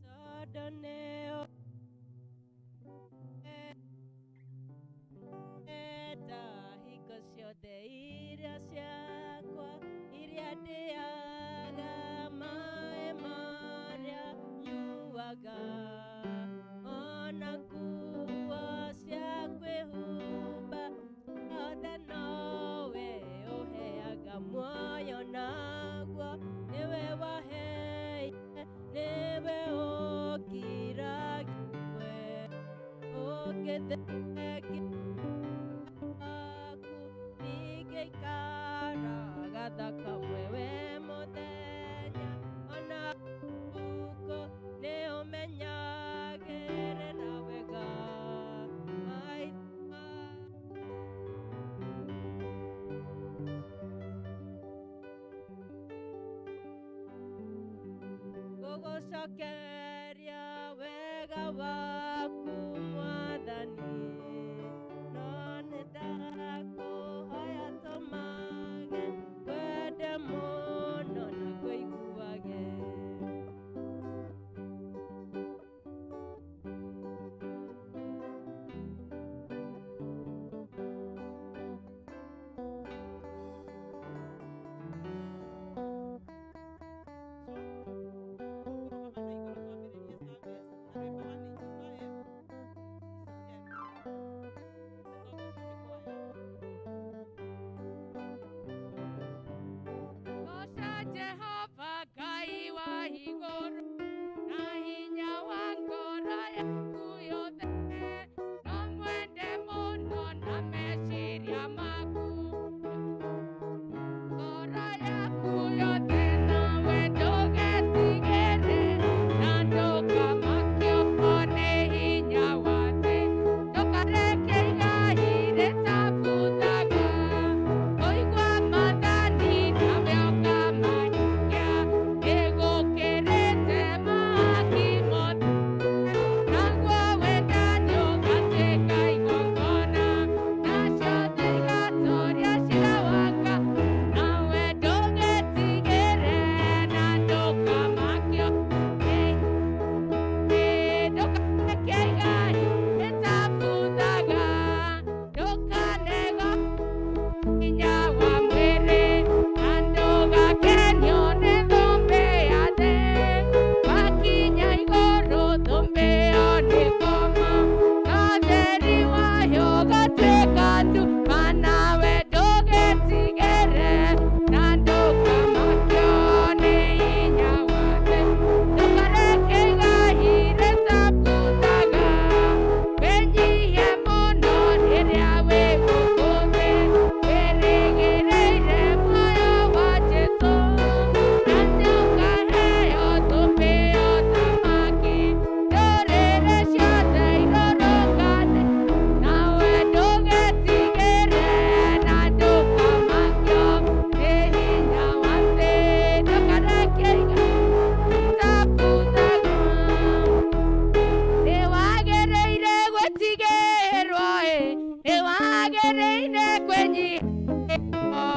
Tondũ nĩ ũrenda hingo ciothe irio ciakwa iria ndĩaga, maĩ marĩa nyuaga, ona nguo cia kwĩhumba ciothe nowe ũheaga muoyo naguo nĩwe waheire, nĩwe ũngiragiwe ũngĩthengia aku ndingĩikara gathakamwe we mũthenya ona ũtukũ nĩ ũmenyagĩrĩra wega maitho. Gũgũcokeria wega waku Mwathani, no nĩ ndakũhoya tũmage ngwende mũno na ngũiguage. Goca Jehova Ngai wa igũrũ na hinya wa ngoro yaku yothe, no mwende mũno na meciria maku, ngoro yaku yothe, nawe ndũgetigĩre na ndũkamakio nĩ hinya wa thĩ. Ndũkareke igai rĩtabuthaga kũigua maathani nawe ũkamahingia, nĩgũkĩrĩte mahaki mothe, naguo wendani ũgatuĩka igongona, nacio thĩ igatũũria ciira wa Ngai. Nawe ndũgetigĩre na ndũkamakio nĩ ndũkareke igai rĩtabuthaga, ndũkanego hinya wa mwĩrĩ, na ndũgakenio nĩ thũmbĩ ya thĩ. Wakinya igũrũ thũmbĩ ĩyo nĩkoma, no ũtheri wayo ũgatuĩka nduma. Nawe ndũgetigĩre na ndũkamakio nĩ hinya wa thĩ. Ndũkareke igai rĩtabuthaga, wĩnyihie mũno rĩrĩa wĩ gũkũ thĩ, wĩrĩgĩrĩire muoyo wa Jesũ, na nĩũkaheo thũmbĩ ya ũthamaki. Ndũrĩrĩ ciothe irũrũngane, nawe ndũgetigĩre na ndũkamakio nĩ hinya wa thĩ. Ndũkareke igai rĩtabuthaga. Nĩwagĩrĩire gwĩtigĩrwo ĩ, nĩwagĩrĩire kwĩnyihĩrwo,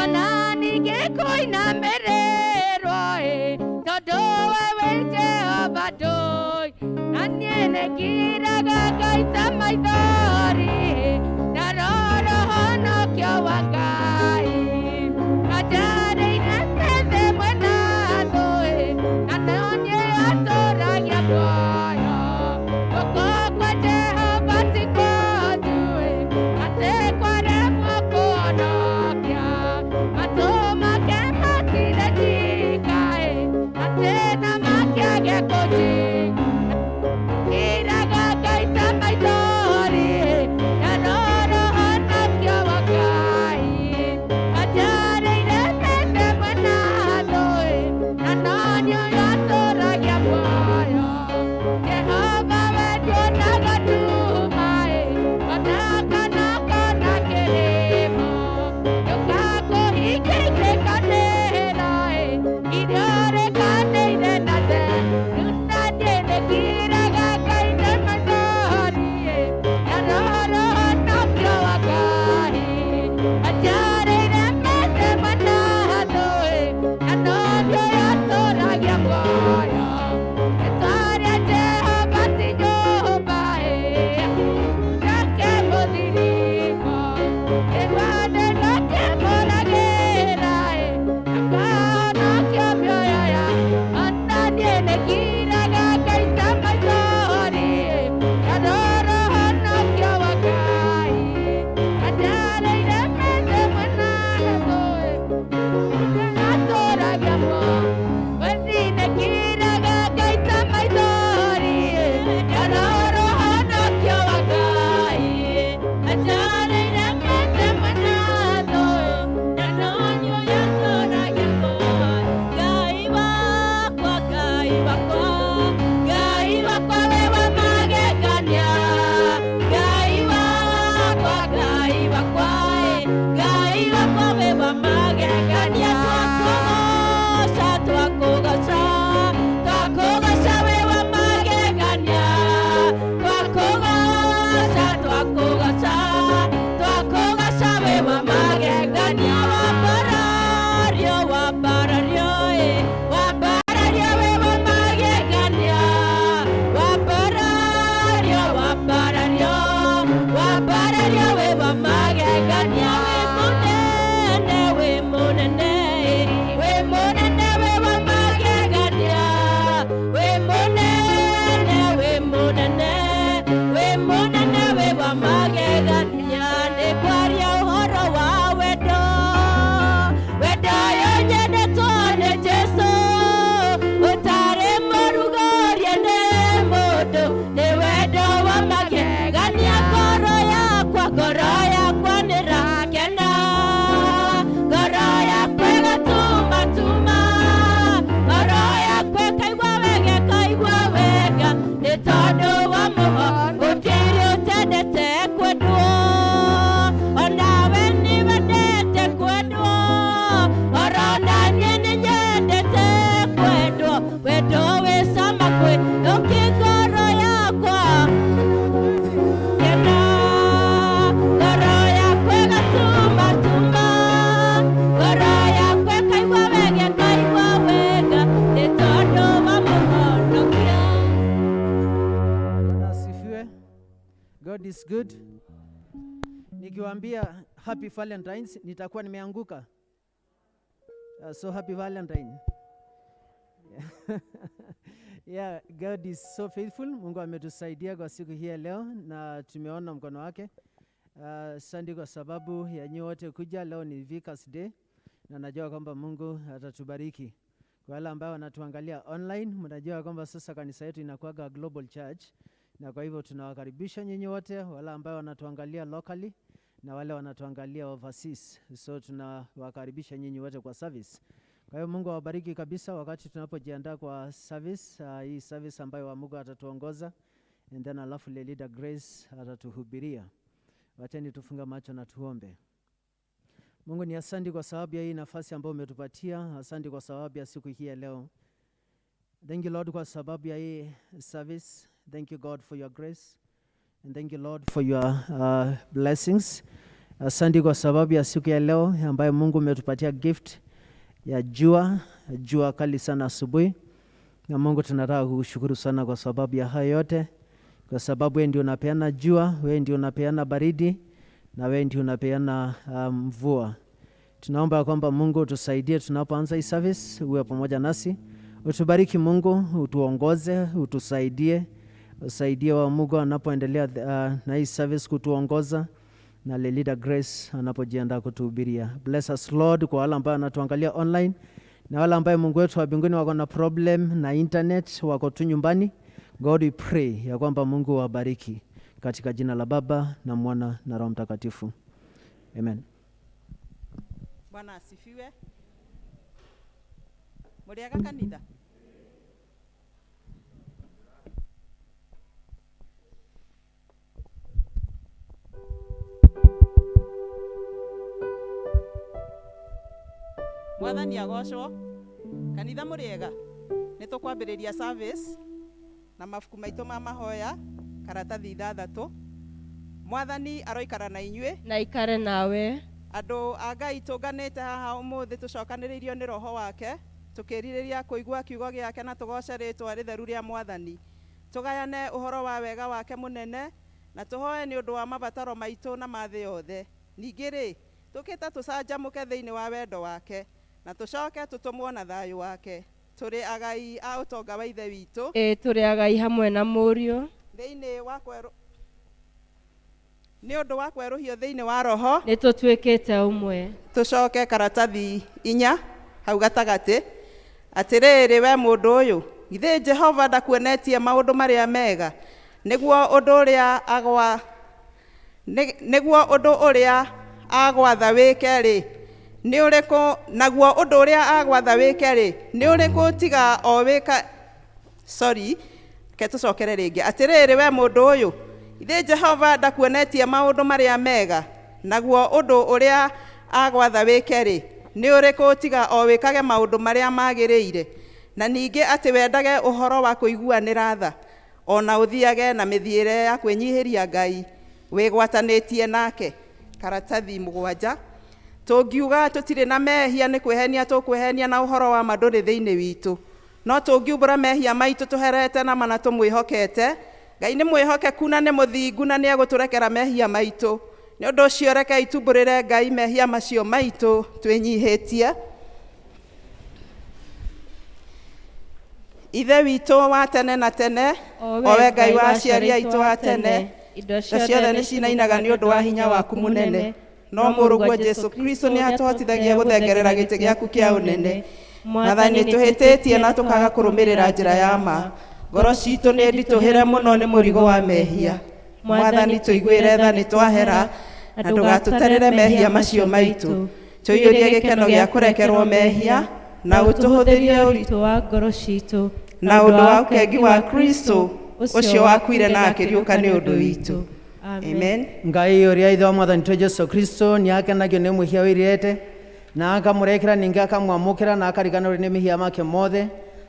ona ningĩ kũinamĩrĩrwo ĩ, tondũ we wĩ Jehova ndũi, na niĩ nĩngiraga ngaita maithori ndarora ũhonokio wa Ngai. Anjarĩire thĩ mwena thũ ĩ, na no niĩ atũragia muoyo. Guoko kwa Jehova ti kuonju ĩ, atĩ kwaremwo kũhonokia. Matũ make matirĩ njika ĩ, atĩ na makĩage kũnjigua. Ngiraga ngaita maithori. is good. Nikiwaambia happy Valentines nitakuwa nimeanguka. So happy Valentine. Yeah, God is so faithful. Mungu ametusaidia kwa siku hii ya leo na tumeona mkono wake. Asante kwa sababu ya nyinyi wote kuja leo. Ni Vicars Day na najua kwamba Mungu atatubariki. Kwa wale ambao wanatuangalia online, mnajua kwamba sasa kanisa yetu inakuwaga Global Church, na kwa hivyo tunawakaribisha nyinyi wote, wale ambao wanatuangalia locally na wale wanatuangalia overseas. So tunawakaribisha nyinyi wote kwa service. Kwa hiyo Mungu awabariki kabisa wakati tunapojiandaa kwa service, hii service ambayo wa Mungu atatuongoza and then alafu Leader Grace atatuhubiria. Wacheni tufunga macho na tuombe. Mungu ni asante kwa sababu ya hii nafasi ambayo umetupatia. Asante kwa sababu ya siku hii ya leo. Thank you, Lord, kwa sababu ya hii service. Thank you, God, for your grace. And thank you, Lord, for your blessings. Asante kwa sababu ya siku ya leo ambayo Mungu umetupatia gift ya jua, jua kali sana asubuhi. Na Mungu tunataka kukushukuru sana kwa sababu ya hayo yote, kwa sababu wewe ndio unapeana jua, wewe ndio unapeana baridi na wewe ndio unapeana mvua. Tunaomba kwamba Mungu utusaidie tunapoanza hii service, uwe pamoja nasi, utubariki Mungu, utuongoze, utusaidie, usaidie wa Mungu anapoendelea na hii service kutuongoza na Leader Grace anapojiandaa kutuhubiria. Bless us, Lord, kwa wale ambao wanatuangalia online na wale ambao Mungu wetu wa mbinguni wako na problem na internet, wako tu nyumbani. God, we pray ya kwamba Mungu wabariki katika jina la Baba na Mwana na Roho Mtakatifu. Amen. Bwana asifiwe. Mũrĩega kanitha? Mwathani agocwo. Kanitha mũrĩega? Nĩ tũkwambĩrĩria service na mabuku maitũ ma mahoya karatathi 6. Mwathani aroikara na inyuĩ. Na ikare nawe. Andũ a Ngai, tũnganĩte haha ũmũthĩ tũcokanĩrĩirio nĩ Roho wake, tũkĩrirĩria kũigua kiugo gĩake na tũgoce rĩtwa rĩtheru rĩa Mwathani, tũgayane ũhoro wa wega wake mũnene na tũhoe nĩ ũndũ wa mabataro maitũ na ma thĩ yothe. Ningĩ rĩ, tũkĩte tũcanjamũke thĩinĩ wa wendo wake na tũcoke tũtũmwo na thayũ wake. Tũrĩ agai a ũtonga wa Ithe witũ. Ĩ, tũrĩ agai hamwe na Mũriũ. Thĩinĩ wa kwerũ nĩ ũndũ wa kwerũhio thĩinĩ wa Roho. Nĩ tũtuĩkĩte ũmwe. Tũcoke karatathi 4 hau gatagatĩ. Atĩrĩrĩ we mũndũ ũyũ, githĩ Jehova ndakuonetie maũndũ marĩa mega, nĩguo ũndũ ũrĩa agwa nĩguo ũndũ ũrĩa agwatha wĩke rĩ nĩ ũrĩkũ? Naguo ũndũ ũrĩa agwatha wĩke rĩ nĩ ũrĩkũ tiga o wĩka? Sorry, reke tũcokere rĩngĩ. Atĩrĩrĩ we mũndũ ũyũ, githĩ Jehova ndakuonetie maũndũ marĩa mega, naguo ũndũ ũrĩa agwatha wĩke rĩ nĩ ũrĩkũ tiga o wĩkage maũndũ marĩa magĩrĩire, na ningĩ atĩ wendage ũhoro wa kũiguanĩra tha, ona ũthiage na mĩthiĩre ya kwĩnyihĩria Ngai wĩgwatanĩtie nake? Karatathi 7. Tũngiuga tũtirĩ na mehia, nĩ kwĩhenia tũkwĩhenia na ũhoro wa ma ndũrĩ thĩinĩ witũ. No tũngiumbũra mehia maitũ tũherete na mana tũmwĩhokete, Ngai nĩ mwĩhokeku na nĩ mũthingu na nĩ egũtũrekera mehia maitũ. Nĩ ũndũ ũcio rekei tumbũrĩre Ngai mehia macio maitũ twĩnyihĩtie. Ithe witũ wa tene na tene, o we Ngai wa aciari aitũ a tene, indo indo ciothe nĩ cinainaga nĩ ũndũ wa hinya waku mũnene, no Mũrũguo Jesu Kristo nĩ atũhotithagia gũthengerera gĩtĩ gĩaku kĩa ũnene. Mwathani, tũhĩtĩtie na tũkaga kũrũmĩrĩra njĩra ya ma. Ngoro citũ nĩ nditũhĩre mũno nĩ mũrigo wa mehia. Mwathani, tũiguĩre tha nĩ twahera na ndũgatũtarĩre mehia macio maitũ. Tũiyũrie gĩkeno gĩa kũrekerwo mehia na ũtũhũthĩrie ũritũ ũritũ wa ngoro citũ na ũndũ wa ũkengi wa Kristo ũcio wakuire na akĩriũka nĩ ũndũ witũ. Amen. Ngai ũrĩa Ithe wa Mwathani witũ Jesu Kristo nĩ akenagio nĩ mwĩhia wĩrirĩte na akamũrekera, ningĩ akamwamũkĩra na akariganĩrwo nĩ mehia make mothe.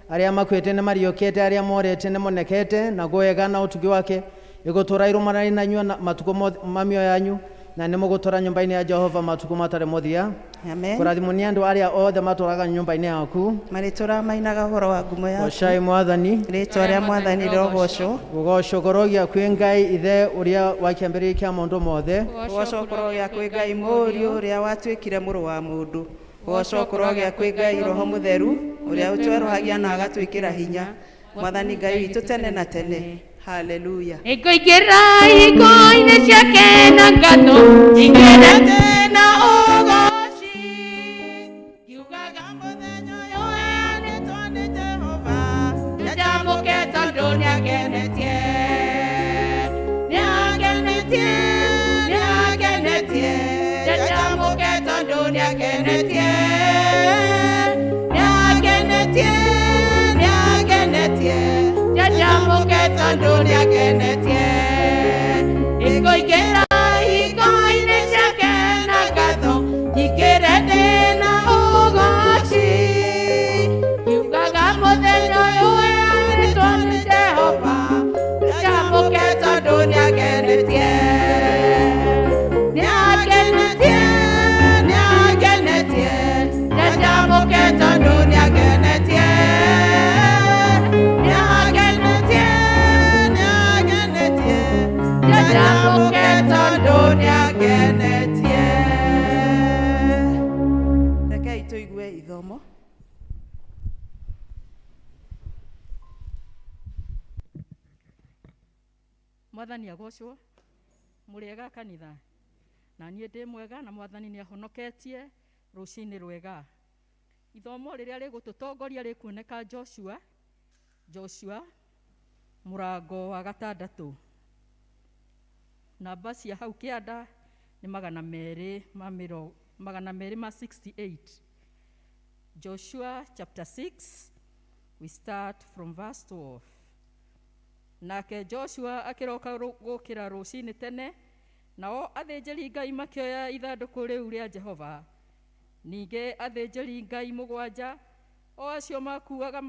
Arĩa makuĩte nĩ mariũkĩte, arĩa morĩte nĩ monekete, naguo wega na ũtugi wake ĩgũtũũra irũmanĩrĩire na inyuĩ na matukũ mothe ma mĩoyo yanyu. Na nĩ mũgũtũra nyũmba-inĩ ya Jehova matukũ matarĩ mũthia. Amen. Kũrathimwo nĩ andũ arĩa othe matũraga nyũmba-inĩ yaku. Marĩtũra mainaga ũhoro wa ngumo yaku. Gocai Mwathani. Rĩtwa rĩa Mwathani rĩrogocwo. Gũgocwo kũrogĩa kwĩ Ngai ithe ũrĩa wa kĩambĩrĩria kĩa maũndũ mothe. Gũgocwo kũrogĩa kwĩ Ngai Mũriũ ũrĩa watuĩkire mũrũ wa mũndũ. Gũgocwo kũrogĩa kwĩ Ngai Roho Mũtheru ũrĩa ũtwerũhagia na agatwĩkĩra hinya. Mwathani Ngai witũ tene na tene. Haleluya. Nĩngũingĩra ihingo-inĩ ciake na ngatho, nyingĩre na ũgoci ngiugaga mũthenya ũyũ ũheanĩtwo nĩ Jehova, nĩnjamũke tondũ nĩangenetie, nĩangenetie, nĩangenetie, nĩnjamũke tondũ nĩangenetie, nĩangenetie, nĩangenetie, nĩnjamũke tondũ nĩangenetie. Nĩngũingĩra ihingo-inĩ ciake na ngatho, nyingĩre ndĩ na ũgoci, ngiugaga mũthenya ũyũ ũheanĩtwo nĩ Jehova, nĩnjamũke tondũ nĩangenetie, nĩangenetie, nĩangenetie, nĩnjamũke tondũ nĩangenetie, nĩangenetie, nĩangenetie, nĩnjamũke tondũ nĩangenetie. Rekei tũigue ithomo. Mwathani agocwo. Mũrĩega kanitha? Na niĩ ndĩ mwega, na Mwathani nĩ ahonoketie rũcinĩ rwega. Ithomo rĩrĩa rĩgũtũtongoria rĩkuoneka Joshua mũrango wa gatandatũ, namba cia hau kĩanda nĩ 268. Joshua chapter 6, we start from verse 12. Nake Joshua akĩroka gũkĩra rũcinĩ tene, nao athĩnjĩri Ngai makĩoya ithandũkũ rĩu rĩa Jehova. Ningĩ athĩnjĩri Ngai mũgwanja, o acio makuaga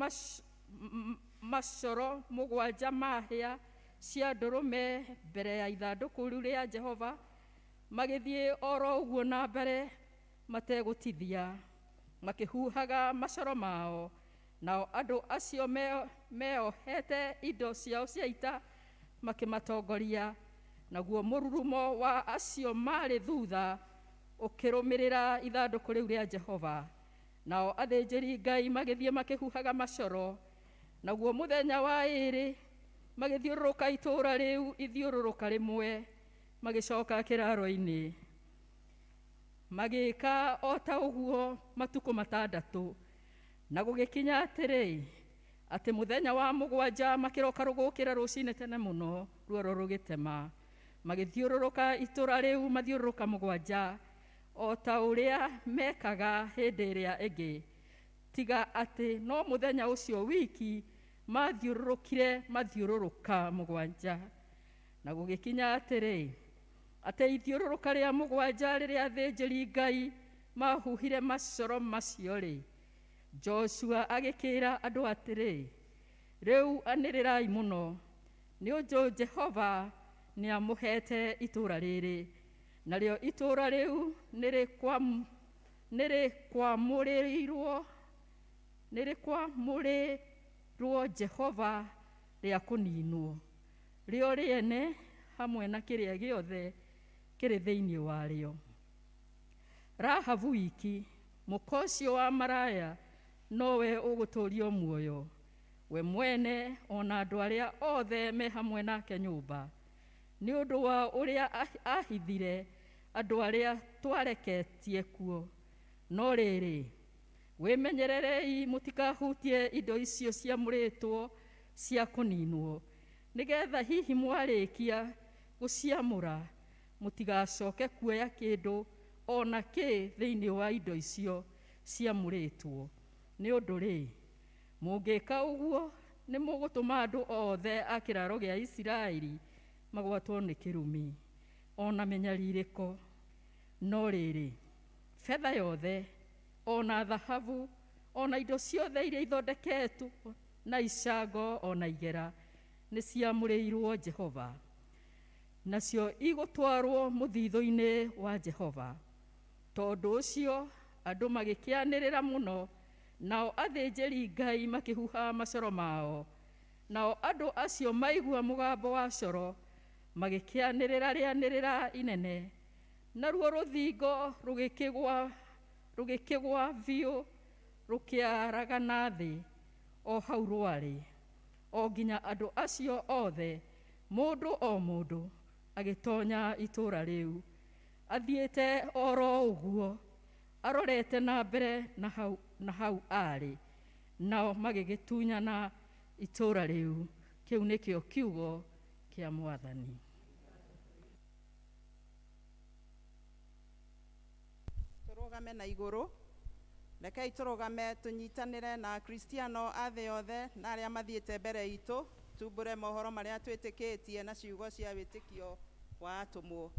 macoro mũgwanja ma hĩa cia ndũrũme mbere ya ithandũkũ rĩu rĩa Jehova, magĩthiĩ oro ũguo na mbere mategũtithia, makĩhuhaga macoro mao. Nao andũ acio meohete indo ciao cia ita makĩmatongoria, naguo mũrurumo wa acio marĩ thutha ũkĩrũmĩrĩra ithandũkũ rĩu rĩa Jehova. Nao athĩnjĩri Ngai magĩthiĩ makĩhuhaga macoro, naguo mũthenya wa ĩĩrĩ magĩthiũrũrũka itũũra rĩu ithiũrũrũka rĩmwe, magĩcoka kĩraaro-inĩ. Magĩĩka o ta ũguo matukũ matandatũ. Na gũgĩkinya atĩrĩ, atĩ mũthenya wa mũgwanja makĩroka gũkĩra rũcinĩ tene mũno, ruoro rũgĩtema, magĩthiũrũrũka itũũra rĩu mathiũrũrũka mũgwanja, o ta ũrĩa mekaga hĩndĩ ĩrĩa ĩngĩ, tiga atĩ no mũthenya ũcio wiki mathiũrũrũkire mathiũrũrũka mũgwanja. Na gũgĩkinya atĩrĩ, atĩ ithiũrũrũka rĩa mũgwanja rĩrĩa athĩnjĩri Ngai mahuhire macoro macio-rĩ, Joshua agĩkĩra andũ atĩrĩ, rĩu anĩrĩrai mũno, nĩ ũndũ Jehova nĩamũheete itũũra rĩrĩ, narĩo itũũra rĩu nĩrĩkwamũrĩrwo Jehova rĩa kũninwo, rĩo rĩene hamwe na kĩrĩa gĩothe kĩrĩ thĩinĩ warĩo. Rahabu wiki, mũka ũcio wa maraya, nowe ũgũtũũrio muoyo, we mwene ona andũ arĩa othe me hamwe nake nyũmba, nĩ ũndũ wa ũrĩa ahithire andũ arĩa twareketie kuo. No rĩrĩ, wĩmenyererei mũtikahutie indo icio ciamũrĩtwo cia kũninwo, nĩgetha hihi mwarĩkia gũciamũra mũtigacoke kuoya kĩndũ ona kĩ thĩinĩ wa indo icio ciamũrĩtwo. Nĩ ũndũ rĩ, mũngĩka ũguo nĩ mũgũtũma andũ othe a kĩraaro gĩa Isiraeli magwatwo nĩ kĩrumi ona mĩnyarirĩko. No rĩrĩ, betha yothe ona thahabu ona indo ciothe iria ithondeketwo na icango ona igera nĩ ciamũrĩirwo Jehova. Nacio igũtwarwo mũthithũ-inĩ wa Jehova. Tondũ ũcio andũ magĩkĩanĩrĩra mũno, nao athĩnjĩri Ngai makĩhuha macoro mao. Nao andũ acio maigua mũgambo wa coro magĩkĩanĩrĩra rĩanĩrĩra inene, naruo rũthingo rũgĩkĩgwa biũ rũkĩaragana thĩ o hau rwarĩ, o nginya andũ acio othe, mũndũ o mũndũ, agĩtonya itũũra rĩu athiĩte oro ũguo arorete na mbere na hau arĩ, nao magĩgĩtunyana itũũra rĩu. Kĩu nĩkĩo kiugo kĩa Mwathani. Tũrũgame na igũrũ. Rekei tũrũgame tũnyitanĩre na Akristiano a thĩ yothe na arĩa mathiĩte mbere itũ, tumbũre mohoro marĩa twĩtĩkĩtie na ciugo cia wĩtĩkio wa atũmwo.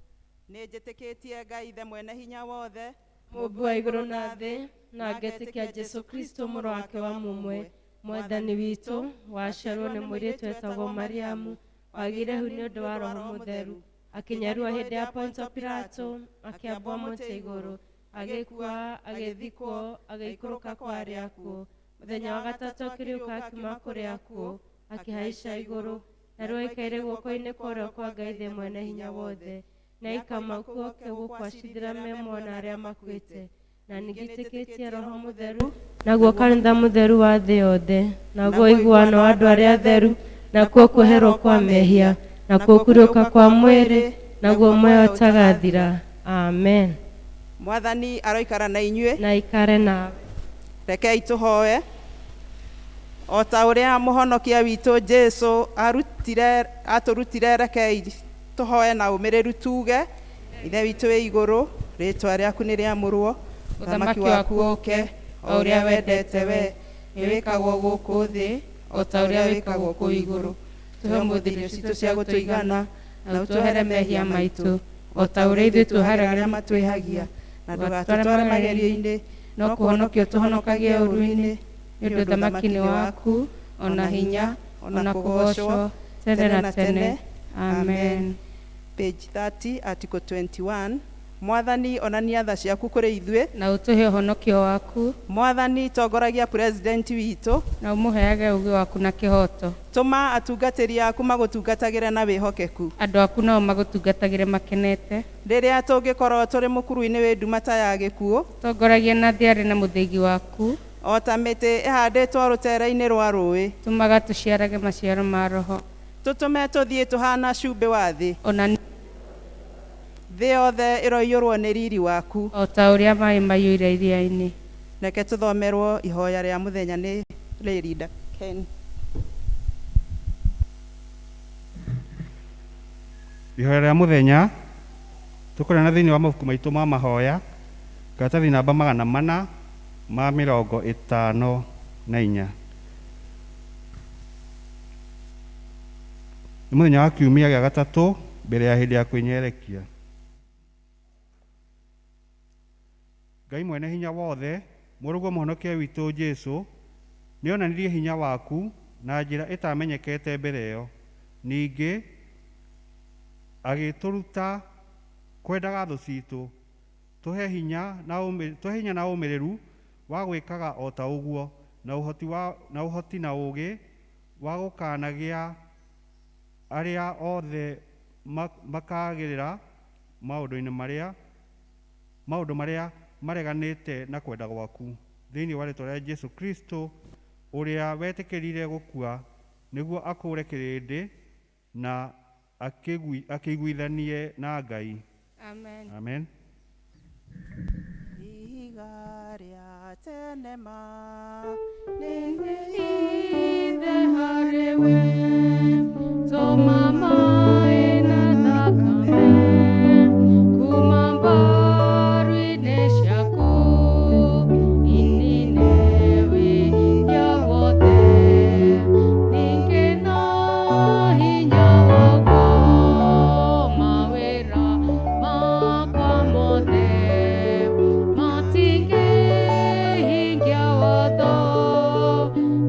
Nĩ njĩtĩkĩtie Ngai Ithe mwene hinya wothe, Mũmbi wa igũrũ na thĩ, na ngetĩkia Jesũ Kristo mũrũ wake wa mũmwe, Mwathani witũ, waciarwo nĩ mũirĩtu wetagwo Mariamu, wagĩire hu nĩ ũndũ wa Roho Mũtheru, akĩnyarua hĩndĩ ya Pontio Pilato, akĩambwo mũtĩ igũrũ, agĩkua, agĩthikwo, agĩikũrũka kwa arĩa akuũ. Mũthenya wa gatatũ akĩriũka akiuma kũrĩ akuũ, akĩhaica igũrũ, narĩo aikaire guoko-inĩ kwa ũrĩo kwa Ngai Ithe mwene hinya wothe, na aikauma kuo oke gũkũ acirithĩra me muoyo na arĩa makuĩte. Na ningĩtĩkĩtie Roho Mũtheru, naguo kanitha mũtheru wa thĩ yothe, naguo ũiguano wa andũ arĩa atheru, nakuo kuoherwo kwa mehia, nakuo kũriũka kwa mwĩrĩ, naguo muoyo ũtagathira. Amen. Mwathani aroikara na inyuĩ. Na ikare nawe. Rekei tũhoe. O ta ũrĩa mũhonokia witũ Jesũ atũrutire, rekei tũhoe na ũmĩrĩru tuge, Ithe witũ wĩ igũrũ, rĩtwa rĩaku nĩ rĩamũrwo, ũthamaki waku ũke, o ũrĩa wendete we, nĩ wĩkagwo gũkũ thĩ o ta ũrĩa wĩkagwo kũu igũrũ. Tũhe ũmũthĩ irio citũ cia gũtũigana, na ũtuohere mehia maitũ, o ta ũrĩa ithuĩ tuoheraga arĩa matwĩhagia, na ndũgatũtware magerio-inĩ, no kũhonokia ũtũhonokagie ũũru-inĩ, nĩ ũndũ ũthamaki nĩ waku, o na hinya, o na kũgoocwo tene na tene. Amen. Page 30, article 21. Mwathani, onania tha ciaku kũrĩ ithuĩ, na ũtũhe ũhonokio waku. Mwathani, tongoragia president witũ, na ũmũheage ũũgĩ waku na kĩhooto. Tũma atungatĩri aku magũtungatagĩre na wĩhokeku, andũ aku nao magũtungatagĩre makenete. Rĩrĩa tũngĩkorwo tũrĩ mũkuru-inĩ wĩ nduma ta ya gĩkuũ, tongoragia na thĩ arĩ na mũthĩgi waku, o ta mĩtĩ ĩhandĩtwo rũtere-inĩ rwa rũĩ, tũmaga tũciarage maciaro ma Roho, tũtũme tũthiĩ tũhana cumbĩ wa thĩ, ona thĩ yothe ĩroiyũrwo nĩ riri waku, o ta ũrĩa maĩ maiyũire iria-inĩ. Reke tũthomerwo ihoya rĩa mũthenya nĩ Lady Ken. Ihoya rĩa mũthenya tũkũrĩa thĩinĩ wa mabuku maitũ ma mahoya, karatathi namba 454. Nĩ mũthenya wa kiumia gĩa gatatũ mbere ya hĩndĩ ya kwĩnyerekia. Ngai mwene hinya wothe, mũrũguo mũhonokia witũ Jesũ, nĩonanirie hinya waku na njĩra ĩtamenyekete mbere ĩyo. Ningĩ agĩtũruta kwendaga thũ citũ, tũhe hinya na ũmĩrĩru wa gwĩkaga o ta ũguo, na ũhoti na ũũgĩ wa gũkanagia arĩa othe makagĩrĩra maũndũ marĩa mareganĩte na kwenda gwaku. Thĩinĩ wa rĩĩtwa rĩa Jesũ Kristo, ũrĩa wetĩkĩrire gũkua nĩguo akũũre kĩrĩndĩ na akĩiguithanie na Ngai. Amen. Amen. Ihiga rĩa tene ma Ithe harĩ we, tũma maĩ na thakame kuma mbaru-inĩ ciaku, inine wĩhia wothe, ningĩ na hinya waguo mawĩra makwa mothe matingĩhingia watho,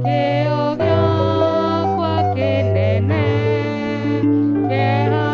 kĩo gĩakwa kĩnene kĩeha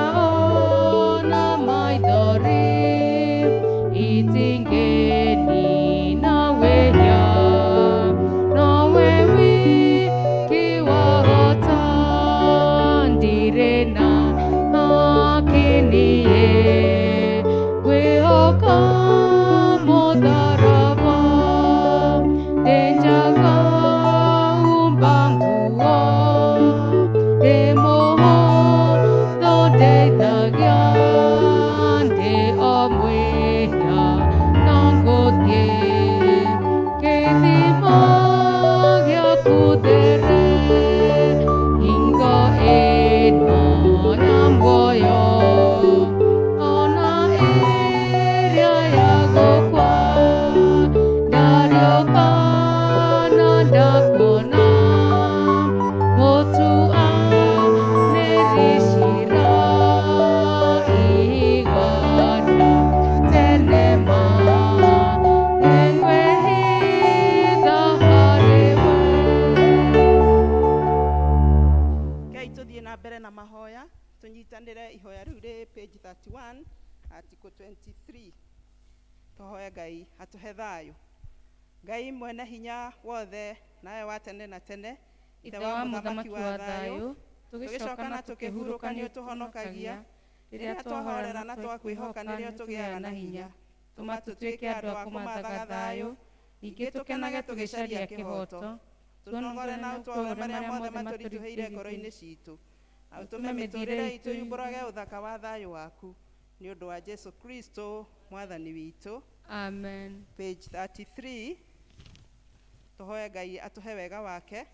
21 article 23. Tũhoe Ngai atũhe thayũ. Ngai mwene hinya wothe nawe wa tene na tene, Ithe wa mũthamaki wa thayũ, tũgĩcoka na tũkĩhurũka nĩ ũtũhonokagia. Rĩrĩa twahorera na twakwĩhoka nĩrĩo tũgĩaga na hinya. Tũma tũtuĩke andũ a kũmathaga thayũ, ningĩ tũkenage tũgĩcaria kĩhooto. Tũnogore na ũtwaũre marĩa mothe matũritũhĩire ngoro-inĩ citũ, na ũtũme mĩtũrĩre itũ yumbũrage ũthaka wa thayũ waku, nĩ ũndũ wa Jesu Kristo mwathani witũ. Amen. Page 33. Tũhoe Ngai atũhe wega wake.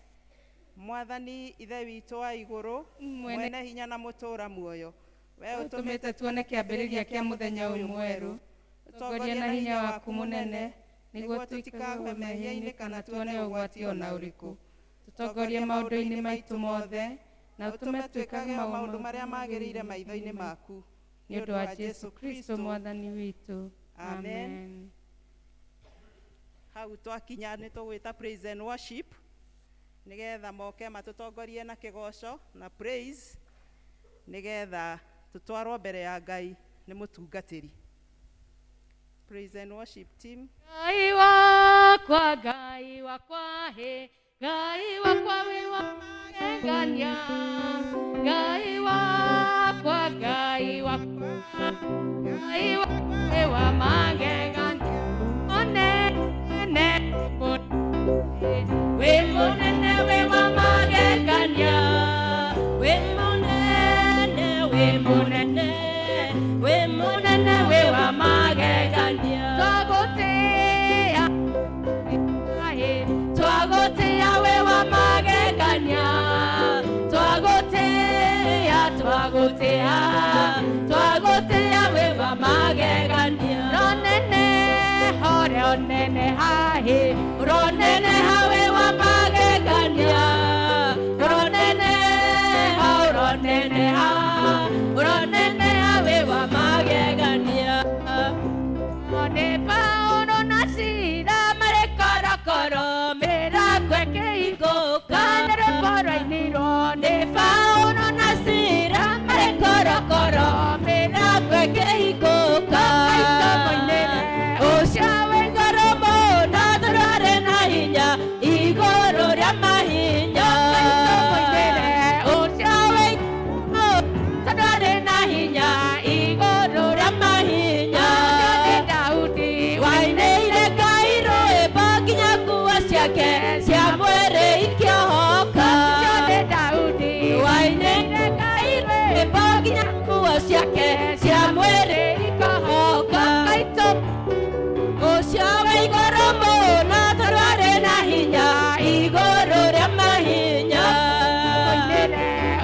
Mwathani Ithe witũ wa igũrũ, Mwene mwene hinya na mũtũũra muoyo, we ũtũmĩte tuone kĩambĩrĩria kĩa mũthenya ũyũ mwerũ, tũtongorie na hinya waku mũnene, nĩguo tũtikagwe mehia-inĩ kana tuone ũgwati o na ũrĩkũ. Tũtongorie maũndũ-inĩ maitũ mothe, na ũtũme twĩkage o maũndũ marĩa magĩrĩire maitho-inĩ maku, nĩ ũndũ wa Jesu Kristo mwathani witũ. Amen. Amen. Hau twakinya nĩ tũgwĩta praise and worship, nĩgetha moke matũtongorie na kĩgoco na praise, nĩgetha tũtwarwo mbere ya Ngai nĩ mũtungatĩri. Praise and worship team. Ngai wakwa, Ngai wakwa, he Ngai wakwa wĩ wa magegania. Ngai wakwa, Ngai wakwa, Ngai wakwa wĩ wa magegania. Mũnene, mũnene, wĩ mũnene wĩ wa magegania. Wĩ mũnene, wĩ mũnene, wĩ mũnene wĩ wa magegania. Twagũtĩĩa, twagũtĩĩa wĩ wa magegania. Twagũtĩĩa, twagũtĩĩa, twagũtĩĩa wĩ wa magegania. Ronene ho, ronene hahi, ronene ha wĩ wa magegania. Ronene ho, ronene ha, ronene ha wĩ wa magegania. Nĩ Paulo na Sila marĩ korokoro, mĩrango ĩkĩhingũka nĩ rwĩmbo rwainirwo. Nĩ Paulo na Sila marĩ korokoro, mĩrango ĩkĩhingũka. Ũcio wĩ igũrũ mũno tũrarĩ na hinya, igũrũ rĩa mahinya. Ũcio wĩ igũrũ tũrarĩ na hinya, igũrũ rĩa mahinya. Nĩ Daudi wainĩire Ngai rwĩmbo nginya nguo ciake cia mwĩrĩ ikĩohoka. Ũcio nĩ Daudi wainĩire Ngai rwĩmbo nginya nguo ciake cia mwĩrĩ ikohoka. Ũcio wĩ igũrũ mũno tũrarĩ na hinya, igũrũ rĩa mahinya.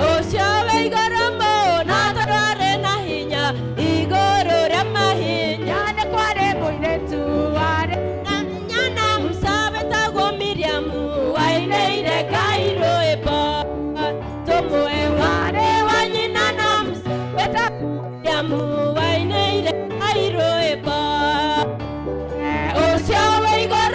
Ũcio wĩ igũrũ mũno tũrarĩ na hinya, igũrũ rĩa mahinya. Nĩ kwarĩ mũirĩtu warĩ na hinya na Musa wetagwo Miriamu, wainĩire Ngai rwĩmbo tũmwe. Warĩ wa nyina na Musa wetagwo Miriamu, wainĩire Ngai rwĩmbo. Ũcio wĩ igũrũ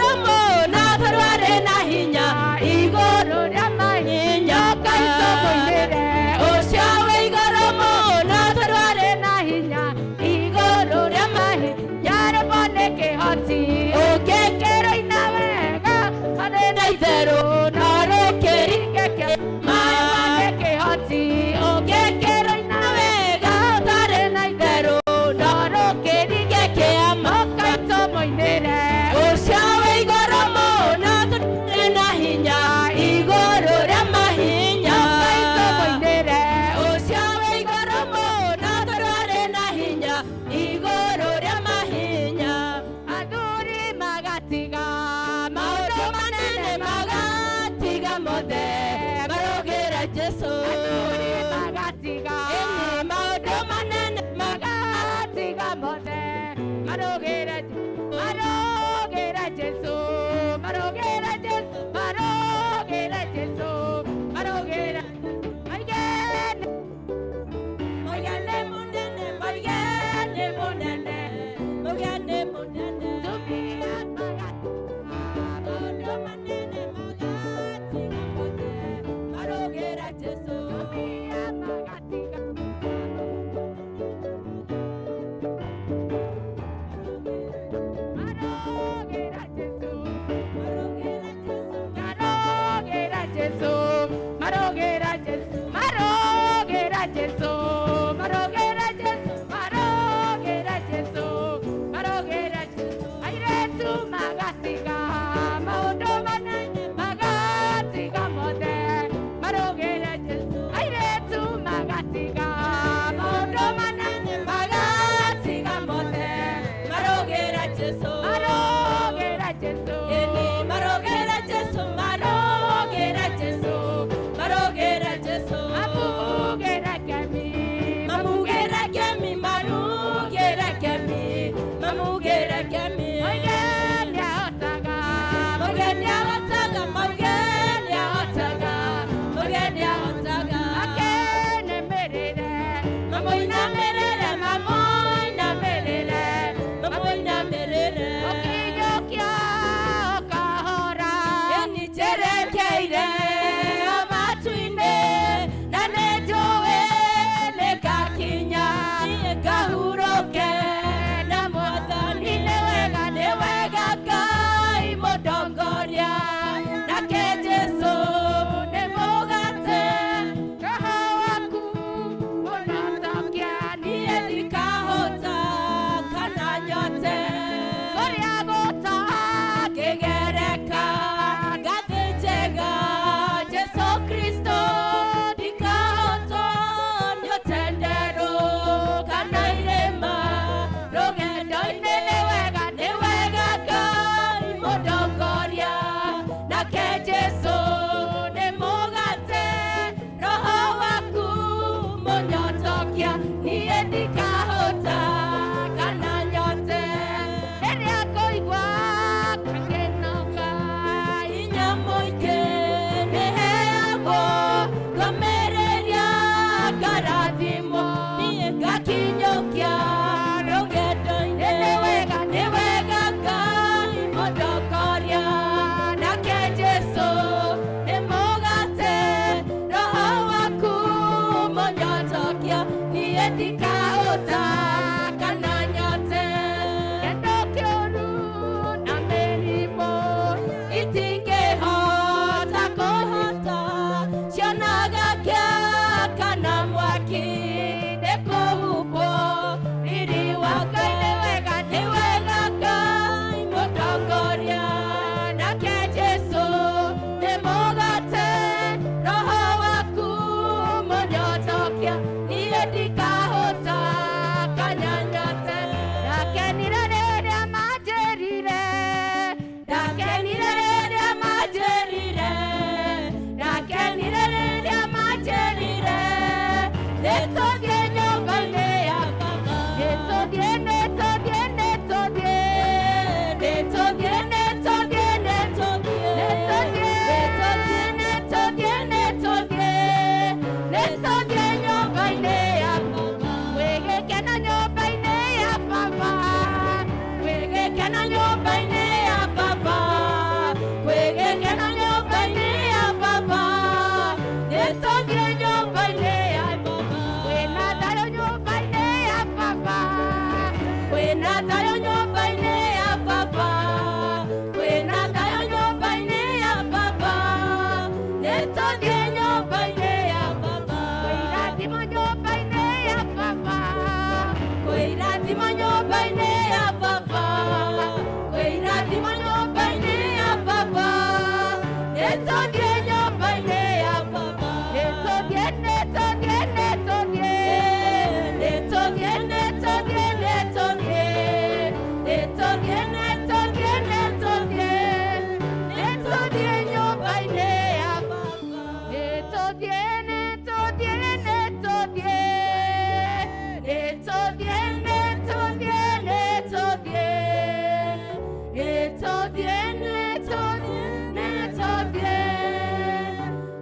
Nĩtũthiĩ nyũmba-inĩ ya Baba. Nĩtũthiĩ, nĩtũthiĩ, nĩtũthiĩ. Nĩtũthiĩ, nĩtũthiĩ, nĩtũthiĩ. Nĩtũthiĩ, nĩtũthiĩ, nĩtũthiĩ. Nĩtũthiĩ nyũmba-inĩ ya Baba. Nĩtũthiĩ, nĩtũthiĩ, nĩtũthiĩ. Nĩtũthiĩ, nĩtũthiĩ, nĩtũthiĩ. Nĩtũthiĩ, nĩtũthiĩ, nĩtũthiĩ.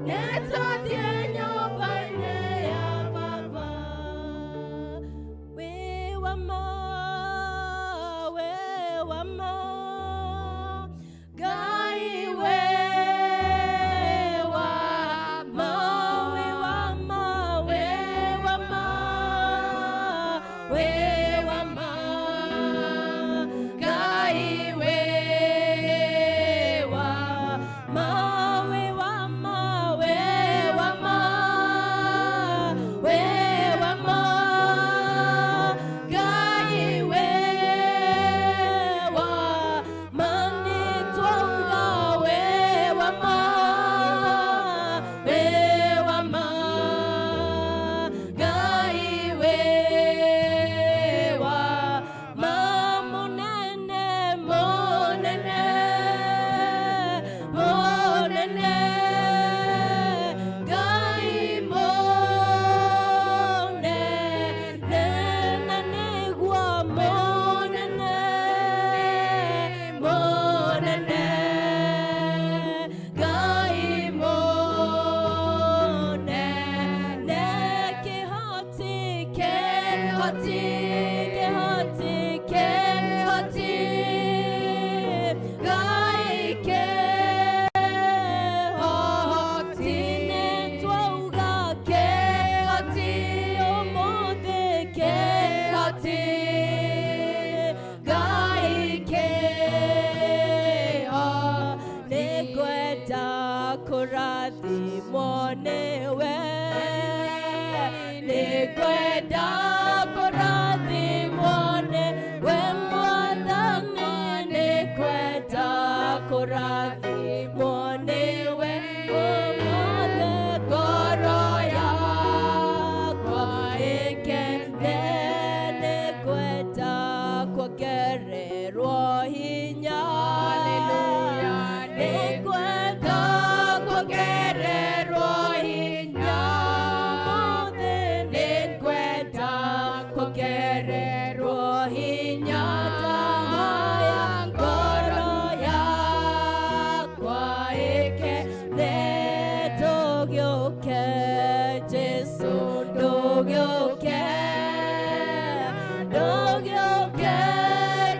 Nĩtũthiĩ nyũmba-inĩ ya Baba. Wĩ wa ma, wĩ wa ma, Ngai wĩ wa ma, wĩ wa ma, wĩ wa ma, wĩ wa ma, Ngai wĩ wa ma, wĩ wa ma, wĩ wa ma, wĩ wa ma, Ngai wĩ wa ma, nĩtwauga wĩ wa ma, wĩ wa ma, Ngai wĩ wa ma, mũnene, mũnene, mũnene, Ngai mũnene, na nĩguo mũnene, mũnene, Ngai mũnene, kĩhoti, kĩhoti, kĩhoti, kĩhoti, Ngai kĩhoti, nĩtwauga kĩhoti, ũmũthĩ kĩhoti, Ngai kĩho, nĩngwenda kũrathimwo nĩwe, nĩngwenda kũrathimwo nĩwe Mwathani, nĩngwenda kũrathimwo nĩwe ũmũthĩ, ngoro yakwa ĩkene, nĩngwenda kuongererwo hinya. Nĩngwenda kuongererwo hinya ũmũthĩ, nĩngwenda kuongererwo hinya, ndahoya ngoro yakwa ĩkene, ndũgĩũke Jesũ, ndũgĩũke, ndũgĩũke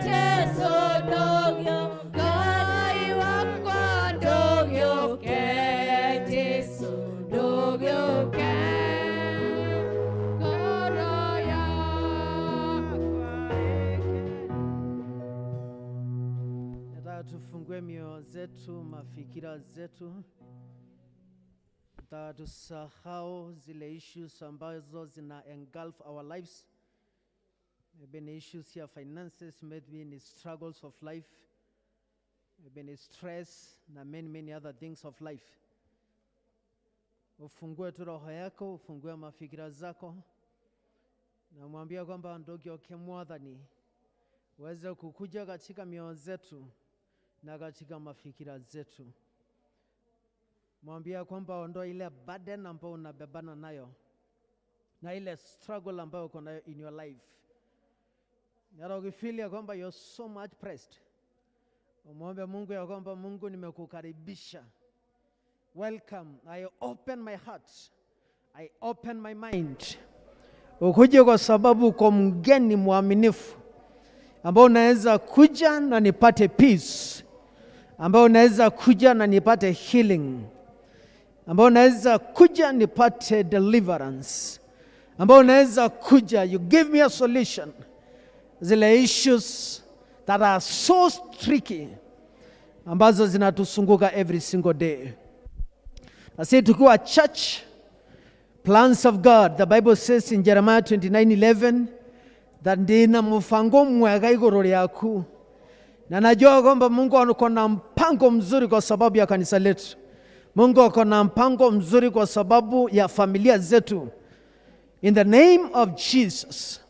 Jesũ, ndũgĩũke, Ngai wakwa, ndũgĩũke Jesũ, ndũgĩũke, ngoro yakwa. Nataka tufungue mioyo zetu, mafikira zetu. Nataka tusahau zile issues ambazo zina engulf our lives. Maybe ni issues ya finances, maybe ni struggles of life, maybe ni stress na many, many other things of life. Ufungue tu roho yako, ufungue mafikira zako, na mwambia kwamba ndũgĩũke Mwathani, uweze kukuja katika mioyo zetu na katika mafikira zetu. Mwambia kwamba ondoa ile burden ambayo unabebana nayo na ile struggle ambayo uko nayo in your life. Na ukifeel ya kwamba you're so much pressed, umwombe Mungu ya kwamba Mungu, nimekukaribisha. Welcome. I open my heart. I open my mind. Ukuje kwa sababu uko mgeni mwaminifu ambao unaweza kuja na nipate peace, ambao unaweza kuja na nipate healing, ambao unaweza kuja nipate deliverance, ambao unaweza kuja you give me a solution zile issues that are so tricky ambazo zinatusunguka every single day. Na sisi tukiwa church, plans of God, the Bible says in Jeremiah 29:11 that ndina mufango mwega iguru ryaku, na najua kwamba Mungu ako na mpango mzuri kwa sababu ya kanisa letu. Mungu ako na mpango mzuri kwa sababu ya familia zetu. In the name of Jesus.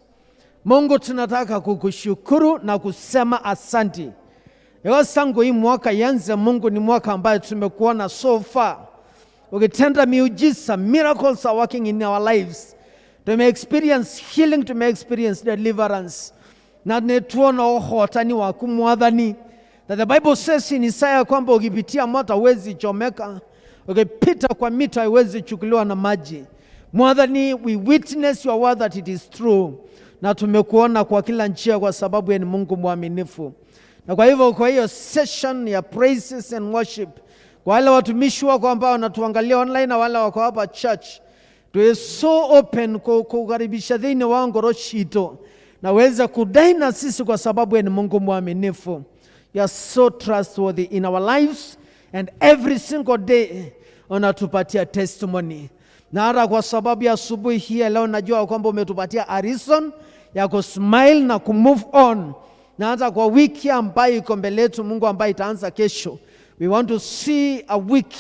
Mungu, tunataka kukushukuru na kusema asanti. Ewa tangu hii mwaka ianze, Mungu, ni mwaka ambayo tumekuona so far ukitenda miujiza, miracles are working in our lives. Tume experience healing, tume experience deliverance, na nĩtuona ũhotani waku Mwathani. That the Bible says in Isaiah kwamba ukipitia moto huwezi chomeka, ukipita kwa mito haiwezi chukuliwa na maji. Mwathani, we witness your word that it is true, na tumekuona kwa kila njia, kwa sababu yeye ni Mungu mwaminifu. Na kwa hivyo, kwa hiyo session ya praises and worship, kwa wale watumishi wako ambao wanatuangalia online na wale wako hapa church, tuwe so open kukaribisha thĩinĩ wa ngoro citũ na weze kudai na sisi, kwa sababu yeye ni Mungu mwaminifu. You are so trustworthy in our lives and every single day unatupatia testimony, na hata kwa sababu ya asubuhi hii ya leo najua kwamba umetupatia a reason ya kusmile na kumove on, na hata kwa wiki ambayo iko mbele yetu, Mungu, ambayo itaanza kesho, we want to see a week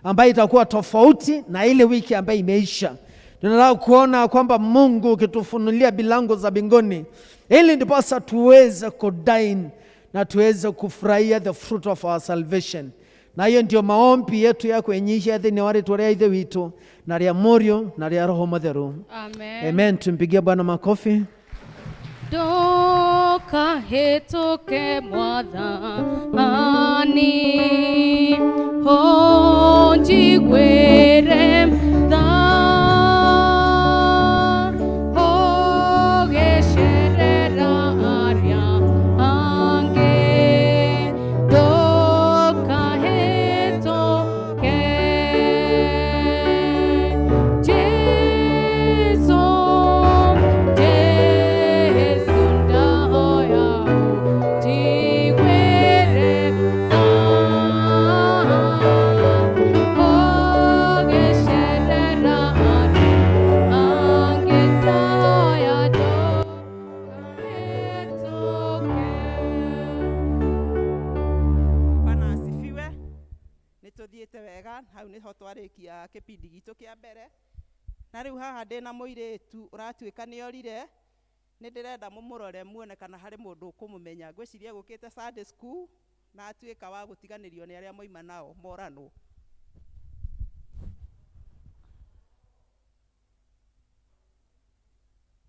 ambayo itakuwa tofauti na ile wiki ambayo imeisha. Tunataka kuona kwamba Mungu ukitufunulia milango za mbinguni, ili ndiposa tuweze kudine na tuweze kufurahia the fruit of our salvation. Na hiyo ndio maombi yetu ya kwenyihia thĩinĩ wa rĩtwa rĩa Ithe witũ na rĩa Mũriũ na rĩa Roho Mũtheru. Amen. Amen. Tumpigie Bwana makofi. Ndũkahĩtũke Mwathani, ũnjiguĩre tha, ũgĩcerera arĩa angĩ. Ndũkahĩtũke Jesu, Jesu, ndahoya ũnjiguĩre tha, ũgĩcerera arĩa angĩ, ndahoya ndũkahĩtũke. Bwana asifiwe. Nĩ tũthiĩte wega hau nĩho twarĩkia kĩbindi gitũ kĩa mbere, na rĩu haha ndĩna mũirĩtu ũratuĩka nĩ orire. Nĩ ndĩrenda mũmũrore muone kana harĩ mũndũ ũkũmũmenya. Ngwĩciria gũkĩte Sunday school na atuĩka wa gũtiganĩrio nĩ arĩa moima nao moranwo.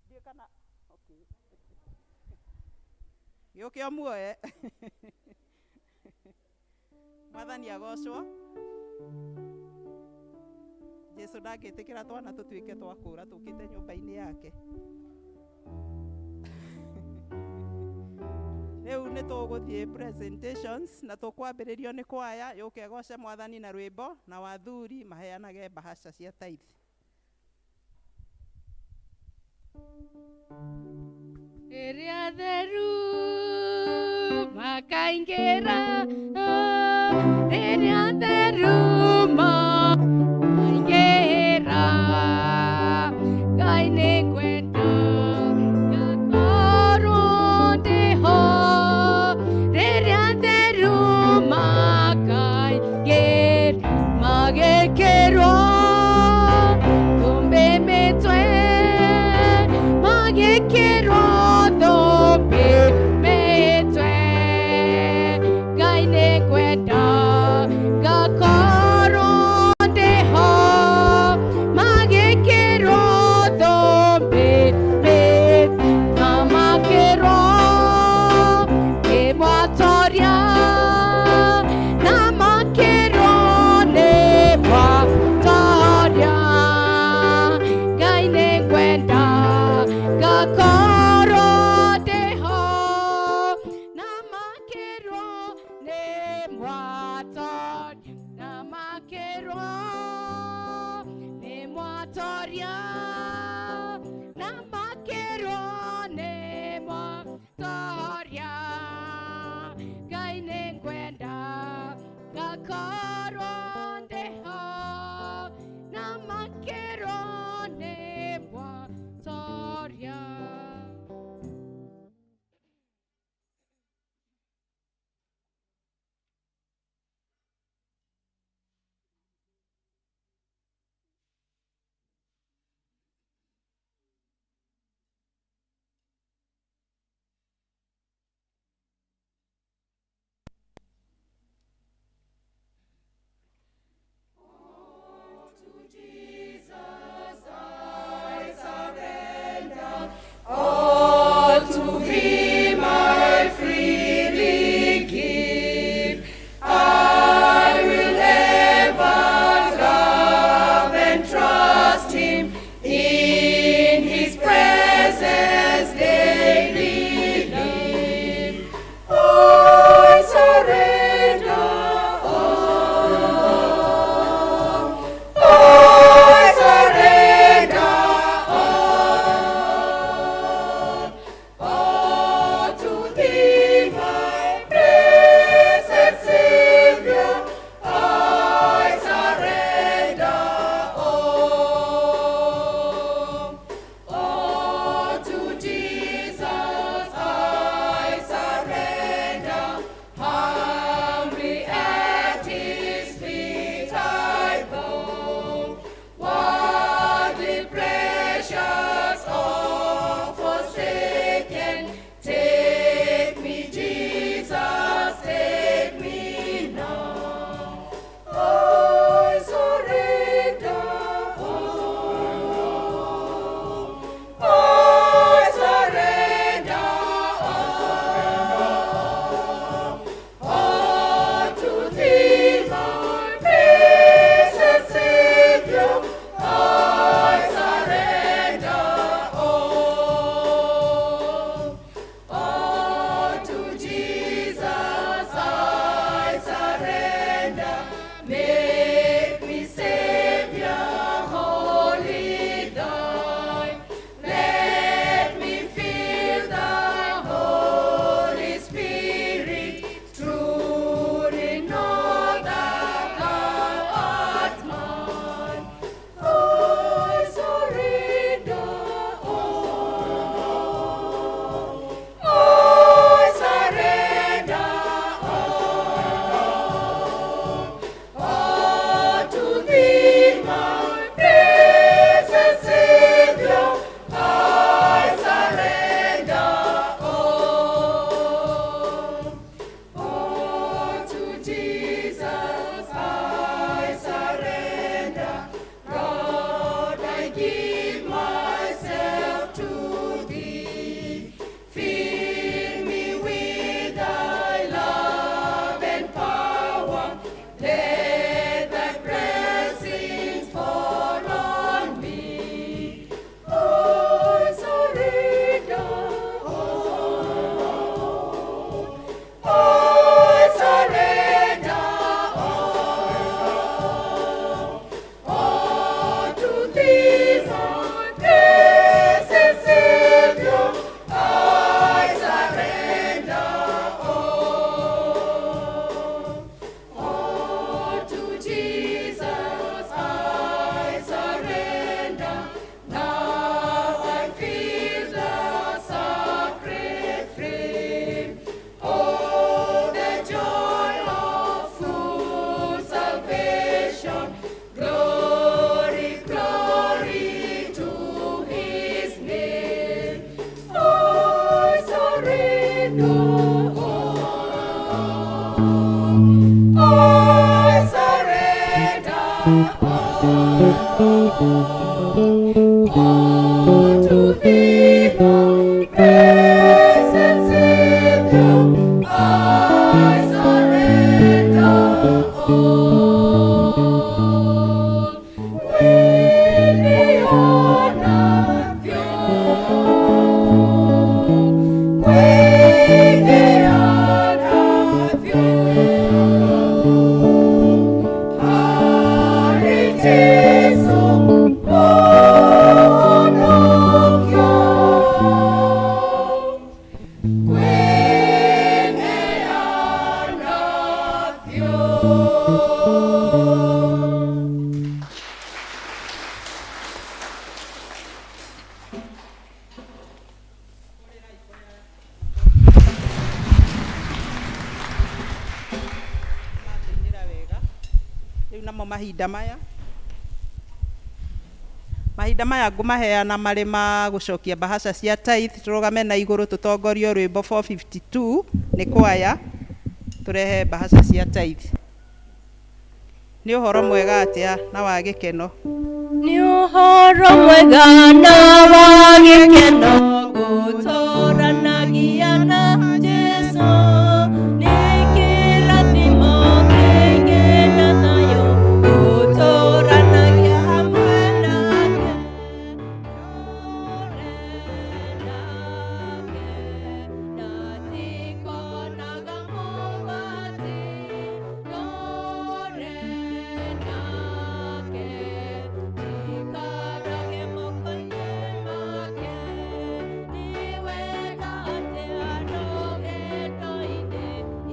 Ndiũĩ kana okay. Gĩũke ũmuoye. Mwathani agocwo. Jesu ndangĩtĩkĩra twana tũtuĩke twa kũra tũkĩte nyũmba-inĩ yake. Rĩu nĩ tũgũthiĩ presentations na tũkwambĩrĩrio nĩ kwaya yũke ĩgoce Mwathani na rwĩmbo, na wathuri maheanage bahasha cia tithe. Rĩrĩa theru makaingĩra, rĩrĩa theru makaingĩra, Ngai nĩ ngwenda ngakorwo ndĩho rĩrĩa theru makaingĩra, magĩkĩrwo thũmbĩ mĩtwe, magĩkĩrwo thũmbĩ mĩtwe, Ngai nĩ ngwenda ngakorwo ndĩho, magĩkĩrwo thũmbĩ mĩtwe, na makĩrwo nĩ mwatoria, na makĩrwo nĩ mwatoria, Ngai nĩ ngwenda ngakorwo ndĩho, na makĩrwo nĩ mwa All to thee, my blessed Savior, I surrender all. With the honor with the honor Harĩ Jesũ Mũhonokia, kwĩneana biũ. Matũinĩra wega. Rĩu namo mahinda maya ngũmaheana marĩ ma gũcokia bahasha cia tithe. Tũrũgame na igũrũ, tũtongorio rwĩmbo 452 nĩ kwaya, tũrehe bahasha cia tithe. Nĩ ũhoro mwega atĩa na wa gĩkeno. Nĩ ũhoro mwega na wa gĩkeno gũtũranagia na Jesũ, nĩ kĩrathimo kĩingĩ na thayũ gũtũranagia hamwe nake. Tũre nake na tikonaga mogwati, tũre nake tũikarage moko-inĩ make. Nĩ wega atĩa rũgendo-inĩ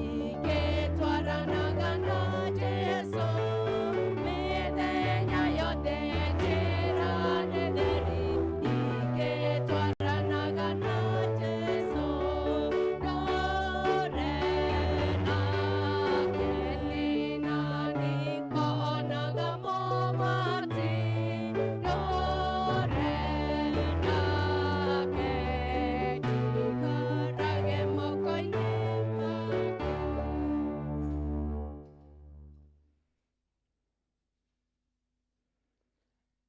ingĩtwaranaga na Jesũ, mĩthenya yothe njĩra nĩ theri ingĩtwaranaga na Jesũ. Ndũre nake na ndikonaga mogwati, ndũre nake tũikarage moko-inĩ make.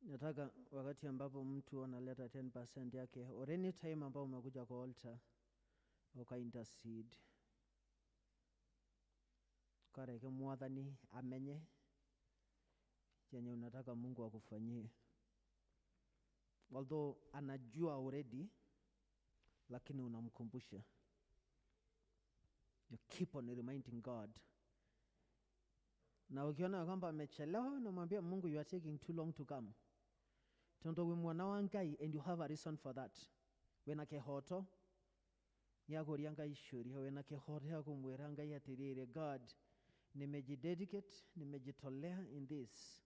Nataka wakati ambapo mtu analeta 10% yake or any time ambao umekuja kwa altar uka intercede, kareke Mwathani amenye chenye unataka Mungu akufanyie. Although anajua already, lakini unamkumbusha. You keep on reminding God. Na ukiona ya kwamba amechelewa, unamwambia Mungu, "You are taking too long to come." Tondu wi mwana wa Ngai and you have a reason for that. Wina kihoto ya kuria Ngai ciũria, wina kihoto ya kumwira Ngai atiriri, "God, nimejidedicate, nimejitolea in this."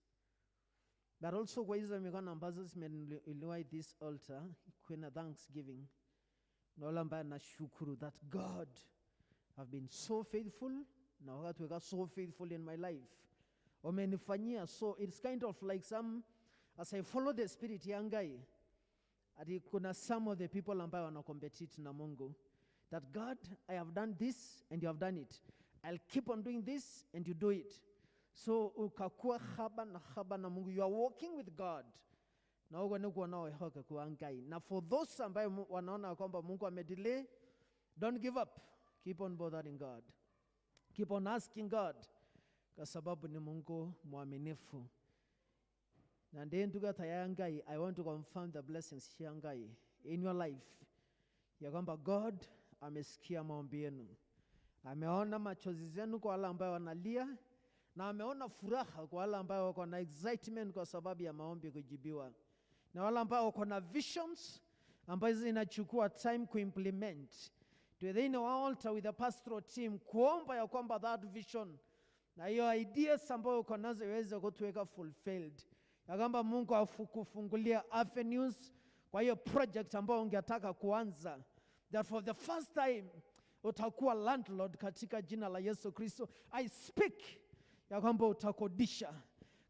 But also kwa hizo mikono ambazo zimeinuliwa this altar, kuna thanksgiving na wale ambaye anashukuru that God have been so faithful na wakati weka so faithful in my life, wamenifanyia. So it's kind of like some, as I follow the spirit ya Ngai, ati kuna some of the people ambayo wana compete na Mungu, that God, I have done this and you have done it. I'll keep on doing this and you do it. So ukakuwa haba na haba na Mungu, you are walking with God na uko ni kuona wehoke kwa Ngai. Na for those ambayo wanaona kwamba Mungu amedelay, don't give up. Keep on bothering God, keep on asking God, kwa sababu ni Mungu mwaminifu. Na ndiye ndugu ya Ngai, I want to confirm the blessings ya Ngai in your life, ya kwamba God amesikia maombi yenu, ameona machozi zenu kwa wale ambayo wanalia, na ameona furaha kwa wale ambayo wako na excitement kwa sababu ya maombi kujibiwa, na wale ambao wako na visions ambazo zinachukua time kuimplement. Tuwe our altar with the pastoral team kuomba ya kwamba that vision na hiyo ideas ambayo uko nazo iweze kutuweka fulfilled, ya kwamba Mungu akufungulia avenues kwa hiyo project ambayo ungetaka kuanza, that for the first time utakuwa landlord katika jina la Yesu Kristo. I speak ya kwamba utakodisha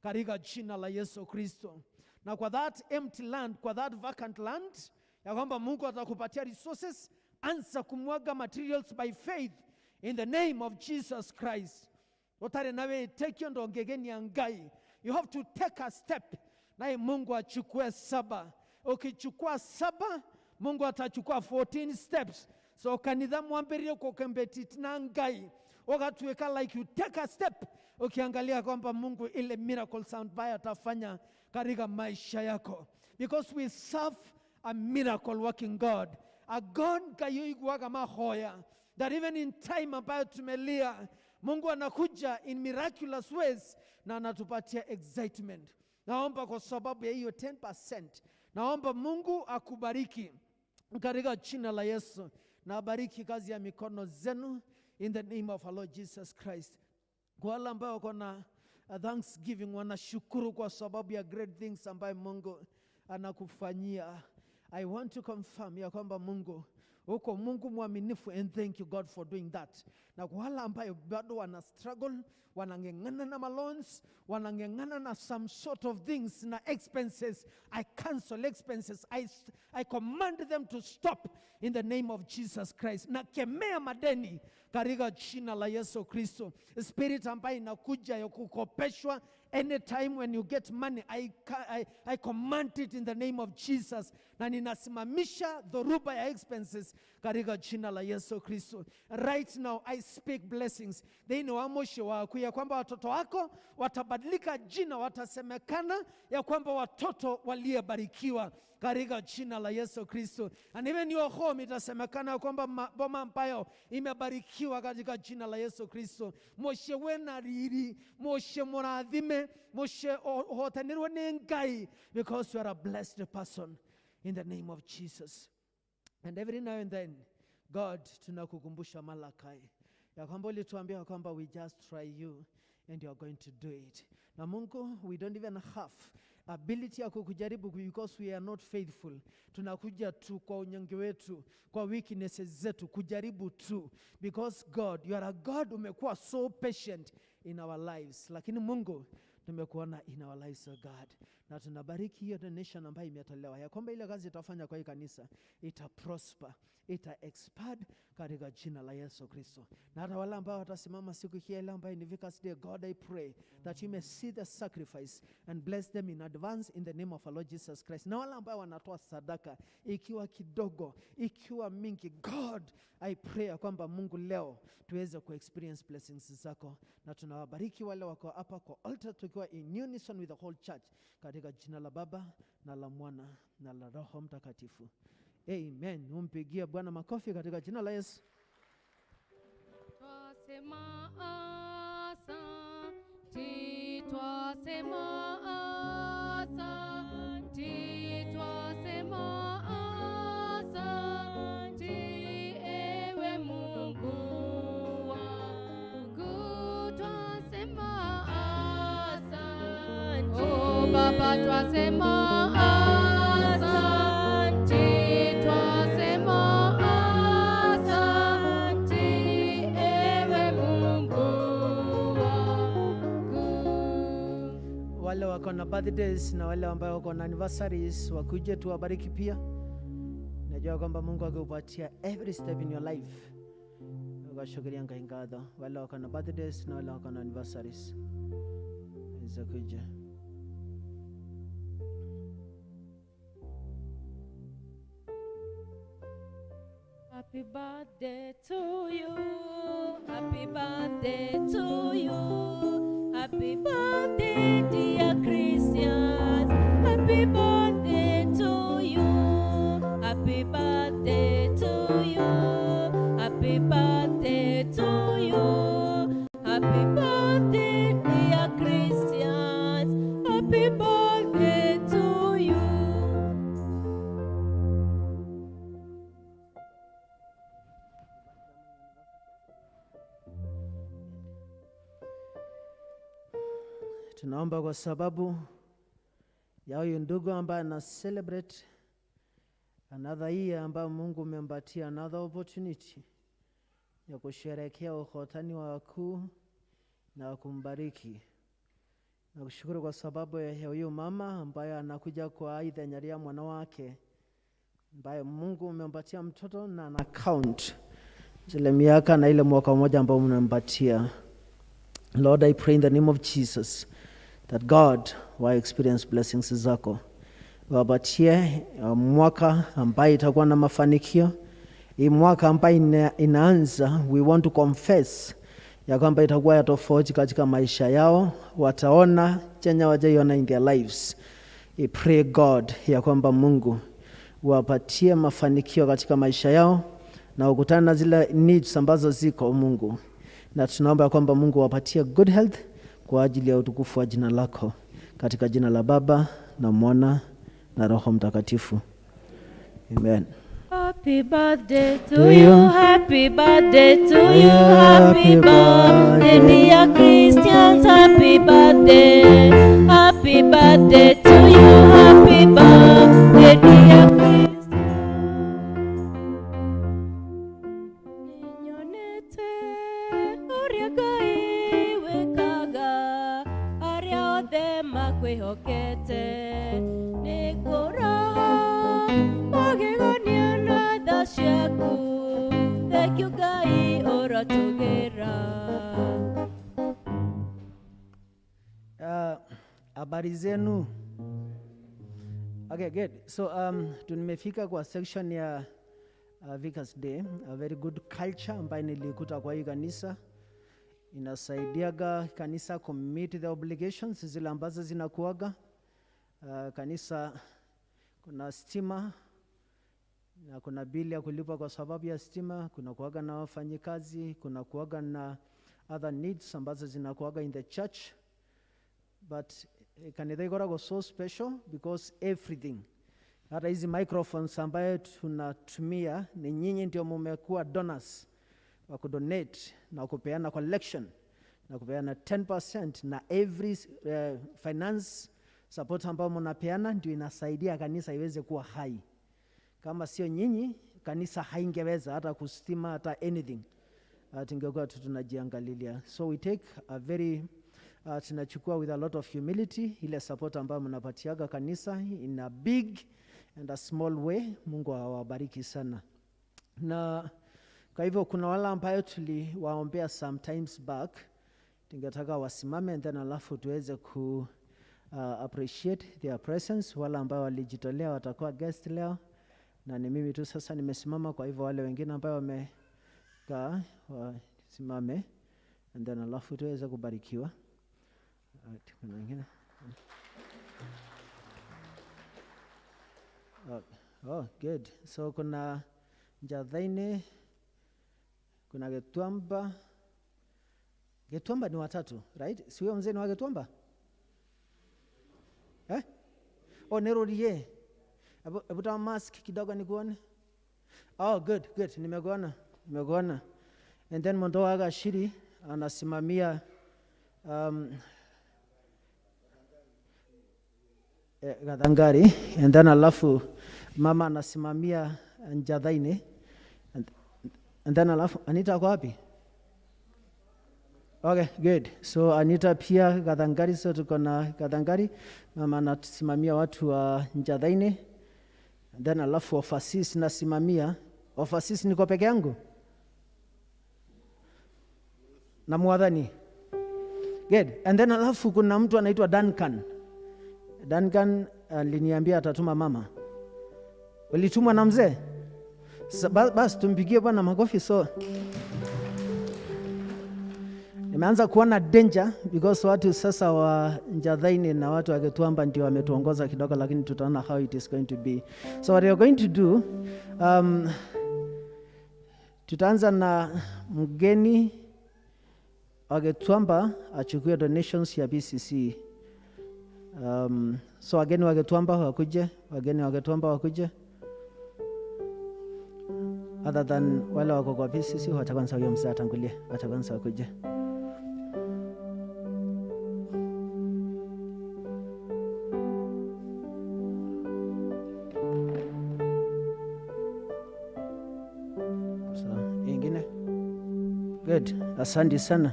katika jina la Yesu Kristo, na kwa that empty land, kwa that vacant land, ya kwamba Mungu atakupatia resources. Anza kumwaga materials by faith in the name of Jesus Christ. Utari na wĩtĩkio ndũngĩgenia Ngai. You have to take a step, naye Mungu achukue saba. Ukichukua saba, Mungu atachukua 14 steps. So kanitha mwambĩrĩrie kũcompete na Ngai, ũgatuĩka like you take a step, ukiangalia kwamba Mungu ile miracles ambayo atafanya katika maisha yako, because we serve a miracle working God, a God Ngai ũiguaga mahoya, that even in time ambayo tumelia, Mungu anakuja in miraculous ways na anatupatia excitement. Naomba kwa sababu ya hiyo 10%, naomba Mungu akubariki katika jina la Yesu, na abariki kazi ya mikono zenu in the name of our Lord Jesus Christ. Kwa wale ambao wako na thanksgiving, wanashukuru kwa sababu ya great things ambayo Mungu anakufanyia, I want to confirm ya kwamba Mungu uko Mungu mwaminifu, and thank you, God, for doing that. Na kwa wale ambayo bado wana struggle, wanang'eng'ana na maloans, wanang'eng'ana na some sort of things na expenses, I cancel expenses. I command them to stop in the name of Jesus Christ. Nakemea madeni katika jina la Yesu Kristo. Spirit ambayo inakuja ya kukopeshwa anytime when you get money, I command it in the name of Jesus, na ninasimamisha dhoruba ya expenses katika jina la Yesu Kristo. Right now I speak blessings thĩinĩ wa mũciĩ waku, ya kwamba watoto wako watabadilika jina, watasemekana ya kwamba watoto waliyebarikiwa katika jina la Yesu Kristo. And even your home itasemekana ya kwamba boma ambayo imebarikiwa katika jina la Yesu Kristo. Mũciĩ wĩna riri, mũciĩ mũrathime, mũciĩ ũhotanĩrwo nĩ Ngai, because you are a blessed person in the name of Jesus. And every now and then, God, tunakukumbusha Malachi ya kwamba ulituambia kwamba we just try you and you are going to do it. Na Mungu, we don't even have ability ya kukujaribu because we are not faithful. Tunakuja tu kwa unyonge wetu, kwa weaknesses zetu, kujaribu tu. Because God, you are a God umekuwa so patient in our lives. Lakini Mungu, tumekuona in our lives, oh God. Na tunabariki hiyo donation ambayo imetolewa, ya kwamba ile kazi itafanya kwa hii kanisa ita prosper, ita expand katika jina la Yesu Kristo. Na hata wale ambao watasimama siku hii ile ambayo ni Vicars Day, God, I pray that you may see the sacrifice and bless them in advance in the name of our Lord Jesus Christ. Na wale ambao wanatoa sadaka, ikiwa kidogo, ikiwa mingi, God, I pray ya kwamba Mungu leo tuweze ku experience blessings zako, na tunawabariki wale wako hapa kwa altar tukiwa in unison with the whole church, katika jina la Baba na la Mwana na la Roho Mtakatifu. Amen. Umpigie Bwana makofi katika jina la Yesu. Twasema asanti, twasema asanti, twasema asanti, ewe Mungu wangu, twasema asanti. Oh Baba, twasema asanti, twasema asanti, ewe Mungu wangu. Wale wako na birthdays na wale ambao wako na anniversaries wakuje tuwabariki pia. Najua kwamba Mungu akikupatia every step in your life, ukashukuria Ngai ngatho. Wale wako na birthdays na wale wako na anniversaries waweze kuja. Happy birthday to you. Happy birthday to you. Happy birthday, dear Christians. Happy birthday to you. Happy birthday to you. Happy birthday to you. Happy birthday, dear Christians. Happy birthday to you. Tunaomba kwa sababu ya huyu ndugu ambaye ana celebrate another year ambayo Mungu umempatia another opportunity ya kusherehekea uhotani wa wakuu na kumbariki. Na kushukuru kwa sababu ya huyu mama ambaye anakuja kwa ithenya rĩa mwana wake ambaye Mungu umempatia mtoto na ana count zile miaka na ile mwaka mmoja ambao mnampatia. Lord, I pray in the name of Jesus that God wa experience blessings zako, wapatie mwaka ambaye itakuwa na mafanikio. Hii mwaka ambayo inaanza, we want to confess ya kwamba itakuwa ya tofauti katika maisha yao, wataona chenye wajaiona in their lives. I pray God ya kwamba Mungu wapatie mafanikio katika maisha yao na ukutane na zile needs ambazo ziko Mungu, na tunaomba ya kwamba Mungu wapatie good health kwa ajili ya utukufu wa jina lako, katika jina la Baba na Mwana na Roho Mtakatifu, amen. Happy birthday to you, happy birthday to you, happy birthday, dear Christians, happy birthday, happy birthday to you, happy birthday, dear Christians. Nĩnyonete ũrĩa Ngai wĩkaga arĩa othe makwĩhokete, nĩngũraha magegania na tha ciaku, thengiũ Ngai ũrotũgĩra. Habari zenu. Okay, good. So tumefika kwa section ya Vicars Day, a very good culture ambayo nilikuta kwa hii kanisa. Inasaidiaga kanisa ku meet the obligations zile ambazo zinakuaga. Kanisa kuna stima na kuna bili ya kulipa kwa sababu ya stima, kuna kuaga na wafanyikazi, kuna kuaga na other needs ambazo zinakuaga in the church. But kanitha ikoragwo so special because everything, hata hizi microphones ambayo tunatumia ni nyinyi ndio mumekuwa donors wa kudonate na kupeana collection na kupeana 10% na every finance support ambayo mnapeana ndio inasaidia kanisa iweze kuwa hai. Kama sio nyinyi, kanisa haingeweza hata kustima hata anything. Tungekuwa tu tunajiangalilia. So we take a very tunachukua with a lot of humility ile support ambayo mnapatiaga kanisa in a big and a small way. Mungu awabariki sana. Na kwa hivyo kuna wale ambayo tuliwaombea sometimes back, tungetaka wasimame and then alafu tuweze ku appreciate their presence. Wale ambao walijitolea watakuwa guest leo, na ni mimi tu sasa nimesimama. Kwa hivyo wale wengine ambao wamekaa wasimame and then alafu tuweze kubarikiwa. Alright, kuna wengine? Oh, good. So kuna Njathaine, kuna Gĩtuamba. Gĩtuamba ni watatu, right? Si huyo mzee ni wa Gĩtuamba? Eh? Oh, Nerorie. Hebu toa mask kidogo nikuone. Oh, good, good. Nimekuona. Nimekuona. And then Mondoa Gashiri anasimamia Gathangari, and then alafu mama anasimamia Njathaine, and then alafu Anita ako wapi? Okay, good. So Anita pia Gathangari, so tuko na Gathangari, mama anasimamia watu wa Njathaine, and then alafu overseas nasimamia. Overseas niko peke yangu na mwadhani. Good. And then alafu kuna mtu anaitwa Duncan. Duncan aliniambia atatuma mama. Ulitumwa na mzee? Basi tumpigie Bwana makofi. So nimeanza kuona danger because watu sasa wa Njathaini na watu wa Gĩtuamba ndio wametuongoza kidogo, lakini tutaona how it is going to be. So what we are going to do, tutaanza na mgeni wa Gĩtuamba achukue donations ya BCC. So wageni wa Gĩtuamba wakuje, wageni wa Gĩtuamba wakuje. Other than wale wako kwa BCC, wacha kwanza huyo mzee atangulie, wacha kwanza wakuje. So, ingine? Good, asante sana.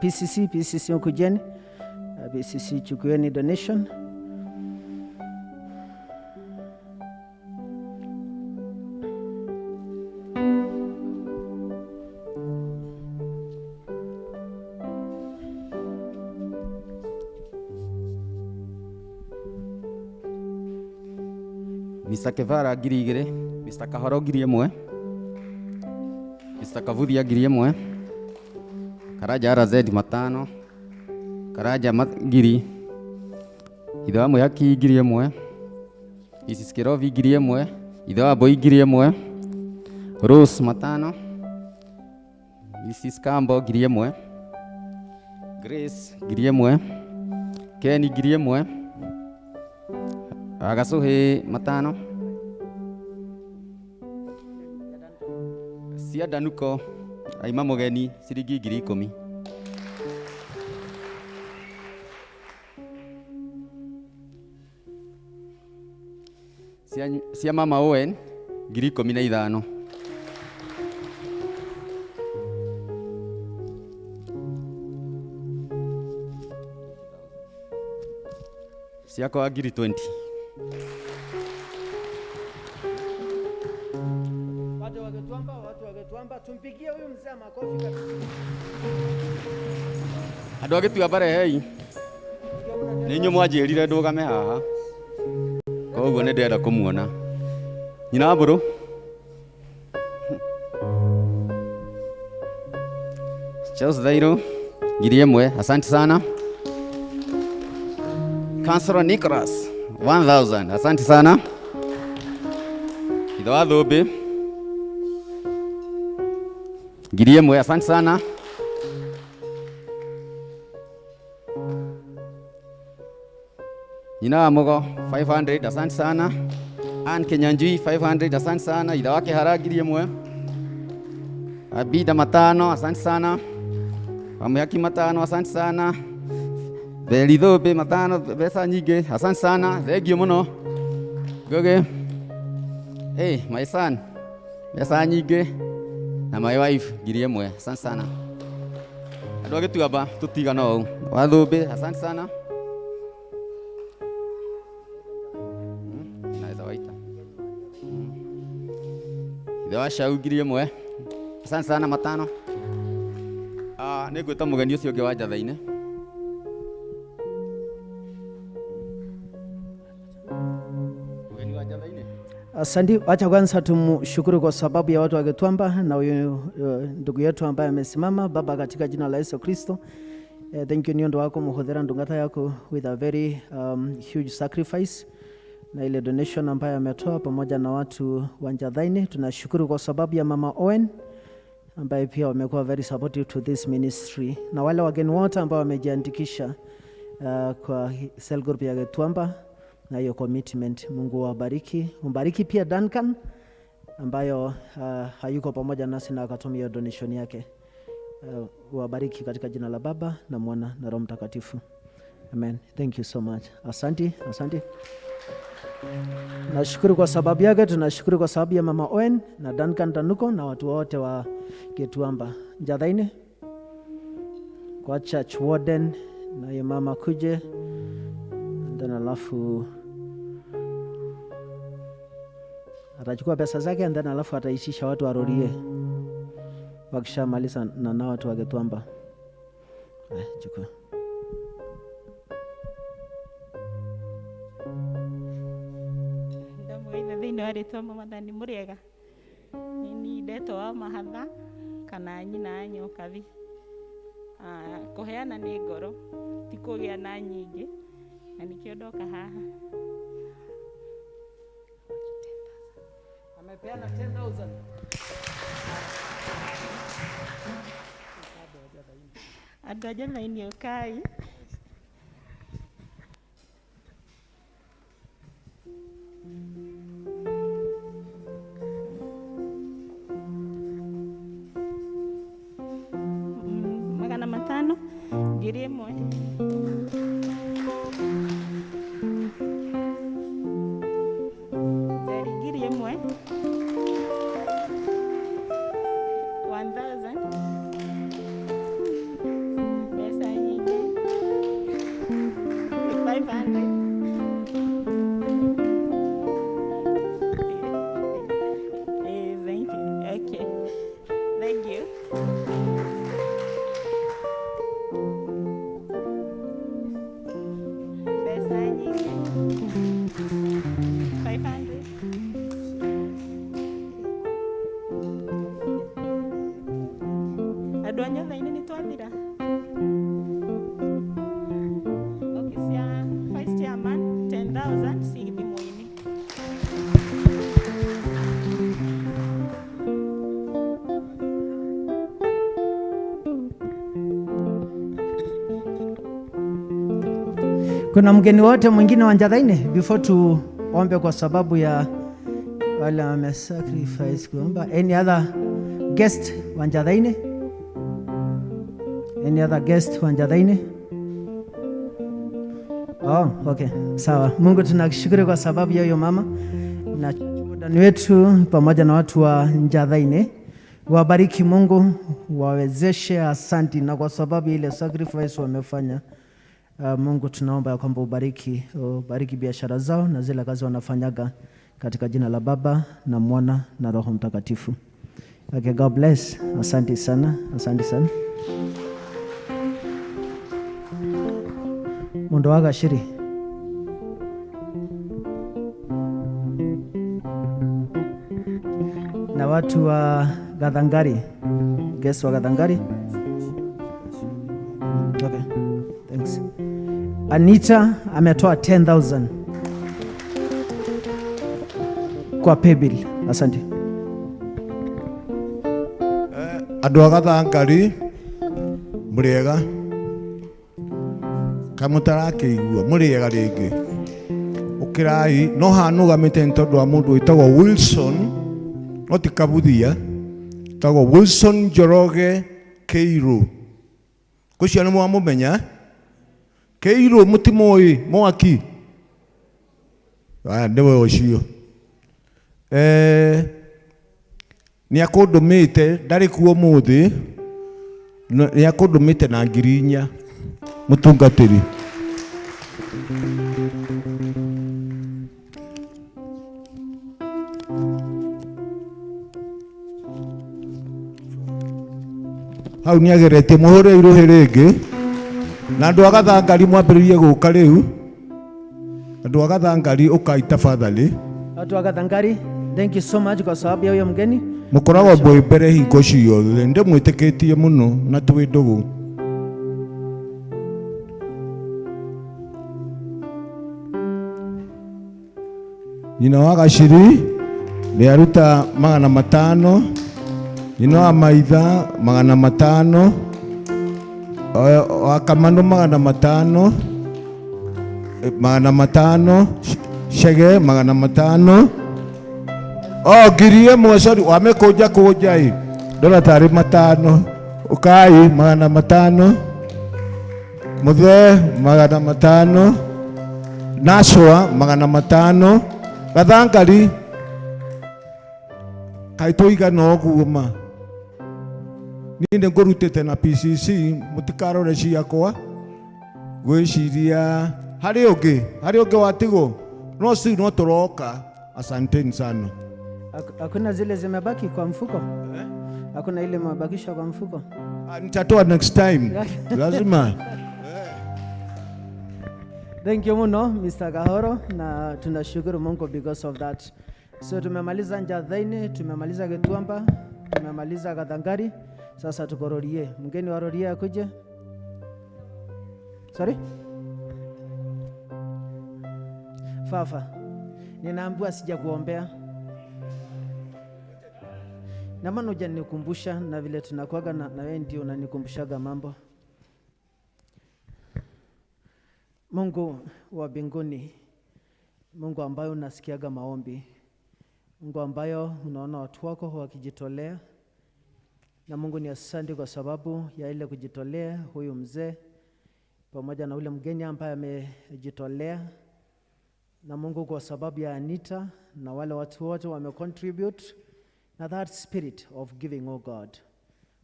PCC, PCC ukujeni. BCC chukueni donation. Mr. Kevara 2,000, Mr. Kahoro 1,000, Mr. Kavuthia 1,000, Karaja RZ 5, Karaja 1,000, ithe wa Mwihaki 1,000, Mrs. Kirovi 1,000, ithe wa Mbui 1,000, Rose 5, Mrs. Kambo 1,000, Grace 1,000, Ken 1,000, Agacuhi 5, cia Danuko aima mugeni ciringi 10,000. Cia mama Owen 15,000. Ciakwa 20,000. Watu wa Gĩtuamba, watu wa Gĩtuamba, tumpigie huyu mzee makofi kabisa. Andũ a Gĩtuamba rehei, nĩ inyuĩ mwanjĩrire ndũgame haha, koguo nĩ ndĩrenda kũmuona. Nyina wa Mbũrũ, Charles Thairũ 1,000, asante sana. Councillor Nicholas 1,000, asante sana. Ithe wa Thũmbĩ 1,000, asante sana. Nyina wa Mugo 500, asante sana. Ann Kinyanjui 500, asante sana. Ithe wa Kĩhara 1,000. Abida 5, asante sana. Wamwihaki 5, asante sana. Theri Thũmbĩ 5, mbeca nyingĩ, asante sana. Thank you mũno. Ngugi. Hey, my son, mbeca nyingĩ na my wife 1,000, asante sana. Andũ a Gĩtuamba tũtigana ũũ. Wa Thũmbĩ, asante sana. Naweza waita. Ithe wa Cau 1,000, asante sana 5. Nĩ ngwĩta mũgeni ũcio ũngĩ wa Njatha-inĩ. Mũgeni wa Njatha-inĩ. Asante, wacha kwanza tumshukuru kwa sababu ya watu wa Gĩtuamba na huyu ndugu yetu ambaye amesimama. Baba, katika jina la Yesu Kristo, thank you nĩ ũndũ wa kũmũhũthĩra ndungata yako with a very huge sacrifice na ile donation ambayo ametoa pamoja na watu wa Njathaini. Tunashukuru kwa sababu ya Mama Owen ambaye pia wamekuwa very supportive to this ministry na wale wageni wote ambao wamejiandikisha kwa cell group ya Gĩtuamba na hiyo commitment. Mungu awabariki. Umbariki pia Duncan ambayo hayuko pamoja nasi na akatumia hiyo donation yake. Wabariki katika jina la Baba na Mwana na Roho Mtakatifu. Amen. Thank you so much. Asante, asante. Nashukuru kwa sababu yake, tunashukuru kwa sababu ya Mama Owen na Duncan Danuko na watu wote wa Gĩtuamba. Njathaini kwa church warden na ye mama kuje, and then alafu atachukua pesa zake and then alafu ataitisha watu warorie wakishamaliza na watu wa Gĩtuamba. Chukua. Ndamwĩthe thĩinĩ wa rĩtwa mwathani mũrĩega. Nĩ niĩ ndetwo wa Mahatha kana nyina ya Nyokabi. Kũheana nĩ ngoro, ti kũgĩa na nyingĩ, na nĩkĩo ndoka haha. Amepeana 10,000. Andũ a Njathaini ũkai. 500, 1,000. Njeri 1,000. 1,000. Mbeca nyingĩ. 500. Thank you. Okay. Thank you. Kuna mgeni wote mwingine wa Njathaini before tuombe kwa sababu ya wale wame sacrifice kuomba? Any other guest wa Njathaini? Any other guest wa Njathaini? Oh, okay. Sawa. Mungu tunakushukuru kwa sababu ya huyo mama na ndani wetu pamoja na watu wa Njathaini. Wabariki Mungu, wawezeshe, asanti, na kwa sababu ile sacrifice wamefanya. Mungu tunaomba ya kwamba ubariki, ubariki biashara zao na zile kazi wanafanyaga katika jina la Baba na Mwana na Roho Mtakatifu. Okay, God bless. Asante sana, asante sana. Mundu wa Gachiri. Na watu wa Gathangari. Guest wa Gathangari. Okay, thanks. Anita ametoa 10,000 kwa paybill. Asante. Andå a Gathangari må rä ega kaä må tarakä igua må rä ega rä ngä å kä rai no hanå gamä te nä tondå wa må ndå wä tagwo Wilson, no ti Kabuthia, tagwo Wilson Njoroge Keiru. Gå cio nä mwamå menya Keiru må timå mwaki aya nä we å cio nä akå ndå mä te ndarä kuo må thä nä akå ndå mä te na 4,000 må tungatä ri. Hau nä ageretie må hå re irå hä rä ngä na andå a Gathangari mwambä rä rie gå ka rä u andå a Gathangari å kai tafadhali. Watu wa Gathangari, thank you so much kwa sababu ya huyo mgeni. Må koragwo mwä mbere hingo ciothe ndä mwä tä kä tie må no na twä ndå gå. Nyina wa Gachiri nä aruta 500, nyina wa Maitha 500, wa Kamano 500, 500, Chege 500. Oh, 1,000, sorry, wamekũnja kũnja ĩ ndona tarĩ 500, ũkai 500, mũthee 500, Nashua 500, Gathangari kaĩ tũigana ũguo ma niĩ nĩ ngũrutĩte na PCC mũtikarore ciakwa gwĩciria harĩ ũngĩ watigwo no si no tũroka. Asanteni sana. Hakuna zile zimebaki kwa mfuko? Hakuna ile mabakisha kwa mfuko? Nitatoa next time. Lazima. Thank you muno Mr. Kahoro, na tunashukuru Mungu because of that. So tumemaliza Njathaini, tumemaliza Gituamba, tumemaliza Gathangari. Sasa tuko Rorie. Mgeni wa Rorie akuje? Sorry? Fafa. Ninaambiwa sijakuombea. Na maana hujanikumbusha na vile tunakuaga na wewe ndio unanikumbushaga mambo. Mungu wa mbinguni, Mungu ambaye unasikiaga maombi, Mungu ambayo unaona watu wako wakijitolea, na Mungu ni asante kwa sababu ya ile kujitolea huyu mzee pamoja na ule mgeni ambaye amejitolea, na Mungu kwa sababu ya Anita na wale watu wote wamecontribute na that spirit of giving, oh God,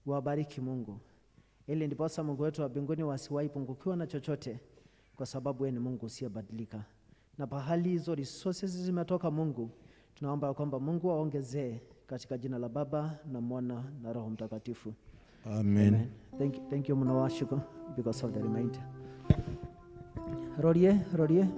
wabariki Mungu, ili ndiposa Mungu wetu wa mbinguni wasiwahi pungukiwa na chochote, kwa sababu wewe ni Mungu usiyebadilika. Na pahali hizo resources zimetoka Mungu, tunaomba kwamba Mungu aongezee katika jina la Baba na Mwana na Roho Mtakatifu. Amen. Amen. Thank you Mnawashuku because of the reminder. Rorie, Rorie.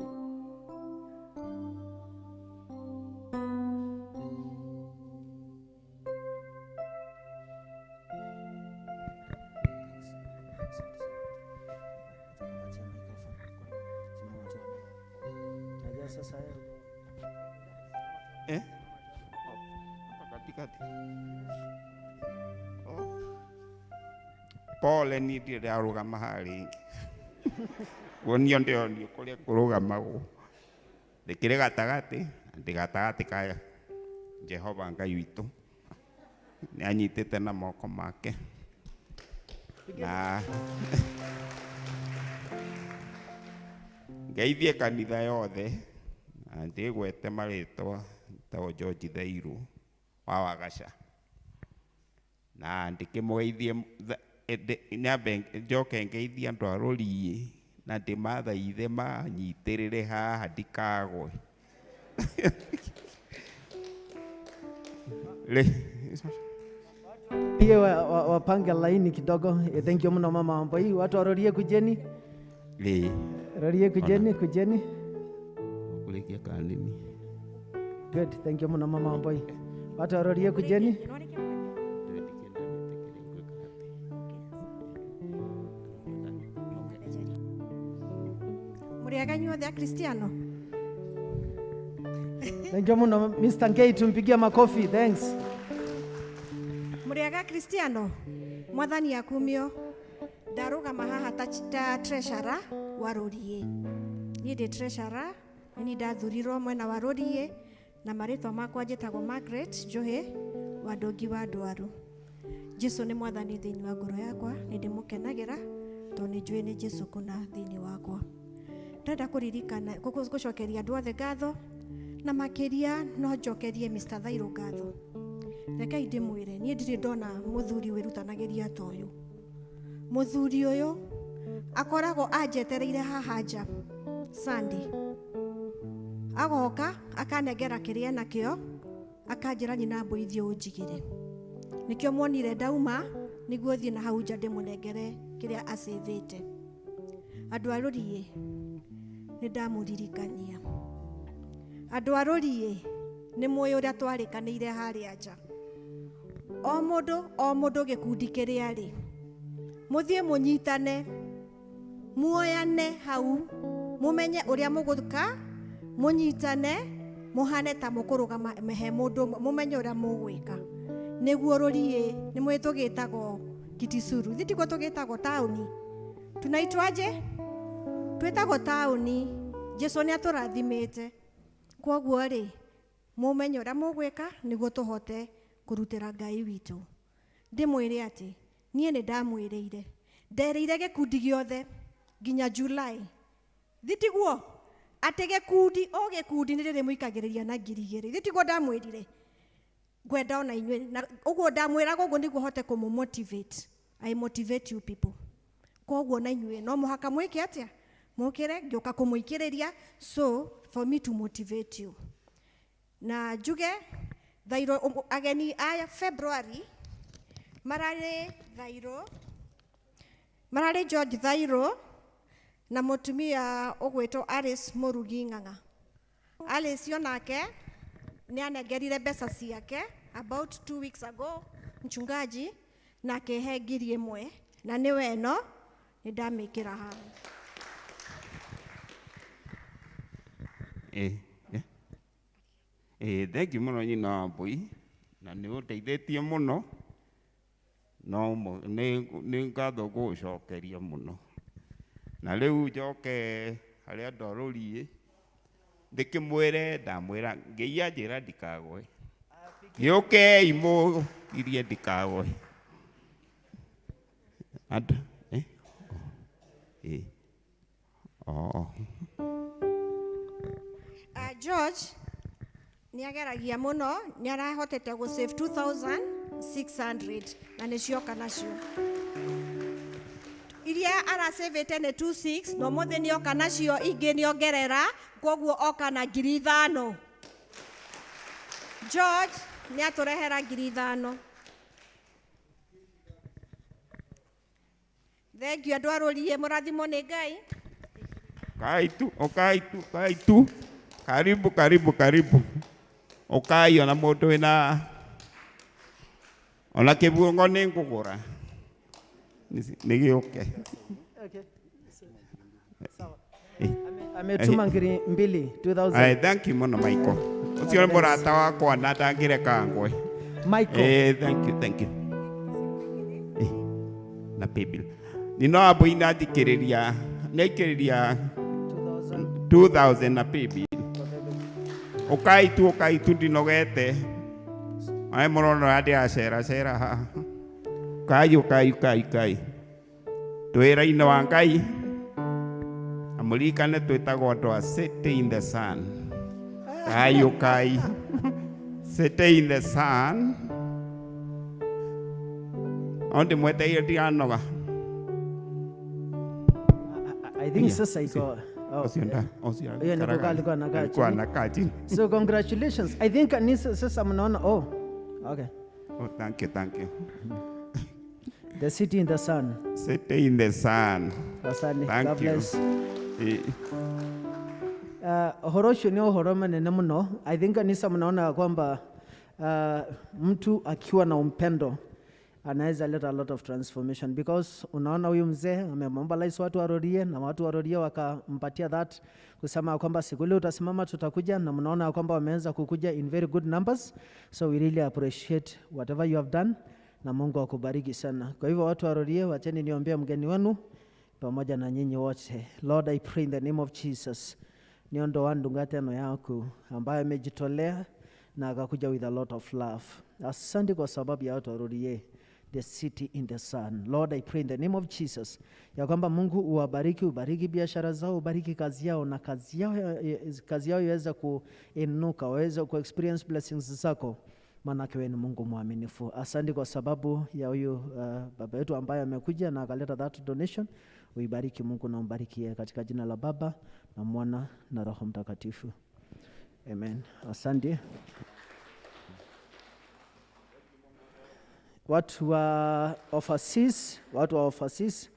Pole ni ndirarũgama haha rĩngĩ. Kuonio ndĩonio kũrĩa kũrũgamagwo. Ndĩkĩrĩ gatagatĩ, na ndĩ gatagatĩ ka Jehova Ngai witũ. Nĩ anyitĩte na moko make. Na ngeithie kanitha yothe na ndĩgwete marĩtwa tagwo George Thairu wa Wagaca na ndĩkĩmũgeithie nyambe njoke ngeithie andũ a Rũriĩ na ndĩmathaithe manyitĩrĩre haha ndikagwe. Pia wapange laini kidogo. Thank you mno mama Wambui. Watu wa Rũriĩ kujeni. Rũriĩ kujeni, kujeni. Kũrĩkia kana nini? Good, thank you mno mama Wambui. Watu wa Rũriĩ kujeni. Mũrĩega inyuothe Akristiano. Thank you mno Mr. Ngei, tumpigie makofi. Thanks. Mũrĩega Akristiano. Mwathani akumio. Ndarũgama haha ta treasurer wa Rũriĩ. Niĩ ndĩ treasurer, nĩ niĩ ndathurirwo mwena wa Rũriĩ na marĩtwa makwa njĩtagwo Margaret Njohi wa Ndũngi wa Ndwaru. Jesu nĩ mwathani thĩinĩ wa ngoro yakwa, nĩ ndĩmũkenagĩra tondũ nĩ njũĩ nĩ Jesu kũna thĩinĩ wakwa. Ndĩrenda kũririkana gũcokeria andũ othe ngatho na makĩria no njokerie Mr. Thairũ ngatho. Rekei ndĩmwĩre, niĩ ndirĩ ndona mũthuri wĩrutanagĩria ta ũyũ. Mũthuri ũyũ akoragwo anjetereire haha nja Sunday. Agoka akanengera kĩrĩa enakĩo, akanjĩra nyina mbũi thiĩ ũnjigĩre. Nĩkĩo muonire ndauma nĩguo thiĩ na hau nja ndĩmũnengere kĩrĩa acĩvĩte. Andũ a Rũriĩ nĩ ndamũririkania. Andũ a Rũriĩ nĩ mũĩ ũrĩa twarĩkanĩire harĩa nja. O mũndũ o mũndũ gĩkundi kĩrĩa arĩ, mũthiĩ mũnyitane, muoyane hau, mũmenye ũrĩa mũgũka, mũnyitane, mũhane ta mũkũrũgama he mũndũ ũmwe, mũmenye ũrĩa mũgwĩka. Nĩguo Rũriĩ nĩ mũĩ tũgĩtagwo Kitisuru, ithuĩ tiguo tũgĩtagwo taũni. Tunaitwaje? Twĩtagwo taũni. Jesu nĩ atũrathimĩte. Kwoguo rĩ, mũmenye ũrĩa mũgwĩka nĩguo tũhote kũrutĩra Ngai witũ. Ndĩmwĩre atĩ niĩ nĩ ndamwĩrĩire, nderĩire gĩkundi gĩothe nginya July. Thitiguo atĩ gĩkundi o gĩkundi nĩ rĩrĩmũikagĩrĩria na 2,000. Thitiguo ndamwĩrire? Ngwenda ona inyuĩ na ũguo ndamwĩraga ũguo nĩguo hote kũmũ motivate. I motivate you people. Kwoguo na inyuĩ no mũhaka mwĩke atĩa? Mũkĩre ngĩũka kũmũikĩrĩria, so for me to motivate you. Na njuge Thairũ, ageni a February mararĩ Thairũ, mararĩ George Thairũ na mũtumia ũgwĩtwo Alice Mũrugi Ng'ang'a. Alice onake nĩ anengerire mbeca ciake about 2 weeks ago, mchungaji, na akĩhe 1,000 na nĩwe ĩno nĩ ndamĩkĩra haha. Thank you mũno nyina wa Mbũi, na nĩ ũndeithĩtie mũno, no nĩ ngatho ngũgũcokeria mũno. Na rĩu njoke harĩ andũ a Rũriĩ, ndĩkĩmwĩre, ndamwĩra, Ngai anjĩra ndikagwe. Gĩũkei mũgirie ndikagwe. Andũ, Oh. George nĩ ageragia mũno, nĩ arahotete gũ save 2,600 na nĩ cioka nacio. Iria arasavĩte nĩ 26, na ũmũthĩ nĩ oka nacio ingĩ nĩ ongerera, kwoguo oka na 5,000. George nĩ atũrehera 5,000. Thank you andũ a Rũriĩ, mũrathimwo nĩ Ngai. Kaitu, okaitu, kaitu. Karibu, karibu, karibu. Okai ona mũndũ wĩna ona kĩbuongo nĩ ngũgũra. Nĩ gĩũke. Okay. Sawa. Ametuma 2,000, 2,000. Ai, thank you mũno Michael. Ũcio nĩ mũrata wakwa na ndangĩreka ngwe. Michael. Thank you, thank you. Na paybill. Nino Wambũi na thikĩrĩria Nĩaikĩrĩria 2000 na paybill. Ũkai tu, ũkai tu, ndinogete. Ae mũrona ũrĩa ndĩracera cera haha. Ũkai, ũkai, ũkai, ũkai. Twĩra-inĩ wa Ngai. Na mũririkane twĩtagwo andũ a City in the Sun. Ũkai, ũkai. City in the Sun. O ndĩmwetereire ndiganoga. I think sasa iko, oh, Ũcio ũcio Huyo ni kukaa alikuwa anakaa alikuwa chini. anakaa chini. So congratulations. I think kanisa sasa mnaona, oh, okay. Oh, thank you, thank you. The City in the Sun. City in the Sun. Asante. Thank God you. bless. Eh, Ũhoro ũcio nĩ ũhoro manene mũno. I think kanisa mnaona ya kwamba mtu akiwa na upendo anaweza leta a lot of transformation, because unaona huyu mzee amemobilize watu warorie na watu warorie wakampatia that kusema kwamba siku ile utasimama tutakuja, na mnaona ya kwamba wameanza kukuja in very good numbers. So we really appreciate whatever you have done, na Mungu akubariki sana. Kwa hivyo watu warorie, wacheni niombee mgeni wenu pamoja na nyinyi wote. Lord, I pray in the name of Jesus, nĩ ũndũ wa ndungata ĩno yaku ambayo amejitolea na akakuja with a lot of love. Asante kwa sababu ya watu wa Rurie, the City in the Sun. Lord, I pray in the name of Jesus ya kwamba Mungu uwabariki, ubariki biashara zao, ubariki kazi yao na kazi yao iweze kuinuka, waweze ku experience blessings zako, maanake wewe ni Mungu mwaminifu. Asante kwa sababu ya huyu baba yetu ambaye amekuja na akaleta that donation. Uibariki Mungu na umbarikie katika jina la Baba na Mwana na Roho Mtakatifu. Amen. Asante. Watu wa overseas, watu wa overseas,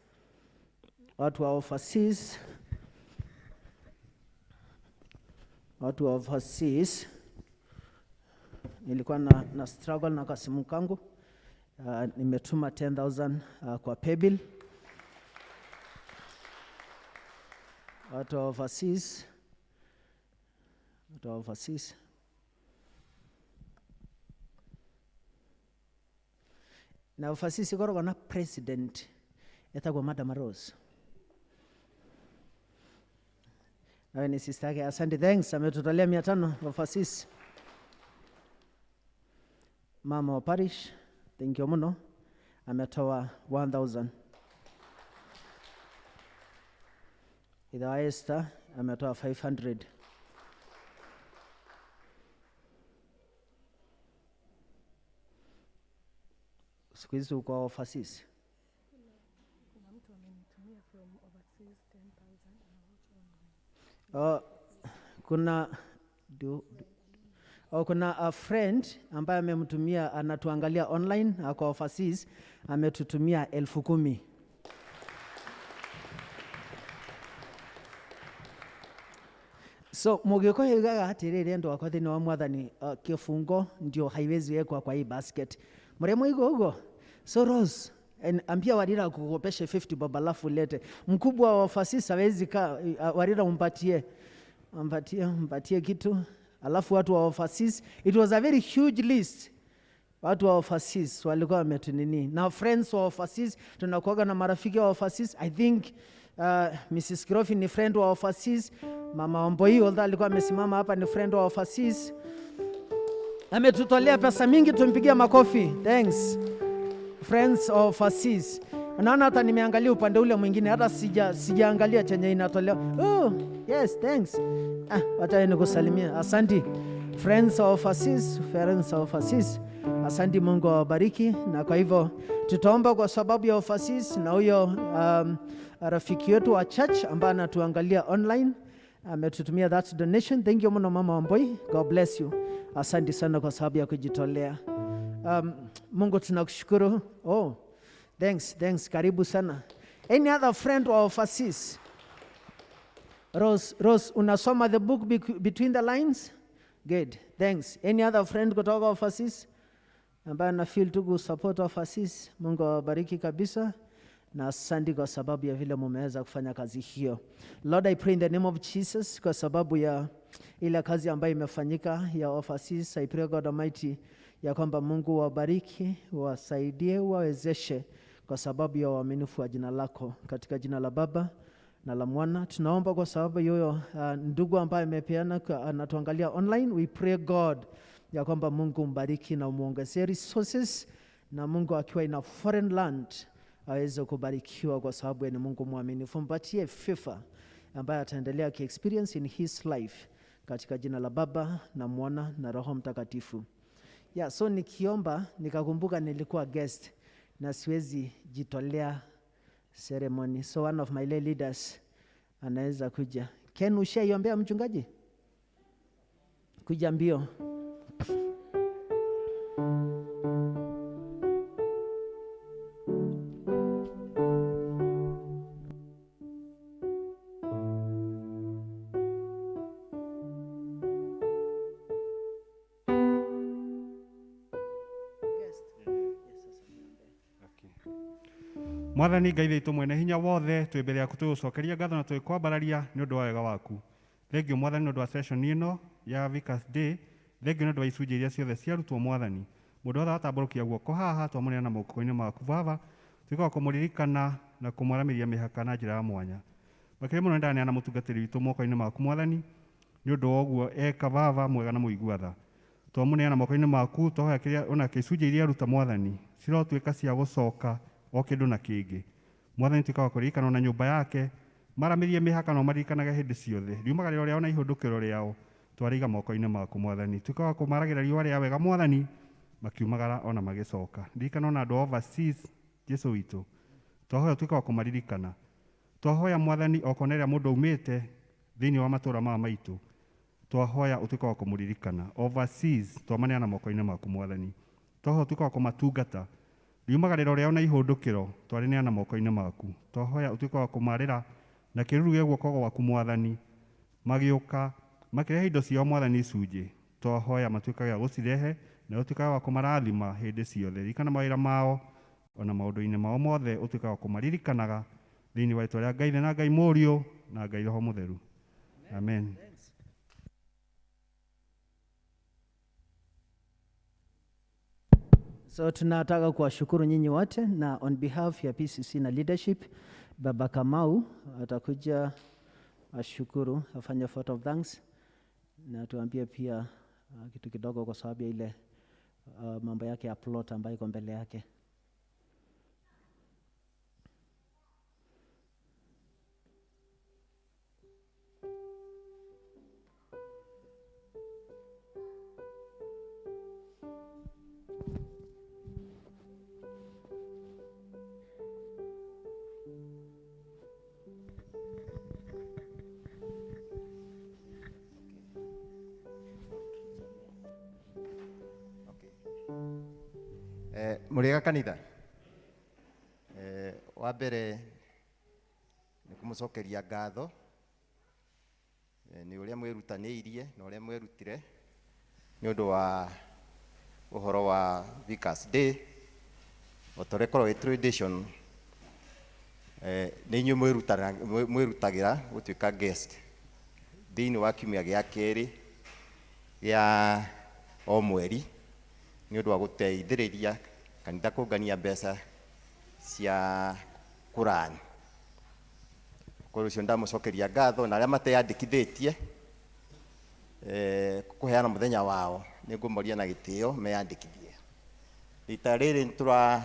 watu wa overseas, watu wa overseas. Nilikuwa na struggle na kasimu kangu. Nimetuma 10,000 kwa paybill. Watu wa overseas, watu wa overseas. Na overseas ikoragwo na president etagwo Madam Rose. Nawe ni sister yake. Asante, thanks. Ametutolea 500 overseas. Mama wa parish, thank you muno. Ametoa 1000. Ithe wa Esther ametoa 500. Siku hizi uko overseas. Kuna mtu amenitumia from overseas 10,000 na watch online. Oh, oh, kuna a friend ambaye amemtumia, anatuangalia online, ako overseas, ametutumia 10,000. So Mũgĩkũyũ yugaga atĩrĩrĩ, andũ akwa thĩinĩ wa Mwathani, kĩbungo ndio haiwezi wekwa kwa hii basket. Mremo iko huko. So Rose, ambia Warira akukopeshe 50 bob alafu ulete. Mkubwa wa overseas hawezi ka Warira umpatie. Mpatie, mpatie kitu. Alafu watu wa overseas, it was a very huge list. Watu wa overseas walikuwa wametunini. Na friends wa overseas, tunakuwaga na marafiki wa overseas. I think Mrs. Grofi ni friend wa overseas. Mama Wamboi, although alikuwa amesimama hapa, ni friend wa overseas. Ametutolea pesa mingi, tumpigie makofi. Thanks. Friends of overseas. Naona hata nimeangalia upande ule mwingine, hata sijaangalia chenye inatolewa. Oh, yes, thanks. Ah, wacha nikusalimia. Asante. Friends of overseas, friends of overseas. Asante, Mungu awabariki. Na kwa hivyo tutaomba kwa sababu ya overseas na huyo rafiki wetu wa church ambaye anatuangalia online ametutumia that donation. Thank you mno, Mama Wamboi. God bless you. Asante sana kwa sababu ya kujitolea. Mungu tunakushukuru. Oh, thanks, thanks. Karibu sana. Any other friend wa overseas? Rose, Rose, unasoma the book between the lines? Good, thanks. Any other friend kutoka overseas ambaye ana feel tu kusupport overseas? Mungu awabariki kabisa na asante kwa sababu ya vile mumeweza kufanya kazi hiyo. Lord, I pray in the name of Jesus kwa sababu ya ile kazi ambayo imefanyika ya overseas. I pray, God Almighty, ya kwamba Mungu wabariki, wasaidie, wawezeshe kwa sababu ya uaminifu wa jina lako, katika jina la Baba na la Mwana. Tunaomba kwa sababu yoyo ndugu ambaye amepeana anatuangalia online. We pray God ya kwamba Mungu mbariki na umuongezee resources, na Mungu akiwa in a foreign land aweze kubarikiwa kwa sababu yeye ni Mungu mwaminifu. Mpatie favor ambaye ataendelea akiexperience in his life, katika jina la Baba na Mwana na Roho Mtakatifu. Yeah, so nikiomba nikakumbuka nilikuwa guest na siwezi jitolea ceremony. So one of my lay leaders anaweza kuja. Ken, ushaiombea mchungaji? Kuja mbio. Mwathani Ngai witũ mwene hinya wothe, twĩ mbere yaku tũgũcokeria ngatho na twĩkwambararia nĩ ũndũ wa wega waku. Thengiũ Mwathani nĩ ũndũ wa session ĩno ya Vicars Day, thengiũ nĩ ũndũ wa icunjĩ iria ciothe ciarutwo Mwathani. Mũndũ wothe watambũrũkia guoko haha twamũneana moko-inĩ maku Baba, tuĩka wa kũmũririkana na kũmwaramĩria mĩhaka na njĩra ya mwanya. Makĩria mũno nĩndaneana mũtungatĩri witũ moko-inĩ maku Mwathani, nĩ ũndũ wa ũguo eka Baba mwega na mũigua tha. Twamũneana moko-inĩ maku, twahoya kĩrĩa ona gĩcunjĩ iria aruta Mwathani cirotuĩka cia gũcoka o kĩndũ na kĩngĩ. Mwathani tuĩka wa kũririkana na nyũmba yake, maramĩrie mĩhaka na ũmaririkanage hĩndĩ ciothe. Riumagarĩro rĩao na ihũndũkĩro rĩao twarĩiga moko-inĩ maku Mwathani. Tuĩka wa kũmaragĩra riũa rĩa wega Mwathani, makiumagara ona magĩcoka. Ririkana ona andũ a overseas Jesu witũ, twahoya ũtuĩke wa kũmaririkana. Twahoya Mwathani okona ĩrĩa mũndũ aumĩte thĩinĩ wa matũũra maya maitũ, twahoya ũtuĩke wa kũmũririkana. Overseas twamaneana moko-inĩ maku Mwathani. Twahoya ũtuĩke wa kũmatungata. Riumagarĩro rĩao na ihũndũkĩro twarĩneana moko-inĩ maku. Twahoya ũtuĩke wa kũmarĩra na kĩruru gĩa guoko gwaku Mwathani, magĩũka makĩrehe indo ciao Mwathani icunjĩ. Twahoya matuĩkage a gũcirehe na ũtuĩkage wa kũmarathima hĩndĩ ciothe. Ririkana mawĩra mao ona maũndũ-inĩ mao mothe, ũtuĩkage wa kũmaririkanaga thĩinĩ wa rĩtwa rĩa Ngai Ithe na Ngai Mũriũ na Ngai Roho Mũtheru. Amen. So tunataka kuwashukuru nyinyi wote, na on behalf ya PCC na leadership, Baba Kamau atakuja ashukuru, afanye vote of thanks na tuambie pia kitu kidogo kwa sababu ya ile mambo yake ya plot ambayo iko mbele yake. Mũrĩega kanitha. Wa mbere nĩ kũmũcokeria ngatho nĩ ũrĩa mwĩrutanĩirie na ũrĩa mwerutire nĩ ũndũ wa ũhoro wa Vicars Day. O ta ũrĩa ĩkoragwo ĩ tradition, nĩ inyuĩ mwĩrutagĩra gũtuĩka guest thĩinĩ wa kiumia gĩa kerĩ gĩa o mweri nĩ ũndũ wa gũteithĩrĩria kanitha kũngania mbeca cia kũrani. Kwa ũcio ndamũcokeria ngatho, na arĩa mateyandĩkithĩtie kũheana mũthenya wao nĩ ngũmoria na gĩtĩo meyandĩkithie. Rita rĩrĩ nĩtũra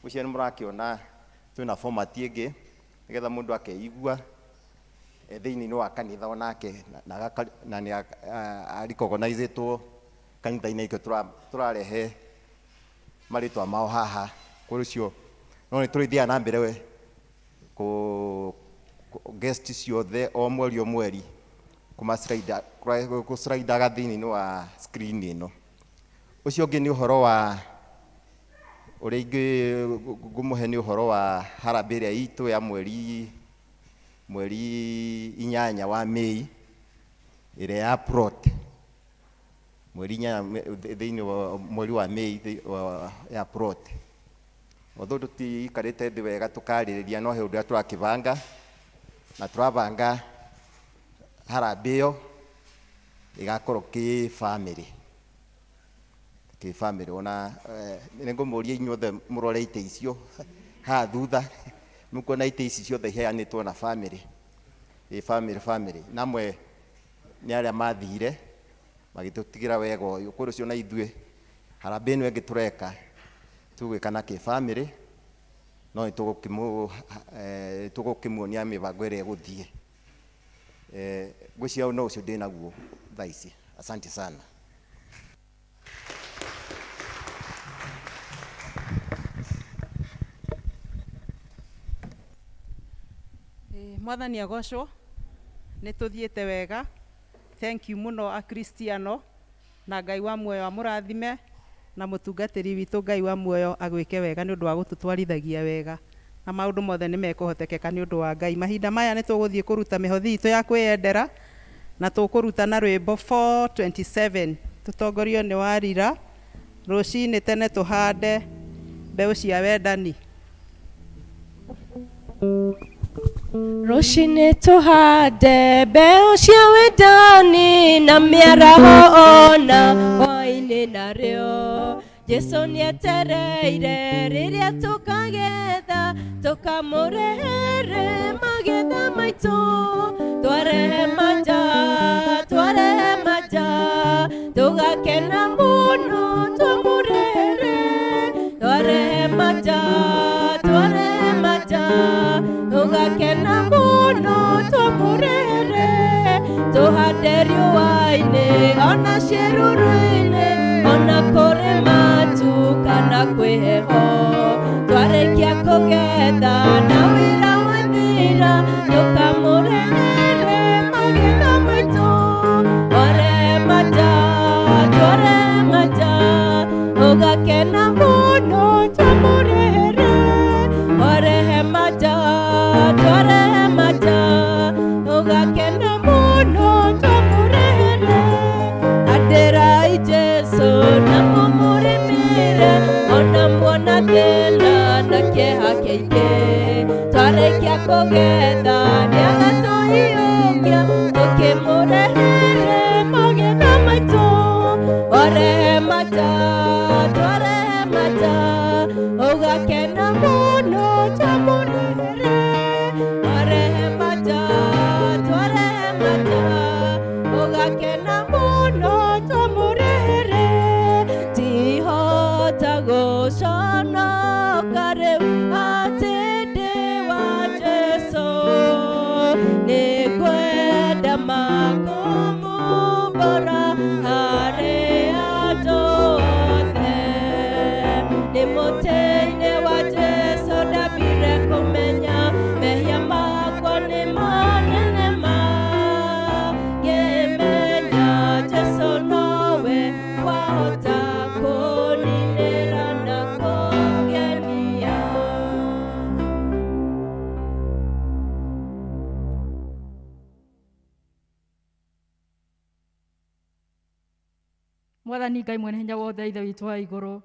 ũcio nĩ mũrakĩona twĩna format ĩngĩ nĩgetha mũndũ akeigua thĩinĩ wa kanitha onake na nĩ arecognizĩtwo kanitha-inĩ, ikĩo tũrarehe marĩtwa mao haha. Kwa ũcio no nĩ tũrĩthiaga na mbere we kũ guest ciothe o mweri o mweri kũmaslide-aga thĩinĩ wa screen ĩno. Ũcio ũngĩ nĩ ũhoro wa ũrĩa ingĩ ngũmũhe nĩ ũhoro wa harambee ĩrĩa itũ ya mweri 8 wa Mĩĩ ĩrĩa ya plot mweri 8 thĩinĩ wa mweri wa Mĩĩ ya plot. Although tũtiikarĩte thĩ wega tũkarĩrĩria, no he ũndũ ũrĩa tũrakĩbanga na tũrabanga harambee ĩyo ĩgakorwo kĩ family, kĩ family. Ona nĩ ngũmũria inyuothe mũrore itĩ icio haha thutha Nĩmukuona itĩ ici ciothe iheanĩtwo na bamĩrĩ, ĩ bamĩrĩ bamĩrĩ, na amwe nĩ arĩa mathire magĩtũtigĩra wega ũyũ. Kũrĩ ũcio na ithuĩ harambĩ ĩno ĩngĩ tũreka tũgwĩka na kĩbamĩrĩ, no nĩ tũgũkĩmuonia mĩbango ĩrĩa ĩgũthiĩ. Ngwĩciria no ũcio ndĩnaguo thaa ici. Asante sana. Mwathani agocwo, nĩ tũthiĩte wega. Thank you mũno akristiano, na Ngai wa muoyo amũrathime, na mũtungatĩri witũ Ngai wa muoyo agwĩke wega nĩ ũndũ wa gũtũtwarithagia wega, na maũndũ mothe nĩ mekũhotekeka nĩ ũndũ wa Ngai. Mahinda maya nĩ tũgũthiĩ kũruta mĩhothi itũ ya kwĩyendera, na tũkũruta na rwĩmbo 427 tũtongorio nĩ Warira. Rũcinĩ tene tũhande mbeũ cia wendani. Rũcinĩ tũhande mbeũ cia wendani, na mĩaraho ona hwaĩ-inĩ narĩo. Jesũ nĩetereire rĩrĩa tũkagetha, tũkamũrehere magetha maitũ. Twarehe manja, twarehe manja, tũgakena mũno tũmũrehere. Twarehe manja, twarehe manja, tũgakena mũno tũmũrehere. Tũhande riũa-inĩ ona ciĩruru-inĩ, ona kũrĩ matu kana kwĩ heho. Twarĩkia kũgetha na wĩra wathira, tũkamũrehere magetha maitũ. Twarehe manja, twarehe manja, ũgakena mũno tũmũrehere. Twarehe manja, twarehe manja, ũgakena mũno tũmũrehere. Andĩrai Jesũ na mũmũrĩmĩre, ona muona thĩna na kĩeha kĩingĩ. Twarĩkia kũgetha nĩagatũhiũkia, tũkĩmũrehere magetha maitũ. Twarehe manja, twarehe manja, ũgakena mũno tũmũrehere. Twarehe manja, twarehe manja, ũgakena mũno tũmũrehere. Ndihota gũconoka rĩu atĩ ndĩ wa Jesũ, nĩngwenda makũmumbũra harĩ andũ othe. Nĩ mũtĩ-inĩ wa Jesũ ndambire kũmenya mehia makwa nĩ manene ma, ngĩmenya Jesũ nowe wahota kũninĩra na kũngenia. Mwathani Ngai mwene hinya wothe, Ithe witũ wa igũrũ,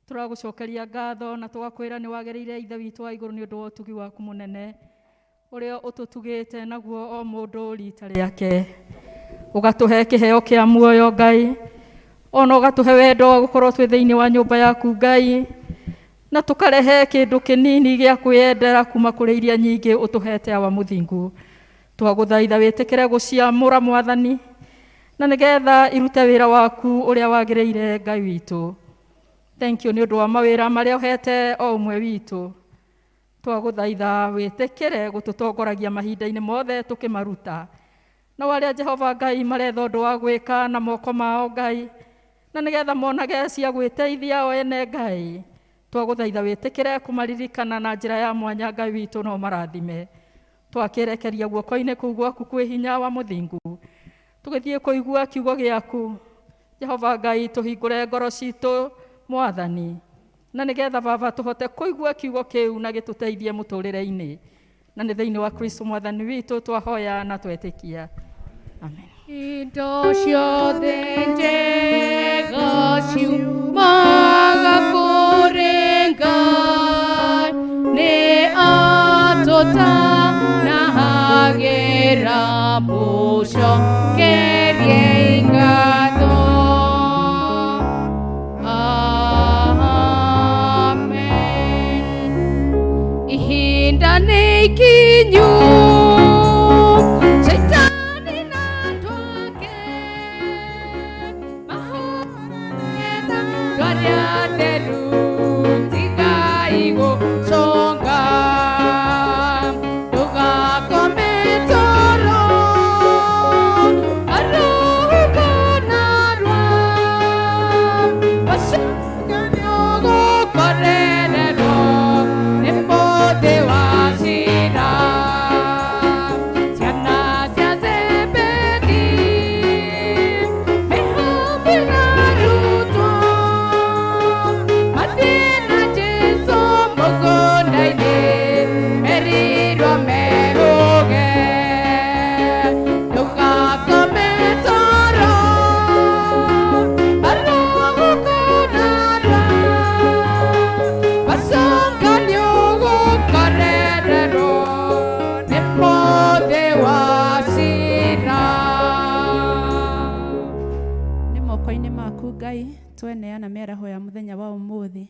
tũragũcokeria ngatho na tũgakwĩra nĩ wagĩrĩire Ithe witũ wa igũrũ nĩ ũndũ wa ũtugi waku mũnene ũrĩa ũtũtugĩte naguo o mũndũ rita rĩake, ũgatũhe kĩheo kĩa muoyo Ngai, ona ũgatũhe wendo wa gũkorwo twĩ thĩinĩ wa nyũmba yaku Ngai, na tũkarehe kĩndũ kĩnini gĩa kwĩyendera kuma kũrĩ iria nyingĩ ũtũhete awa mũthingu. Twagũthaitha wĩtĩkĩre gũciamũra Mwathani, na nĩgetha irute wĩra waku ũrĩa wagĩrĩire Ngai witũ. Thank you nĩ ũndũ wa mawĩra marĩa ũhete o ũmwe witũ. Twagũthaitha wĩtĩkĩre gũtũtongoragia mahinda-inĩ mothe tũkĩmaruta. Na arĩa Jehova Ngai maretha ũndũ wa gwĩka na moko mao Ngai, na nĩgetha monage cia gwĩteithia o ene Ngai, twagũthaitha wĩtĩkĩre kũmaririkana na njĩra ya mwanya Ngai witũ, no marathime. Twakĩrekeria guoko-inĩ kũu gwaku kwĩ hinya wa mũthingu, tũgĩthiĩ kũigua kiugo gĩaku Jehova Ngai, tũhingũre ngoro citũ Mwathani, na nĩgetha Baba tũhote kũigua kiugo kĩu na gĩtũteithie mũtũrĩre-inĩ, na nĩ thĩinĩ wa Kristo Mwathani witũ twahoya na twetĩkia. Amen. Indo ciothe njega ciumaga kũrĩ Ngai, nĩ atũtanahagĩra mũcokerie ngatho. Amen. Ihinda ikinyu Shaitani na andũ ake mahũranĩte andũ arĩa atheru tigai gũconga ndũgakome toro arũhuko narua ũcoke nĩũgũkorererwo nĩ mũthĩ wa cira ciana cia Zebedi mĩhambi na arutwo mathiĩ na Jesũ mũgũnda-inĩ merirwo mehũge ndũgakome toro arũhuko narua wacoka nĩũgũkorererwo nĩ mũthĩ wa cira. Nĩ moko-inĩ maku Ngai tweneana mĩaraho ya mũthenya wa ũmũthĩ.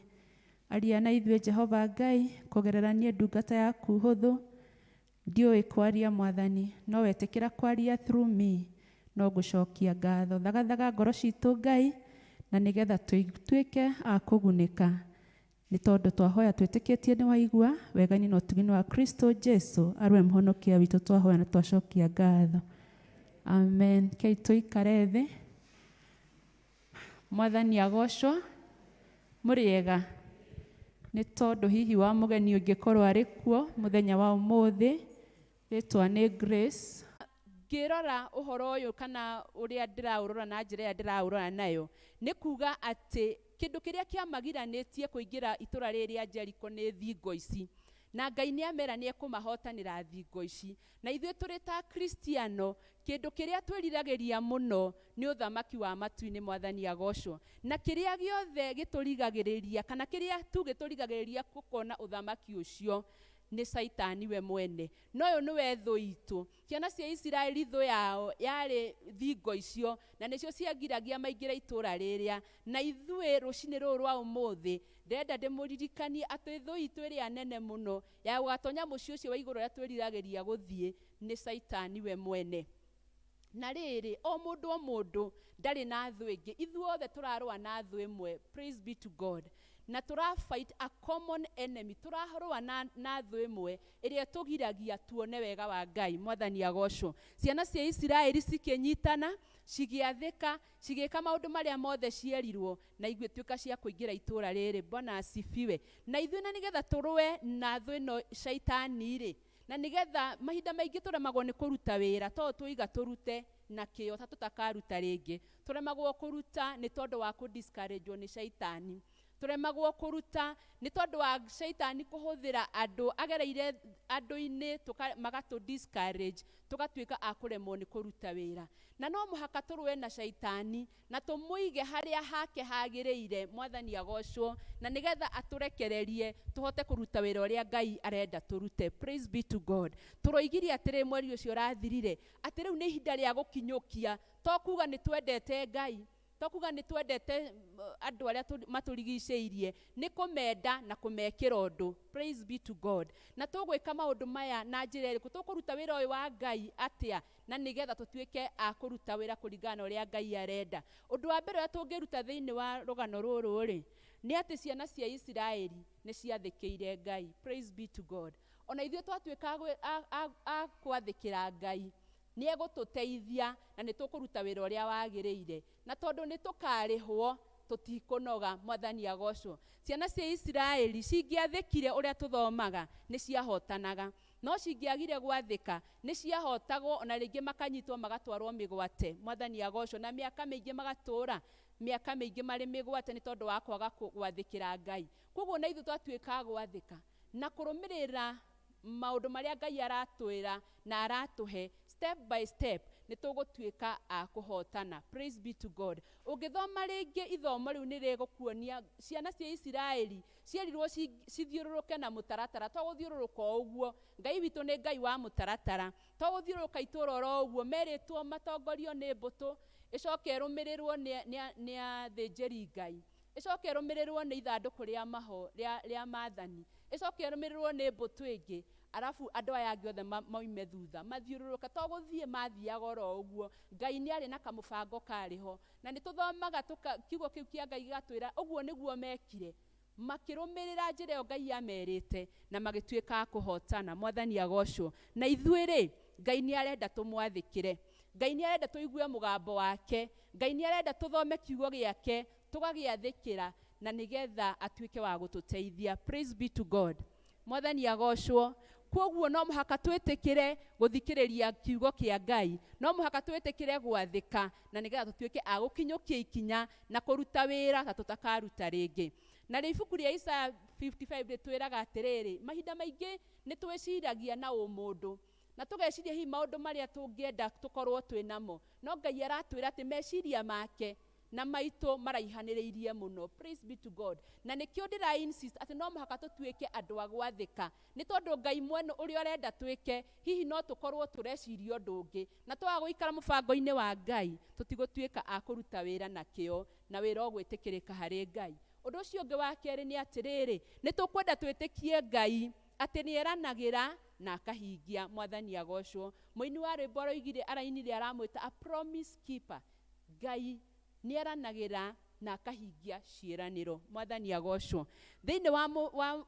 Aria na ithuĩ Jehova Ngai kũgerera niĩ ndungata yaku hũthũ. Ndiũĩ kwaria Mwathani, no wetĩkĩra kwaria through me no ngũcokia ngatho. Thagathaga ngoro citũ Ngai na nĩgetha tuĩke a kũgunĩka nĩ tondũ twahoya twĩtĩkĩtie nĩ waigua wega-inĩ na ũtugi-inĩ wa Kristo Jesu arĩwe mũhonokia witũ twahoya na twacokia ngatho. Amen. Kei tũikare thĩ. Mwathani agocwo. Mũrĩega nĩ tondũ hihi wa mũgeni ũngĩkorwo arĩ kuo mũthenya wa ũmũthĩ. Rĩtwa nĩ Grace. Ngĩrora ũhoro ũyũ kana ũrĩa ndĩraũrora na njĩra ĩrĩa ndĩraũrora nayo nĩ kuga atĩ kĩndũ kĩrĩa kĩamagiranĩtie kũingĩra itũra rĩrĩ rĩa Jericho nĩ thingo ici, na Ngai nĩ amera nĩ ekũmahotanĩra thingo ici. Na ithuĩ tũrĩ ta Kristiano kĩndũ kĩrĩa twĩriragĩria mũno nĩ ũthamaki wa matu-inĩ. Mwathani agocwo. Na kĩrĩa gĩothe gĩtũrigagĩrĩria kana kĩrĩa tu gĩtũrigagĩrĩria gũkona ũthamaki ũcio nĩ Caitani we mwene. Na ũyũ nĩwe thũ itũ. Ciana cia Isiraeli thũ yao yarĩ thingo icio, na nĩcio ciagiragia maingĩre itũra rĩrĩa. Na ithuĩ rũcinĩ rũrũ rwa ũmũthĩ ndĩrenda ndĩmũririkanie atĩ thũ itũ ĩrĩa nene mũno ya gũgatonya mũciĩ ũcio wa igũrũ ũrĩa twĩriragĩria gũthiĩ nĩ Caitani we mwene. Na rĩrĩ, o mũndũ o mũndũ ndarĩ na thũ ĩngĩ, ithuothe tũrarũa na thũ ĩmwe. Praise be to God. Na tũra fight a common enemy, tũrarũa na thũ ĩmwe ĩrĩa ĩtũgiragia tuone wega wa Ngai. Mwathani agocwo. Ciana cia Isiraeli cikĩnyitana, cigĩathĩka, cigĩka maũndũ marĩa mothe cierirwo, na igĩtuĩka cia kũingĩra itũra rĩrĩ. Bwana asifiwe. Na ithuĩ na nĩgetha tũrũe na thũ ĩno Shaitani rĩ, na nĩgetha mahinda maingĩ tũremagwo nĩ kũruta wĩra tondũ tũiga tũrute na kĩo ta tũtakaruta rĩngĩ. Tũremagwo kũruta nĩ tondũ wa kũ-discourage-wo nĩ Shaitani. Tũremagwo kũruta nĩ tondũ wa Shaitani kũhũthĩra andũ agereire andũ-inĩ magatũ discourage, tũgatuĩka a kũremwo nĩ kũruta wĩra. Na no mũhaka tũrũe na Shaitani na tũmũige harĩa hake hagĩrĩire. Mwathani agocwo. Na nĩgetha atũrekererie tũhote kũruta wĩra ũrĩa Ngai arenda tũrute. Praise be to God. Tũroigirie atĩrĩ mweri ũcio ũrathirire atĩ rĩu nĩ ihinda rĩa gũkinyũkia. To kuga nĩ twendete Ngai, to kuga nĩ twendete andũ arĩa matũrigicĩirie, nĩ kũmenda na kũmekĩra ũndũ. Praise be to God. Na tũgwĩka maũndũ maya na njĩra ĩrĩkũ? Tũkũruta wĩra ũyũ wa Ngai atĩa na nĩgetha tũtuĩke a kũruta wĩra kũringana na ũrĩa Ngai arenda? Ũndũ wa mbere ũrĩa tũngĩruta thĩinĩ wa rũgano rũrũ rĩ, nĩ atĩ ciana cia Isiraeli nĩ ciathĩkĩire Ngai. Praise be to God. Ona ithuĩ twatuĩka a gwathĩkĩra Ngai, nĩ egũtũteithia na nĩ tũkũruta wĩra ũrĩa wagĩrĩire. Na tondũ nĩ tũkarĩhwo tũtikũnoga. Mwathani agocwo. Ciana cia Isiraeli cingĩathĩkire ũrĩa tũthomaga nĩ ciahotanaga, no cingĩagire gwathĩka nĩ ciahotagwo, ona rĩngĩ makanyitwo magatwarwo mĩgwate. Mwathani agocwo. Na mĩaka mĩingĩ magatũra mĩaka mĩingĩ marĩ mĩgwate nĩ tondũ wa kwaga gwathĩkĩra Ngai. Koguo na ithuĩ twatuĩka gwathĩka na kũrũmĩrĩra maũndũ marĩa Ngai aratwĩra na aratũhe step by step, nĩ tũgũtuĩka a kũhotana. Praise be to God. Ũngĩthoma rĩngĩ ithomo rĩu nĩ rĩgũkuonia ciana cia Isiraeli cierirwo cithiũrũrũke na mũtaratara, to gũthiũrũrũka o ũguo. Ngai witũ nĩ Ngai wa mũtaratara, to gũthiũrũrũka itũũra oro ũguo. Merĩtwo matongorio nĩ mbũtũ, ĩcoke ĩrũmĩrĩrwo nĩ athĩnjĩri Ngai, ĩcoke ĩrũmĩrĩrwo nĩ ithandũkũ rĩa maho rĩa maathani, ĩcoke ĩrũmĩrĩrwo nĩ mbũtũ ĩngĩ. Arabu andũ aya angĩ othe moime thutha mathiũrũrũka to gũthiĩ mathiaga oro ũguo. Ngai nĩ arĩ na kamũbango karĩ ho, na nĩ tũthomaga kiugo kĩu kĩa Ngai gĩgatwĩra ũguo nĩguo mekire, makĩrũmĩrĩra njĩra ĩyo Ngai amerĩte na magĩtuĩka a kũhotana. Mwathani agocwo. Na ithuĩ rĩ, Ngai nĩ arenda tũmwathĩkĩre, Ngai nĩ arenda tũigue mũgambo wake, Ngai nĩ arenda tũthome kiugo gĩake tũgagĩathĩkĩra, na nĩgetha atuĩke wa gũtũteithia. Praise be to God. Mwathani agocwo. Kwoguo no mũhaka twĩtĩkĩre gũthikĩrĩria kiugo kĩa Ngai, no mũhaka twĩtĩkĩre gwathĩka, na nĩgetha tũtuĩke a gũkinyũkia ikinya na kũruta wĩra ta tũtakaruta rĩngĩ. Na rĩ ibuku rĩa Isaya 55 rĩtwĩraga atĩrĩrĩ, mahinda maingĩ nĩ twĩciragia na ũmũndũ na tũgeciria hihi maũndũ marĩa tũngĩenda tũkorwo twĩ namo, no Ngai aratwĩra atĩ meciria make na maitũ maraihanĩrĩirie mũno. Praise be to God. Na nĩkĩo ndĩra insist atĩ no mũhaka tũtuĩke andũ a gwathĩka, nĩ tondũ Ngai mwene ũrĩa ũrenda twĩke hihi no tũkorwo tũreciria ũndũ ũngĩ, na twaga gũikara mũbango-inĩ wa Ngai tũtigũtuĩka a kũruta wĩra na kĩo, na wĩra ũgwĩtĩkĩrĩka harĩ Ngai. Ũndũ ũcio ũngĩ wa kerĩ nĩ atĩrĩrĩ, nĩ tũkwenda twĩtĩkie Ngai atĩ nĩ eranagĩra na akahingia. Mwathani agocwo. Mũini wa rwĩmbo aroigire, arainire aramwĩta a promise keeper. Ngai nĩ eranagĩra na akahingia ciĩranĩro. Mwathani agocwo. Thĩinĩ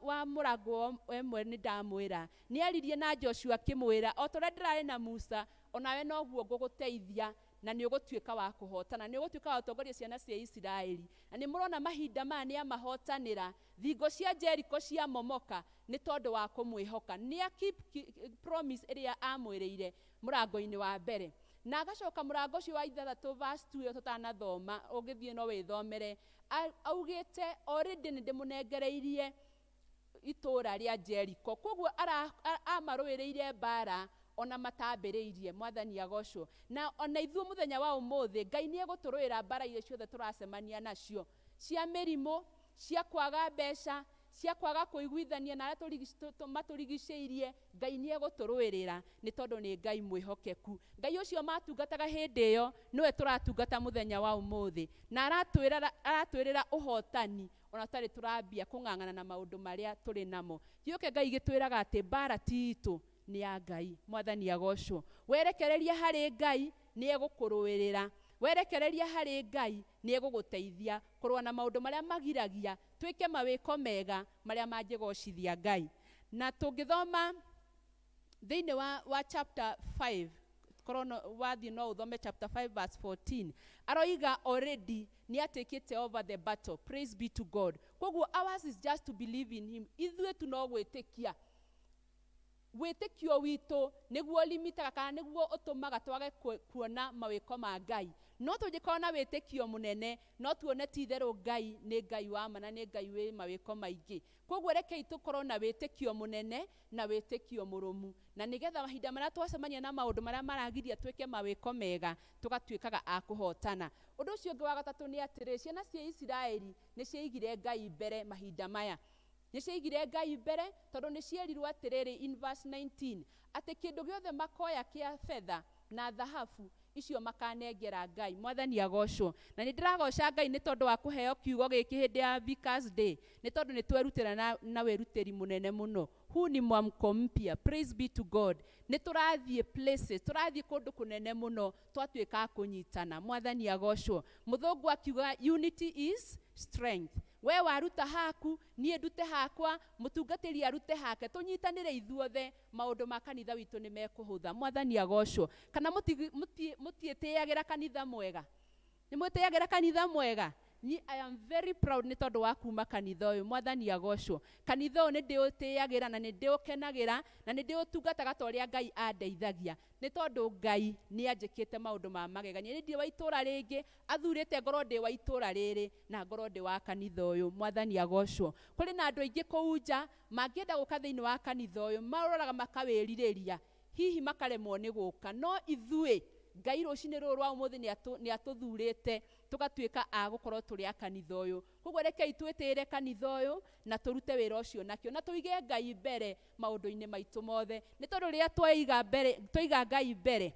wa mũrango ĩmwe nĩ ndamwĩra, nĩ aririe na Joshua akĩmwĩra, o ta ũrĩa ndĩrarĩ na Musa, onawe noguo ngũgũteithia, na nĩ ũgũtuĩka wa kũhotana, nĩ ũgũtuĩka wa gũtongoria ciana cia Isiraeli. Na nĩ mũrona mahinda maya nĩ amahotanĩra, thingo cia Jericho ciamomoka nĩ tondũ wa kũmwĩhoka. Nĩ a keep promise ĩrĩa amwĩrĩire mũrango-inĩ wa mbere. Na agacoka mũrango ũcio wa ithathatũ verse 2 ĩyo tũtanathoma, ũngĩthiĩ no wĩthomere, augĩte already nĩ ndĩmũnengereirie itũũra rĩa Jericho. Koguo amarũĩrĩire mbara ona matambĩrĩirie. Mwathani agocwo. Na ona ithuĩ mũthenya wa ũmũthĩ Ngai nĩ egũtũrũĩra mbara iria ciothe tũracemania nacio, cia mĩrimũ, cia kwaga mbeca, cia kwaga kũiguithania na arĩa matũrigicĩirie. Ngai nĩ egũtũrũĩrĩra nĩ tondũ nĩ Ngai mwĩhokeku. Ngai ũcio matungataga hĩndĩ ĩyo nĩwe tũratungata mũthenya wa ũmũthĩ, na aratwĩrĩra ũhotani ona tũtarĩ tũrambia kũng'ang'ana na maũndũ marĩa tũrĩ namo. Gĩũke Ngai gĩtwĩraga atĩ mbara ti itũ, nĩ ya Ngai. Mwathani agocwo. Werekereria harĩ Ngai nĩ egũkũrũĩrĩra, werekereria harĩ Ngai nĩ egũgũteithia kũrũa na maũndũ marĩa magiragia twĩke mawĩko mega marĩa mangĩgocithia Ngai. Na tũngĩthoma thĩinĩ wa chapter 5, korwo wathiĩ no ũthome chapter 5 verse 14, aroiga already nĩ atakĩte over the battle. Praise be to God. Koguo ours is just to believe in him. Ithuĩ tu no gwĩtĩkia. Wĩtĩkio witũ nĩguo limitaga kana nĩguo ũtũmaga twage kuona mawĩko ma Ngai. No tũngĩkorwo na wĩtĩkio mũnene, no tuone ti itherũ Ngai nĩ Ngai wa ma na nĩ Ngai wĩ mawĩko maingĩ. Koguo rekei tũkorwo na wĩtĩkio mũnene na wĩtĩkio mũrũmu, na nĩgetha mahinda marĩa twacemania na maũndũ marĩa maragiria twĩke mawĩko mega, tũgatuĩkaga a kũhotana. Ũndũ ũcio ũngĩ wa gatatũ nĩ atĩrĩ, ciana cia Isiraeli nĩ ciaigire Ngai mbere mahinda maya. Nĩ ciaigire Ngai mbere tondũ nĩ cierirwo atĩrĩrĩ in verse 19 atĩ kĩndũ gĩothe makoya kĩa betha na thahabu icio makanengera Ngai. Mwathani agocwo. Na nĩ ndĩragoca Ngai nĩ tondũ wa kũheo kiugo gĩkĩ hĩndĩ ya Vicars Day, nĩ tondũ nĩ twerutĩra na wĩrutĩri mũnene mũno. Huu ni mwamko mpya. Praise be to God. Nĩ tũrathiĩ places, tũrathiĩ kũndũ kũnene mũno, twatuĩka a kũnyitana. Mwathani agocwo. Mũthũngũ akiuga unity is strength. We waruta haku, niĩ ndute hakwa, mũtungatĩri arute hake, tũnyitanĩre ithuothe, maũndũ ma kanitha witũ nĩ mekũhũtha. Mwathani agocwo. Kana mũtiĩtĩagĩra kanitha mwega? Nĩ mwĩtĩagĩra kanitha mwega? Ni I am very proud nĩ tondũ wa kuma kanitha ũyũ. Mwathani agocwo. Kanitha ũyũ nĩ ndĩũtĩagĩra na nĩ ndĩũkenagĩra na nĩ ndĩũtungataga ta ũrĩa Ngai andeithagia, nĩ tondũ Ngai nĩ anjĩkĩte maũndũ ma magegania. Nĩ ndirĩ wa itũũra rĩngĩ, athurĩte ngorwo ndĩ wa itũũra rĩrĩ na ngorwo ndĩ wa kanitha ũyũ. Mwathani agocwo. Kũrĩ na andũ aingĩ kũu nja mangĩenda gũka thĩinĩ wa kanitha ũyũ, maroraga makawĩrirĩria, hihi makaremwo nĩ gũka. No ithuĩ Ngai rũcinĩ rũrũ rwa ũmũthĩ nĩ atũthurĩte tũgatuĩka a gũkorwo tũrĩ a kanitha ũyũ. Koguo rekei twĩtĩĩre kanitha ũyũ na tũrute wĩra ũcio nakĩo, na tũige Ngai mbere maũndũ-inĩ maitũ mothe, nĩ tondũ rĩrĩa twaiga Ngai mbere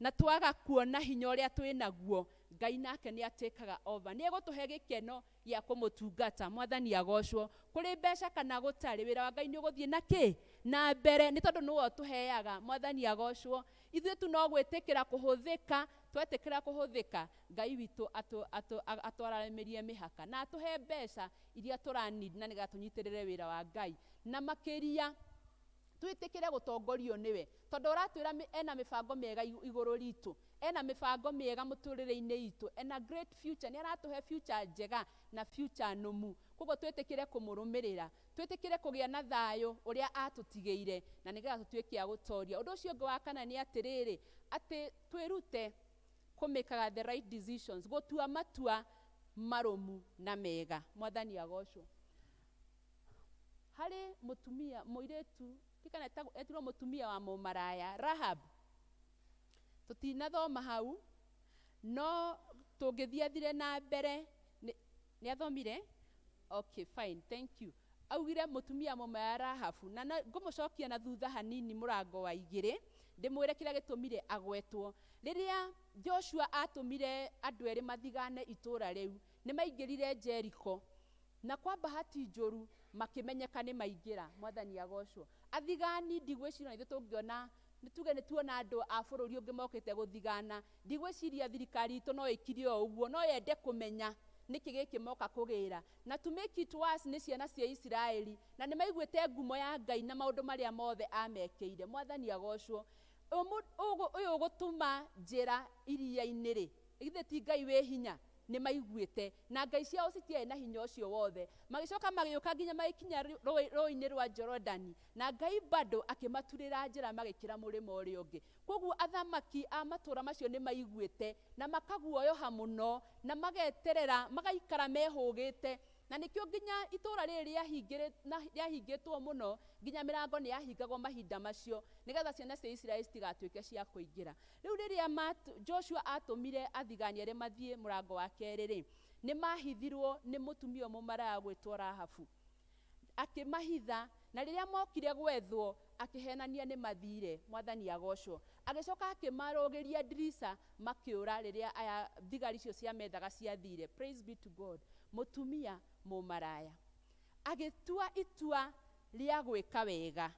na twaga kuona hinya ũrĩa twĩ naguo, Ngai nake nĩ atĩkaga over, nĩ egũtũhe gĩkeno gĩa kũmũtungata. Mwathani agocwo. Kũrĩ mbeca kana gũtarĩ, wĩra wa Ngai nĩ ũgũthiĩ na kĩ? na mbere nĩ tondũ nĩwe ũtũheaga. Mwathani agocwo. Ithuĩ tu no gwĩtĩkĩra kũhũthĩka, twetĩkĩra kũhũthĩka, Ngai witũ atwaramĩrie mĩhaka na atũhe mbeca iria tũra need na nĩgetha tũnyitĩrĩre wĩra wa Ngai, na makĩria twĩtĩkĩre gũtongorio nĩwe, tondũ ũratwĩra ena mĩbango mĩega igũrũ ritũ, ena mĩbango mĩega mũtũrĩre-inĩ itũ, ena great future, nĩ aratũhe future njega na future nũmu. Koguo twĩtĩkĩre kũmũrũmĩrĩra, twĩtĩkĩre kũgĩa na thayũ ũrĩa atũtigĩire, na nĩgetha tũtuĩke a gũtoria. Ũndũ ũcio ũngĩ wa kana nĩ atĩrĩrĩ, atĩ twĩrute kũmĩkaga the right decisions, gũtua matua marũmu na mega. Mwathani agocwo. Harĩ mũtumia mũirĩtu tikana etirwo mũtumia wa mũmaraya Rahab, tũtinathoma hau, no tũngĩthiathire na mbere nĩ athomire. Okay, fine, thank you. Augire mũtumia mũmaraya Rahabu, na ngũmũcokia na thutha hanini mũrango wa 2 ndĩmwĩre kĩrĩa gĩtũmire agwetwo. Rĩrĩa Joshua atũmire andũ erĩ mathigane itũũra rĩu, nĩ maingĩrire Jericho, na kwa bahati njũru makĩmenyeka nĩ maingĩra. Mwathani agocwo. Athigani ndigwĩciria ithuĩ tũngĩona, nĩ tuge nĩ tuona andũ a bũrũri ũngĩ mokĩte gũthigana, ndigwĩciria thirikari itũ no ĩkire o ũguo, no yende kũmenya nĩkĩ gĩkĩ moka kũgĩra. Na to make it worse, nĩ ciana cia Isiraeli, na nĩ maiguĩte ngumo ya Ngai na maũndũ marĩa mothe amekĩire. Mwathani agocwo. Ũyũ ũgũtũma njĩra iria-inĩ rĩ, githĩ ti Ngai wĩ hinya? Nĩ maiguĩte, na ngai ciao citiarĩ na hinya ũcio wothe. Magĩcoka magĩũka nginya magĩkinya rũĩ-inĩ rwa Jorodani, na Ngai bado akĩmaturĩra njĩra magĩkĩra mũrĩmo ũrĩa ũngĩ. Koguo athamaki a matũũra macio nĩ maiguĩte na makaguoyoha mũno, na mageterera, magaikara mehũgĩte. Na nĩkĩo nginya itũũra rĩrĩ rĩahingĩtwo mũno, nginya mĩrango nĩ yahingagwo mahinda macio, nĩgetha ciana cia Isiraeli citigatuĩke cia kũingĩra. Rĩu rĩrĩa Joshua atũmire athigani arĩa mathiĩ mũrango wa kerĩ rĩ, nĩ mahithirwo nĩ mũtumia mũmaraya gwĩtwo Rahabu. Akĩmahitha, na rĩrĩa mokire gwethwo, akĩhenania nĩ mathire. Mwathani agocwo. Agĩcoka akĩmarũgĩria ndirica makĩũra rĩrĩa aya thigari icio cia methaga ciathire. Praise be to God. Mũtumia mũmaraya agĩtua itua rĩa gwĩka wega,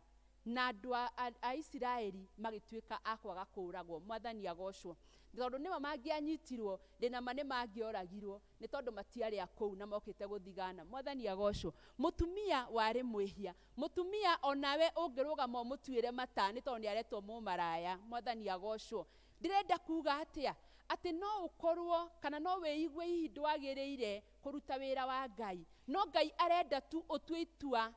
na andũ a Isiraeli magĩtuĩka a kwaga kũũragwo. Mwathani agocwo. Tondũ nĩmo mangĩanyitirwo, ndĩnama nĩ mangĩoragirwo, nĩ tondũ matiarĩ a kũu na mokĩte gũthigana. Mwathani agocwo. Mũtumia warĩ mwĩhia, mũtumia onawe ũngĩrũgama ũmũtuĩre mata nĩ tondũ nĩ aretwo mũmaraya. Mwathani agocwo. Ndĩrenda kuga atĩa? Atĩ no ũkorwo kana no wĩigue hihi ndwagĩrĩire kũruta wĩra wa Ngai, no Ngai arenda tu ũtue itua.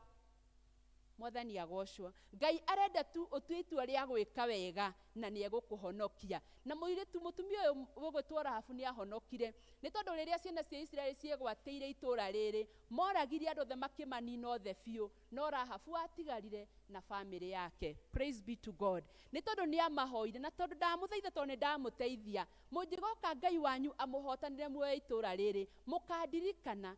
Mwathani agocwo. Ngai arenda tu ũtue itua rĩa gwĩka wega na nĩ egũkũhonokia. Na mũirĩtu mũtumia ũyũ ũgwĩtwo Rahabu nĩ ahonokire, nĩ tondũ rĩrĩa ciana cia Isiraeli ciegwatĩire itũũra rĩrĩ, moragire andũ othe makĩmanina othe biũ, no Rahabu atigarire na bamĩrĩ yake. Praise be to God. Nĩ tondũ nĩ amahoire, na tondũ ndamũthaitha, tondũ nĩ ndamũteithia. Mũngĩgoka Ngai wanyu amũhotanĩre muoyo itũũra rĩrĩ, mũkandirikana,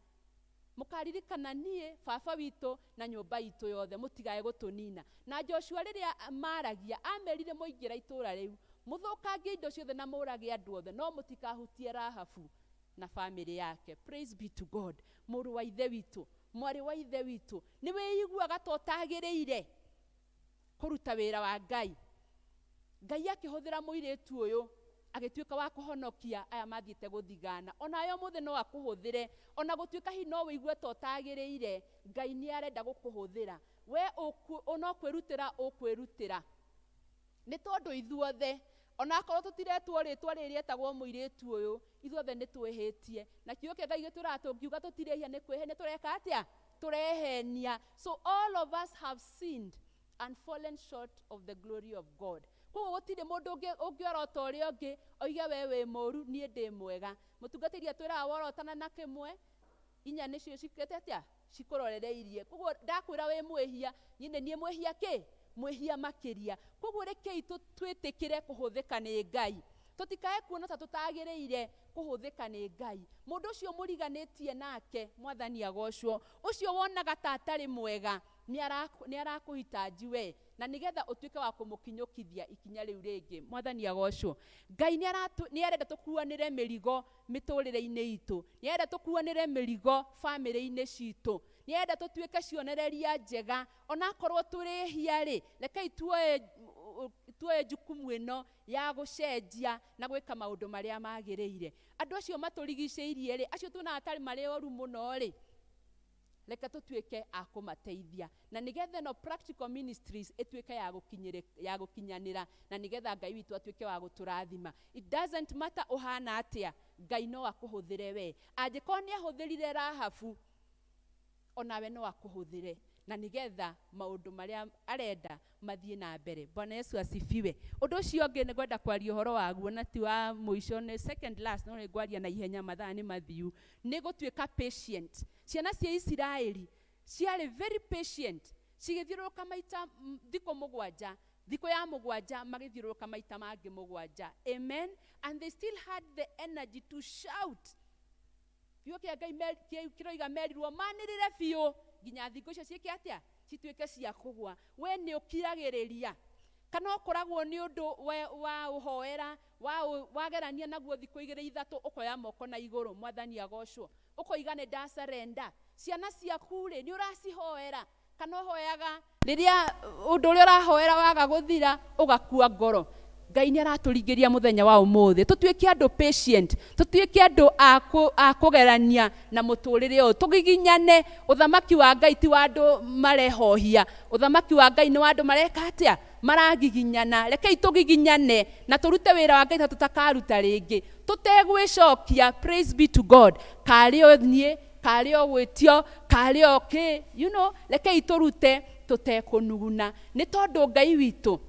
mũkaririkana niĩ baba witũ na nyũmba itũ yothe, mũtigae gũtũnina. Na Joshua rĩrĩa maragia, amerire mũingĩra itũũra rĩu, mũthũkangie indo ciothe na mũũrage andũ othe, no mũtikahutie Rahabu na bamĩrĩ yake. Praise be to God. Mũrũ wa ithe witũ, mwarĩ wa ithe witũ, nĩ wĩiguaga ta ũtagĩrĩire kũruta wĩra wa Ngai. Ngai akĩhũthĩra mũirĩtu ũyũ agĩtuĩka wa kũhonokia aya mathiĩte gũthigana. Onawe ũmũthĩ no akũhũthĩre, ona gũtuĩka hihi no wĩigue ta ũtagĩrĩire, Ngai nĩ arenda gũkũhũthĩra. We no kwĩrutĩra ũkwĩrutĩra. Nĩ tondũ ithuothe, onakorwo tũtiretwo rĩtwa rĩrĩ rĩetagwo mũirĩtu ũyũ, ithuothe nĩ twĩhĩtie. Na kiugo kĩa Ngai gĩtwĩraga tũngiuga tũtirehia nĩ kwĩhenia, tũreka atĩa? Tũrehenia. So all of us have sinned and fallen short of the glory of God. Koguo gũtirĩ mũndũ ũngĩorota ũrĩa ũngĩ oige we wĩ mũũru, niĩ ndĩ mwega. Mũtungatĩri atwĩraga worotana na kĩmwe, inya nĩcio cikĩte atĩa? Cikũrorereirie. Koguo ndakwĩra wĩ mwĩhia, niĩ nĩ niĩ mwĩhia kĩ? Mwĩhia makĩria. Koguo rekei twĩtĩkĩre kũhũthĩka nĩ Ngai. Tũtikae kuona ta tũtagĩrĩire kũhũthĩka nĩ Ngai. Mũndũ ũcio mũriganĩtie nake, Mwathani agocwo, ũcio wonaga ta atarĩ mwega, nĩ arakũhitaji we, na nĩgetha ũtuĩke wa kũmũkinyũkithia ikinya rĩu rĩngĩ. Mwathani agocwo. Ngai nĩ arenda tũkuanĩre mĩrigo mĩtũrĩre-inĩ itũ, nĩ arenda tũkuanĩre mĩrigo bamĩrĩ-inĩ citũ, Nĩ arenda tũtuĩke cionereria njega. Onakorwo tũrĩhia rĩ, rekei tuoe tuoe jukumu ĩno ya gũcenjia na gwĩka maũndũ marĩa magĩrĩire. Andũ acio matũrigicĩirie rĩ, acio tuonaga tarĩ marĩ oru mũno rĩ, reke tũtuĩke a kũmateithia na nĩgetha ĩno practical ministries ĩtuĩke ya gũkinyĩrĩ- ya gũkinyanĩra na nĩgetha Ngai witũ atuĩke wa gũtũrathima. It doesn't matter ũhana atĩa, Ngai no akũhũthĩre we. Angĩkorwo nĩ ahũthĩrire Rahabu, onawe no akũhũthĩre na nĩgetha maũndũ marĩa arenda mathiĩ na mbere. Bwana Yesu asifiwe. Ũndũ ũcio ũngĩ nĩ ngwenda kwaria ũhoro waguo na ti wa mũico, nĩ second last, no nĩ ngwaria na ihenya, mathaa nĩ mathiu. Nĩ gũtuĩka patient. Ciana cia Isiraeli ciarĩ very patient, cigĩthiũrũrũka maita thikũ mũgwanja, thikũ ya mũgwanja magĩthiũrũrũka maita mangĩ mũgwanja. Amen. And they still had the energy to shout. Kiugo kĩa Ngai kĩroiga merirwo manĩrĩre biũ nginya thingo icio ciĩke atĩa, cituĩke cia kũgwa. We nĩ ũkiragĩrĩria kana ũkoragwo nĩ ũndũ wa ũhoera wagerania naguo thikũ igĩrĩ ithatũ, ũkoya moko na igũrũ, Mwathani agocwo, ũkoiga nĩ ndacarenda. Ciana ciaku rĩ, nĩ ũracihoera kana ũhoyaga rĩrĩa ũndũ ũrĩa ũrahoera waga gũthira ũgakua ngoro? Ngai nĩ aratũringĩria mũthenya wa ũmũthĩ tũtuĩke andũ patient, tũtuĩke andũ a kũgerania na mũtũrĩre ũyũ, tũgiginyane. Ũthamaki wa Ngai ti wa andũ marehohia, ũthamaki wa Ngai nĩ wa andũ mareka atĩa, maragiginyana. Rekei tũgiginyane na tũrute wĩra wa Ngai ta tũtakaruta rĩngĩ, tũtegwĩcokia. Praise be to God. Karĩ o niĩ, karĩ o gwĩtio, karĩ o kĩ, rekei tũrute tũtekũnuguna, nĩ tondũ Ngai witũ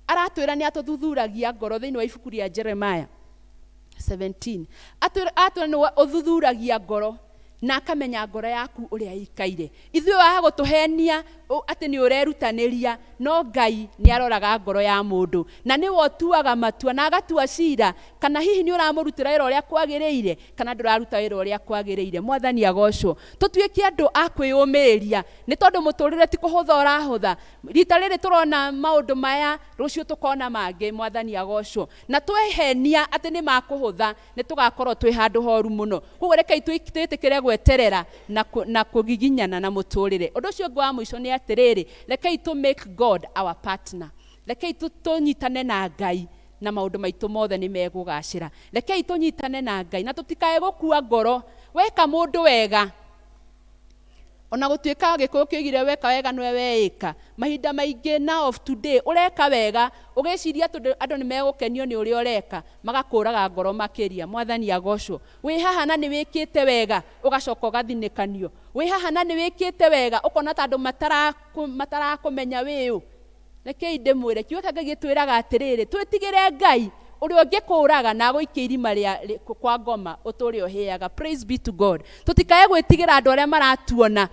aratwĩra nĩ atũthuthuragia ngoro. Thĩinĩ wa ibuku rĩa Jeremiah 17 atwĩra nĩwe ũthuthuragia ngoro na akamenya ngoro yaku ũrĩa ĩikaire. Ithuĩ waga gũtũhenia atĩ nĩ ũrerutanĩria, no Ngai nĩ aroraga ngoro ya mũndũ na nĩwe ũtuaga matua na agatua cira kana hihi nĩ ũramũrutĩra wĩra ũrĩa kwagĩrĩire kana ndũraruta wĩra ũrĩa kwagĩrĩire. Mwathani agocwo. Tũtuĩke andũ a kwĩyũmĩrĩria, nĩ tondũ mũtũrĩre ti kũhũtha ũrahũtha. Rita rĩrĩ tũrona maũndũ maya, rũciũ tũkona mangĩ. Mwathani agocwo. Na twehenia atĩ nĩ makũhũtha, nĩ tũgakorwo twĩ handũ horu mũno. Koguo rekei twĩtĩkĩre gweterera na kũgiginyana na mũtũrĩre. Ũndũ ũcio ũngĩ wa mũico nĩ atĩrĩrĩ, rekei tũ make God our partner. Rekei tũnyitane na Ngai na maũndũ maitũ mothe nĩ megũgacĩra. Rekei tũnyitane na Ngai na tũtikae gũkua ngoro. Weka mũndũ wega, ona gũtuĩka Gĩkũyũ kĩoigire weka wega nĩwe weĩka, mahinda maingĩ now of today ũreka wega ũgĩciria tondũ andũ nĩ megũkenio nĩ ũrĩa ũreka, magakũraga ngoro makĩria. Mwathani agocwo. Wĩ haha na nĩ wĩkĩte wega, ũgacoka ũgathinĩkanio. Wĩ haha na nĩ wĩkĩte wega, ũkona ta andũ matarakũmenya wĩũ. Rekei ndĩmwĩre, kiugo kĩa Ngai gĩtwĩraga atĩrĩrĩ, twĩtigĩre Ngai ũrĩa ũngĩkũraga na agũikie irima rĩa kwa ngoma ũtũre ũhĩaga. Praise be to God. Tũtikae gwĩtigĩra andũ arĩa maratuona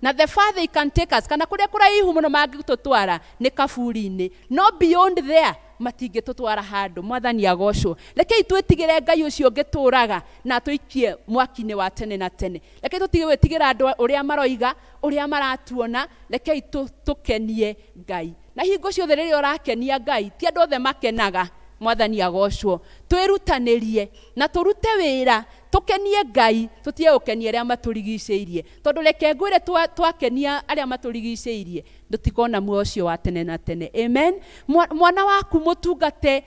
na the far they can take us, kana kũrĩa kũraihu mũno mangĩtũtwara nĩ kaburi-inĩ, no beyond there matingĩtũtwara handũ. Mwathani agocwo. Rekei twĩtigĩre Ngai ũcio ũngĩtũraga na atũikie mwaki-inĩ wa tene na tene. Rekei tũtige gwĩtigĩra andũ ũrĩa maroiga, ũrĩa maratuona. Rekei tũkenie Ngai, na hingo ciothe rĩrĩa ũrakenia Ngai, ti andũ othe makenaga. Mwathani agocwo. Twĩrutanĩrie na tũrute wĩra tũkenie Ngai, tũtige gũkenia arĩa matũrigicĩirie, tondũ reke ngwĩre, twakenia arĩa matũrigicĩirie, tũtikona muoyo ũcio wa tene na tene. Amen. Mwana waku mũtungate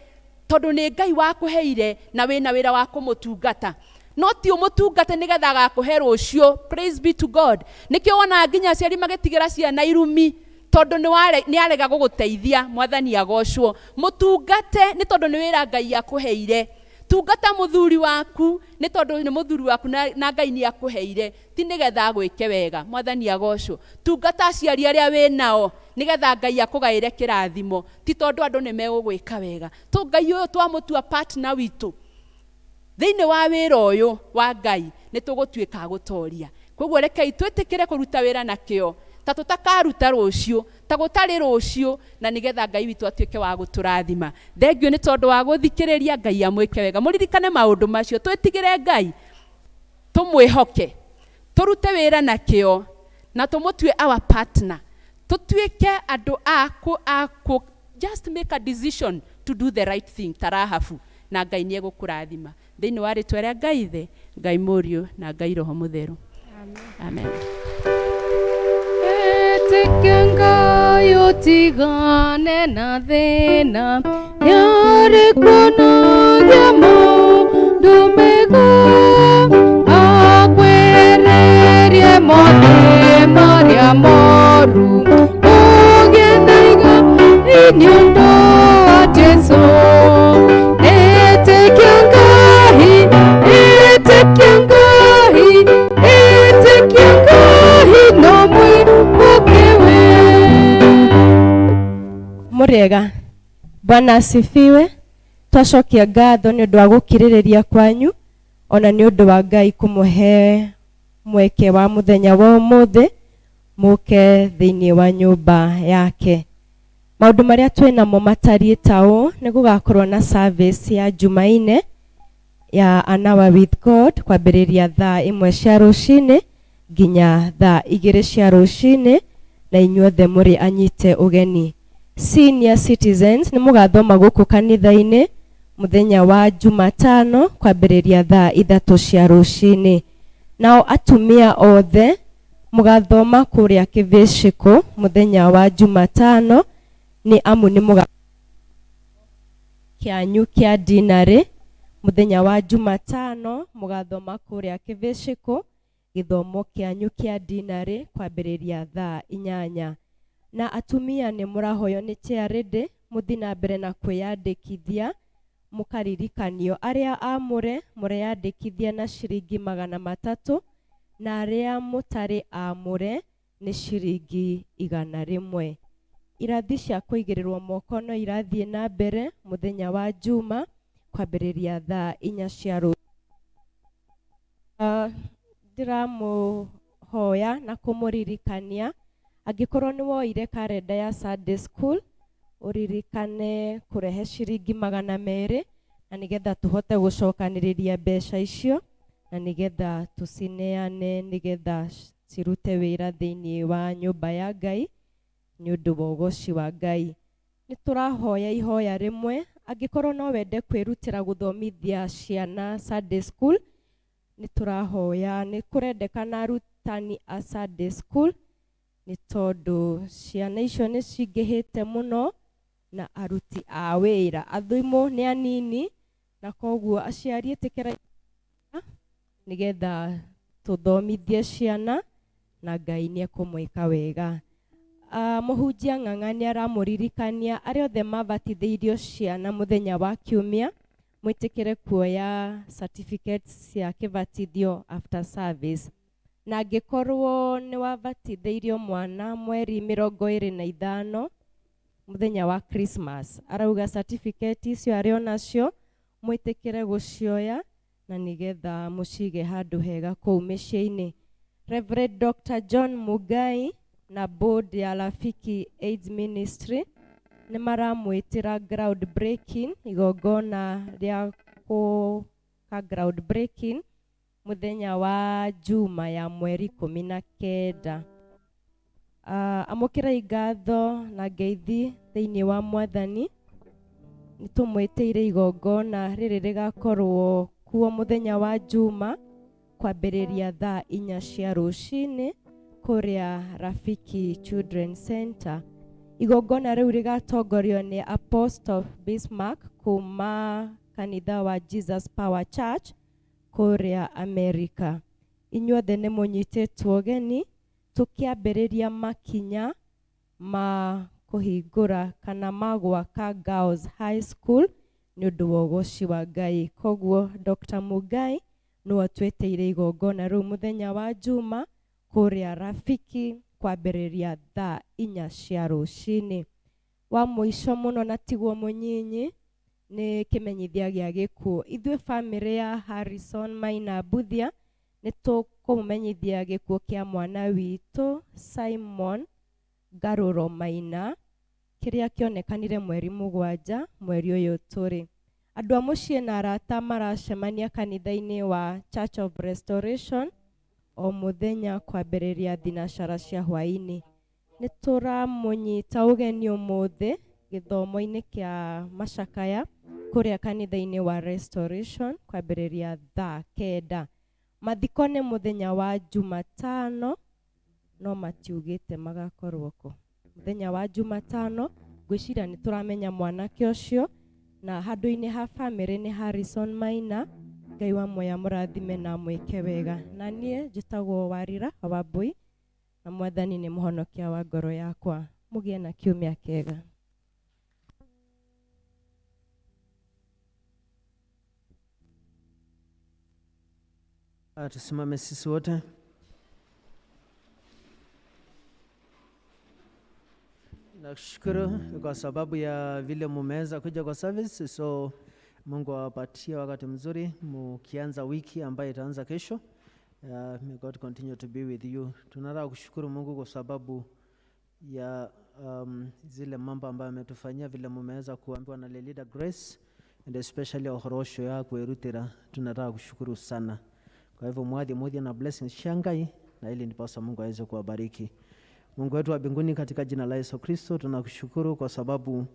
tondũ nĩ Ngai wakũheire na wĩna wĩra wa kũmũtungata, no ti ũmũtungate nĩgetha agakũhe rũciũ. Praise be to God. Nĩkĩo wonaga nginya aciari magĩtigĩra ciana irumi, tondũ nĩ arega gũgũteithia. Mwathani agocwo. Mũtungate nĩ tondũ nĩ wĩra Ngai akũheire. Tungata mũthuri waku nĩ tondũ nĩ mũthuri waku na Ngai nĩ akũheire, ti nĩgetha agwĩke wega. Mwathani agocwo. Tungata aciari arĩa wĩ nao nĩgetha Ngai akũgaĩre kĩrathimo, ti tondũ andũ nĩ megũgwĩka wega. Tũ Ngai ũyũ twamũtua partner witũ thĩinĩ wa wĩra ũyũ wa Ngai, nĩ tũgũtuĩka a gũtoria. Koguo rekei twĩtĩkĩre kũruta wĩra na kĩo ta tũtakaruta rũciũ, ta gũtarĩ rũciũ, na nĩgetha Ngai witũ atuĩke wa gũtũrathima. Thengiũ nĩ tondũ wa gũthikĩrĩria. Ngai amwĩke wega. Mũririkane maũndũ macio. Twĩtigĩre Ngai, tũmwĩhoke, tũrute wĩra na kĩo na tũmũtue our partner. Tũtuĩke andũ a kũ just make a decision to do the right thing ta Rahabu, na Ngai nĩ egũkũrathima. Thĩinĩ wa rĩtwa rĩa Ngai Ithe, Ngai Mũriũ na Ngai Roho Mũtheru. Amen. Ĩtĩkia Ngai ũtigane na thĩna nĩarĩkuonagia maũndũ mega akwĩrĩrie mothe marĩa moru ũgĩe na igai nĩ ũndũ wa Jesũ. Ĩtĩkia Ngai, ĩtĩkia Ngai, ĩtĩkia Ngai no mwĩhoke we. Mũrĩega. Bwana asifiwe. Twacokia ngatho nĩ ũndũ wa gũkirĩrĩria kwanyu ona nĩ ũndũ wa Ngai kũmũhe mweke wa mũthenya wa ũmũthĩ mũke thĩinĩ wa nyũmba yake. Maũndũ marĩa twĩ namo matariĩ ta ũũ: nĩ gũgakorwo na service ya Jumaine ya An Hour with God kwambĩrĩria thaa 1 cia rũcinĩ nginya thaa 2 cia rũcinĩ, na inyuothe mũrĩ anyite ũgeni. Senior citizens nĩ mũgathoma gũkũ kanitha-inĩ mũthenya wa Jumatano kwambĩrĩria thaa 3 cia rũcinĩ. Nao atumia othe mũgathoma kũrĩa Kĩbĩcĩkũ mũthenya wa Jumatano, nĩ amu nĩ mũga kĩanyu kĩa dinarĩ. Mũthenya wa Jumatano mũgathoma kũrĩa Kĩbĩcĩkũ gĩthomo kĩanyu kĩa dinarĩ kwambĩrĩria thaa 8. Na atumia nĩ mũrahoywo nĩ chairlady mũthiĩ na mbere na kwĩyandĩkithia, mũkaririkanio arĩa amũre mũreyandĩkithia na ciringi 300, na arĩa mũtarĩ amũre nĩ ciringi 100. Irathi cia kũigĩrĩrwo moko no irathiĩ na mbere mũthenya wa Juma kwambĩrĩria thaa 4 cia rũcinĩ. Ndĩramũhoya na kũmũririkania angĩkorwo nĩ woire karenda ya Sunday school ũririkane kũrehe ciringi 200, na nĩgetha tũhote gũcokanĩrĩria mbeca icio na nĩgetha tũcineane nĩgetha cirute wĩra thĩinĩ wa nyũmba ya Ngai nĩ ũndũ wa ũgoci wa Ngai. Nĩ tũrahoya ihoya rĩmwe, angĩkorwo no wende kwĩrutĩra gũthomithia ciana Sunday school, nĩ tũrahoya, nĩ kũrendekana arutani a Sunday school nĩ tondũ ciana icio nĩ cingĩhĩte mũno na aruti a wĩra athimũ nĩ anini, na koguo aciari ĩtĩkĩra nĩgetha tũthomithie ciana na Ngai nĩ ekũmwĩka wega. Mũhunjia Ng'ang'a nĩ aramũririkania arĩa othe mabatithĩirio ciana mũthenya wa kiumia mwĩtĩkĩre kuoya certificates cia kĩbatithio after service. Na angĩkorwo nĩ wabatithĩirio mwana mweri 25 mũthenya wa Christmas, arauga certificate icio arĩ onacio mwĩtĩkĩre gũcioya na nĩgetha mũcige handũ hega kũu mĩciĩ-inĩ. Reverend Dr. John Mugai na board ya Rafiki AIDS Ministry nĩ maramwĩtĩra ground breaking, igongona rĩa kũka ground breaking mũthenya wa Juma ya mweri 19. Amũkĩrai ngatho na ngeithi thĩinĩ wa Mwathani. Nĩ tũmwĩtĩire igongona rĩrĩ rĩgakorwo kuo mũthenya wa Juma kwambĩrĩria thaa 4 cia rũcinĩ kũrĩa Rafiki Children Center. Igongona rĩu rĩgatongorio nĩ Apostle Bismarck kuma kanitha wa Jesus Power Church kũrĩa America. Inyuothe nĩ mũnyitĩtwo ũgeni tũkĩambĩrĩria makinya ma kũhingũra kana ma gwaka Girls High School nĩ ũndũ wa ũgoci wa Ngai. Koguo Dr. Mugai nĩwe atwĩtĩire igongona rĩu mũthenya wa Juma kũrĩa Rafiki kwambĩrĩria thaa 4 cia rũcinĩ. Wa mũico mũno na tiguo mũnyinyi nĩ kĩmenyithia gĩa gĩkuũ. Ithuĩ bamĩrĩ ya Harrison Maina Mbuthia nĩ tũkũmũmenyithia gĩkuũ kĩa mwana witũ Simon Ngarũro Maina kĩrĩa kĩonekanire mweri 7 mweri ũyũ tũrĩ. Andũ a mũciĩ na arata maracemania kanitha-inĩ wa Church of Restoration o mũthenya kwambĩrĩria thinacara cia hwaĩ-inĩ. Nĩ tũramũnyita ũgeni ũmũthĩ gĩthomo-inĩ kĩa macakaya kũrĩa kanitha-inĩ wa Restoration kwambĩrĩria thaa 9. Mathiko nĩ mũthenya wa Jumatano, no matiugĩte magakorwo kũ. Mũthenya wa Jumatano, ngwĩciria nĩ tũramenya mwanake ũcio, na handũ-inĩ ha famĩlĩ nĩ Harrison Maina. Ngai wa muoyo amũrathime na amwĩke wega. Na niĩ njĩtagwo Warira Wambui, na Mwathani nĩ mũhonokia wa ngoro yakwa. Mũgĩe na kiumia kĩega. Tusimame sisi wote. Nashukuru kwa sababu ya vile mumeweza kuja kwa service, so Mungu awapatie wakati mzuri mukianza wiki ambayo itaanza kesho. May God continue to be with you. Tunataka kushukuru Mungu kwa sababu ya zile mambo ambayo ametufanyia, vile mumeweza kuambiwa na Leader Grace and especially ohorosho ya kuerutira. Tunataka kushukuru sana. Kwa hivyo mwadhi mwadhi na blessings shangai, na ili ndiposa Mungu aweze kuwabariki. Mungu wetu wa mbinguni, katika jina la Yesu Kristo tunakushukuru kwa sababu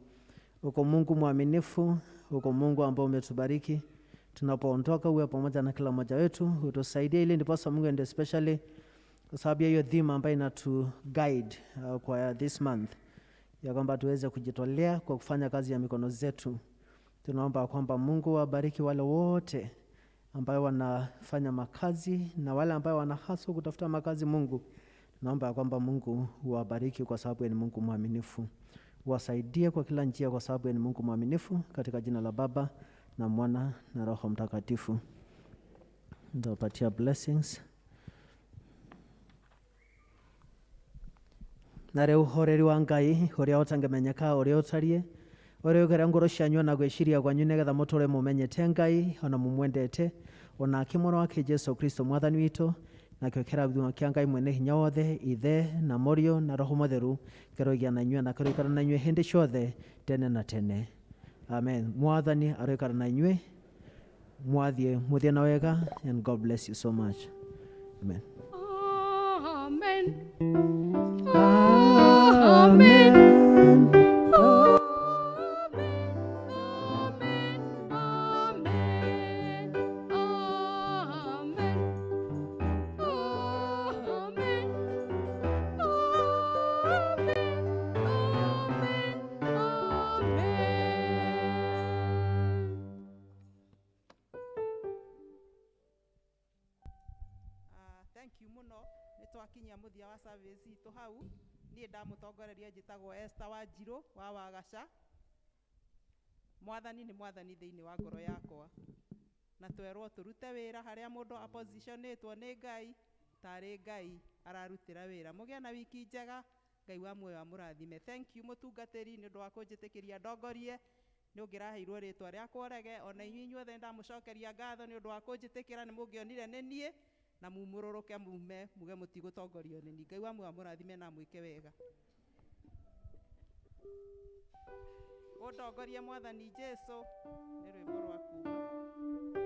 uko Mungu mwaminifu, uko Mungu ambao umetubariki. Tunapoondoka uwe pamoja na kila mmoja wetu, utusaidie ili ndiposa Mungu, and especially kwa sababu ya hiyo theme ambayo inatu guide kwa this month, ya kwamba tuweze kujitolea kwa kufanya kazi ya mikono zetu. Tunaomba kwamba Mungu awabariki wale wote ambao wanafanya makazi na wale ambao wanahaswa kutafuta makazi. Mungu, tunaomba kwamba Mungu uwabariki kwa sababu ni Mungu mwaminifu. Wasaidie kwa kila njia kwa sababu ni Mungu mwaminifu, katika jina la Baba na Mwana na Roho Mtakatifu. Nitawapatia blessings. Na rĩu horeri wa Ngai ũrĩa ũtangĩmenyeka, ũrĩa ũtariĩ, ũrĩa ũkĩra ngoro cianyu na gwĩciria kwanyu, nĩgetha mũtũre mũmenyete Ngai ona mũmwendete, ona mũrũ wake Jesu Kristo Mwathani witũ, nakĩo kĩrathimo kĩa Ngai mwene hinya wothe, Ithe na Mũriũ na Roho Mũtheru, kĩroigĩa na inyuĩ na kĩroikara na inyuĩ hĩndĩ ciothe tene na tene. Amen. Mwathani aroikara na inyuĩ, mwathiĩ mũthiĩ na wega, and God bless you so much. Amen. Amen. Amen. Thank you muno. Nĩ twakinyia mũthia wa service itũ hau. Niĩ ndamũtongoreria njĩtagwo Esther Wanjirũ wa Wagaca. Mwathani nĩ mwathani thĩinĩ wa ngoro yakwa, na twerwo tũrute wĩra harĩa mũndũ apositionĩtwo nĩ Ngai, tarĩ Ngai ararutĩra wĩra. Mũgĩe na wiki njega, Ngai wa muoyo amũrathime. Thank you mũtungatĩri nĩ ũndũ wa kũnjĩtĩkĩria ndongorie. Nĩ ũngĩraheirwo rĩtwa rĩakwa ũrege, ona inyuĩ inyuothe ndamũcokeria ngatho nĩ ũndũ wa kũnjĩtĩkĩra. Nĩ mũngĩonire nĩ niĩ na mumũrũrũke mume muge mũtigũtongorio nĩ niĩ. Ngai wa muoyo amũrathime na amwĩke wega. Ũndongorie Mwathani Jesu nĩ rwĩmbo rwa kuma.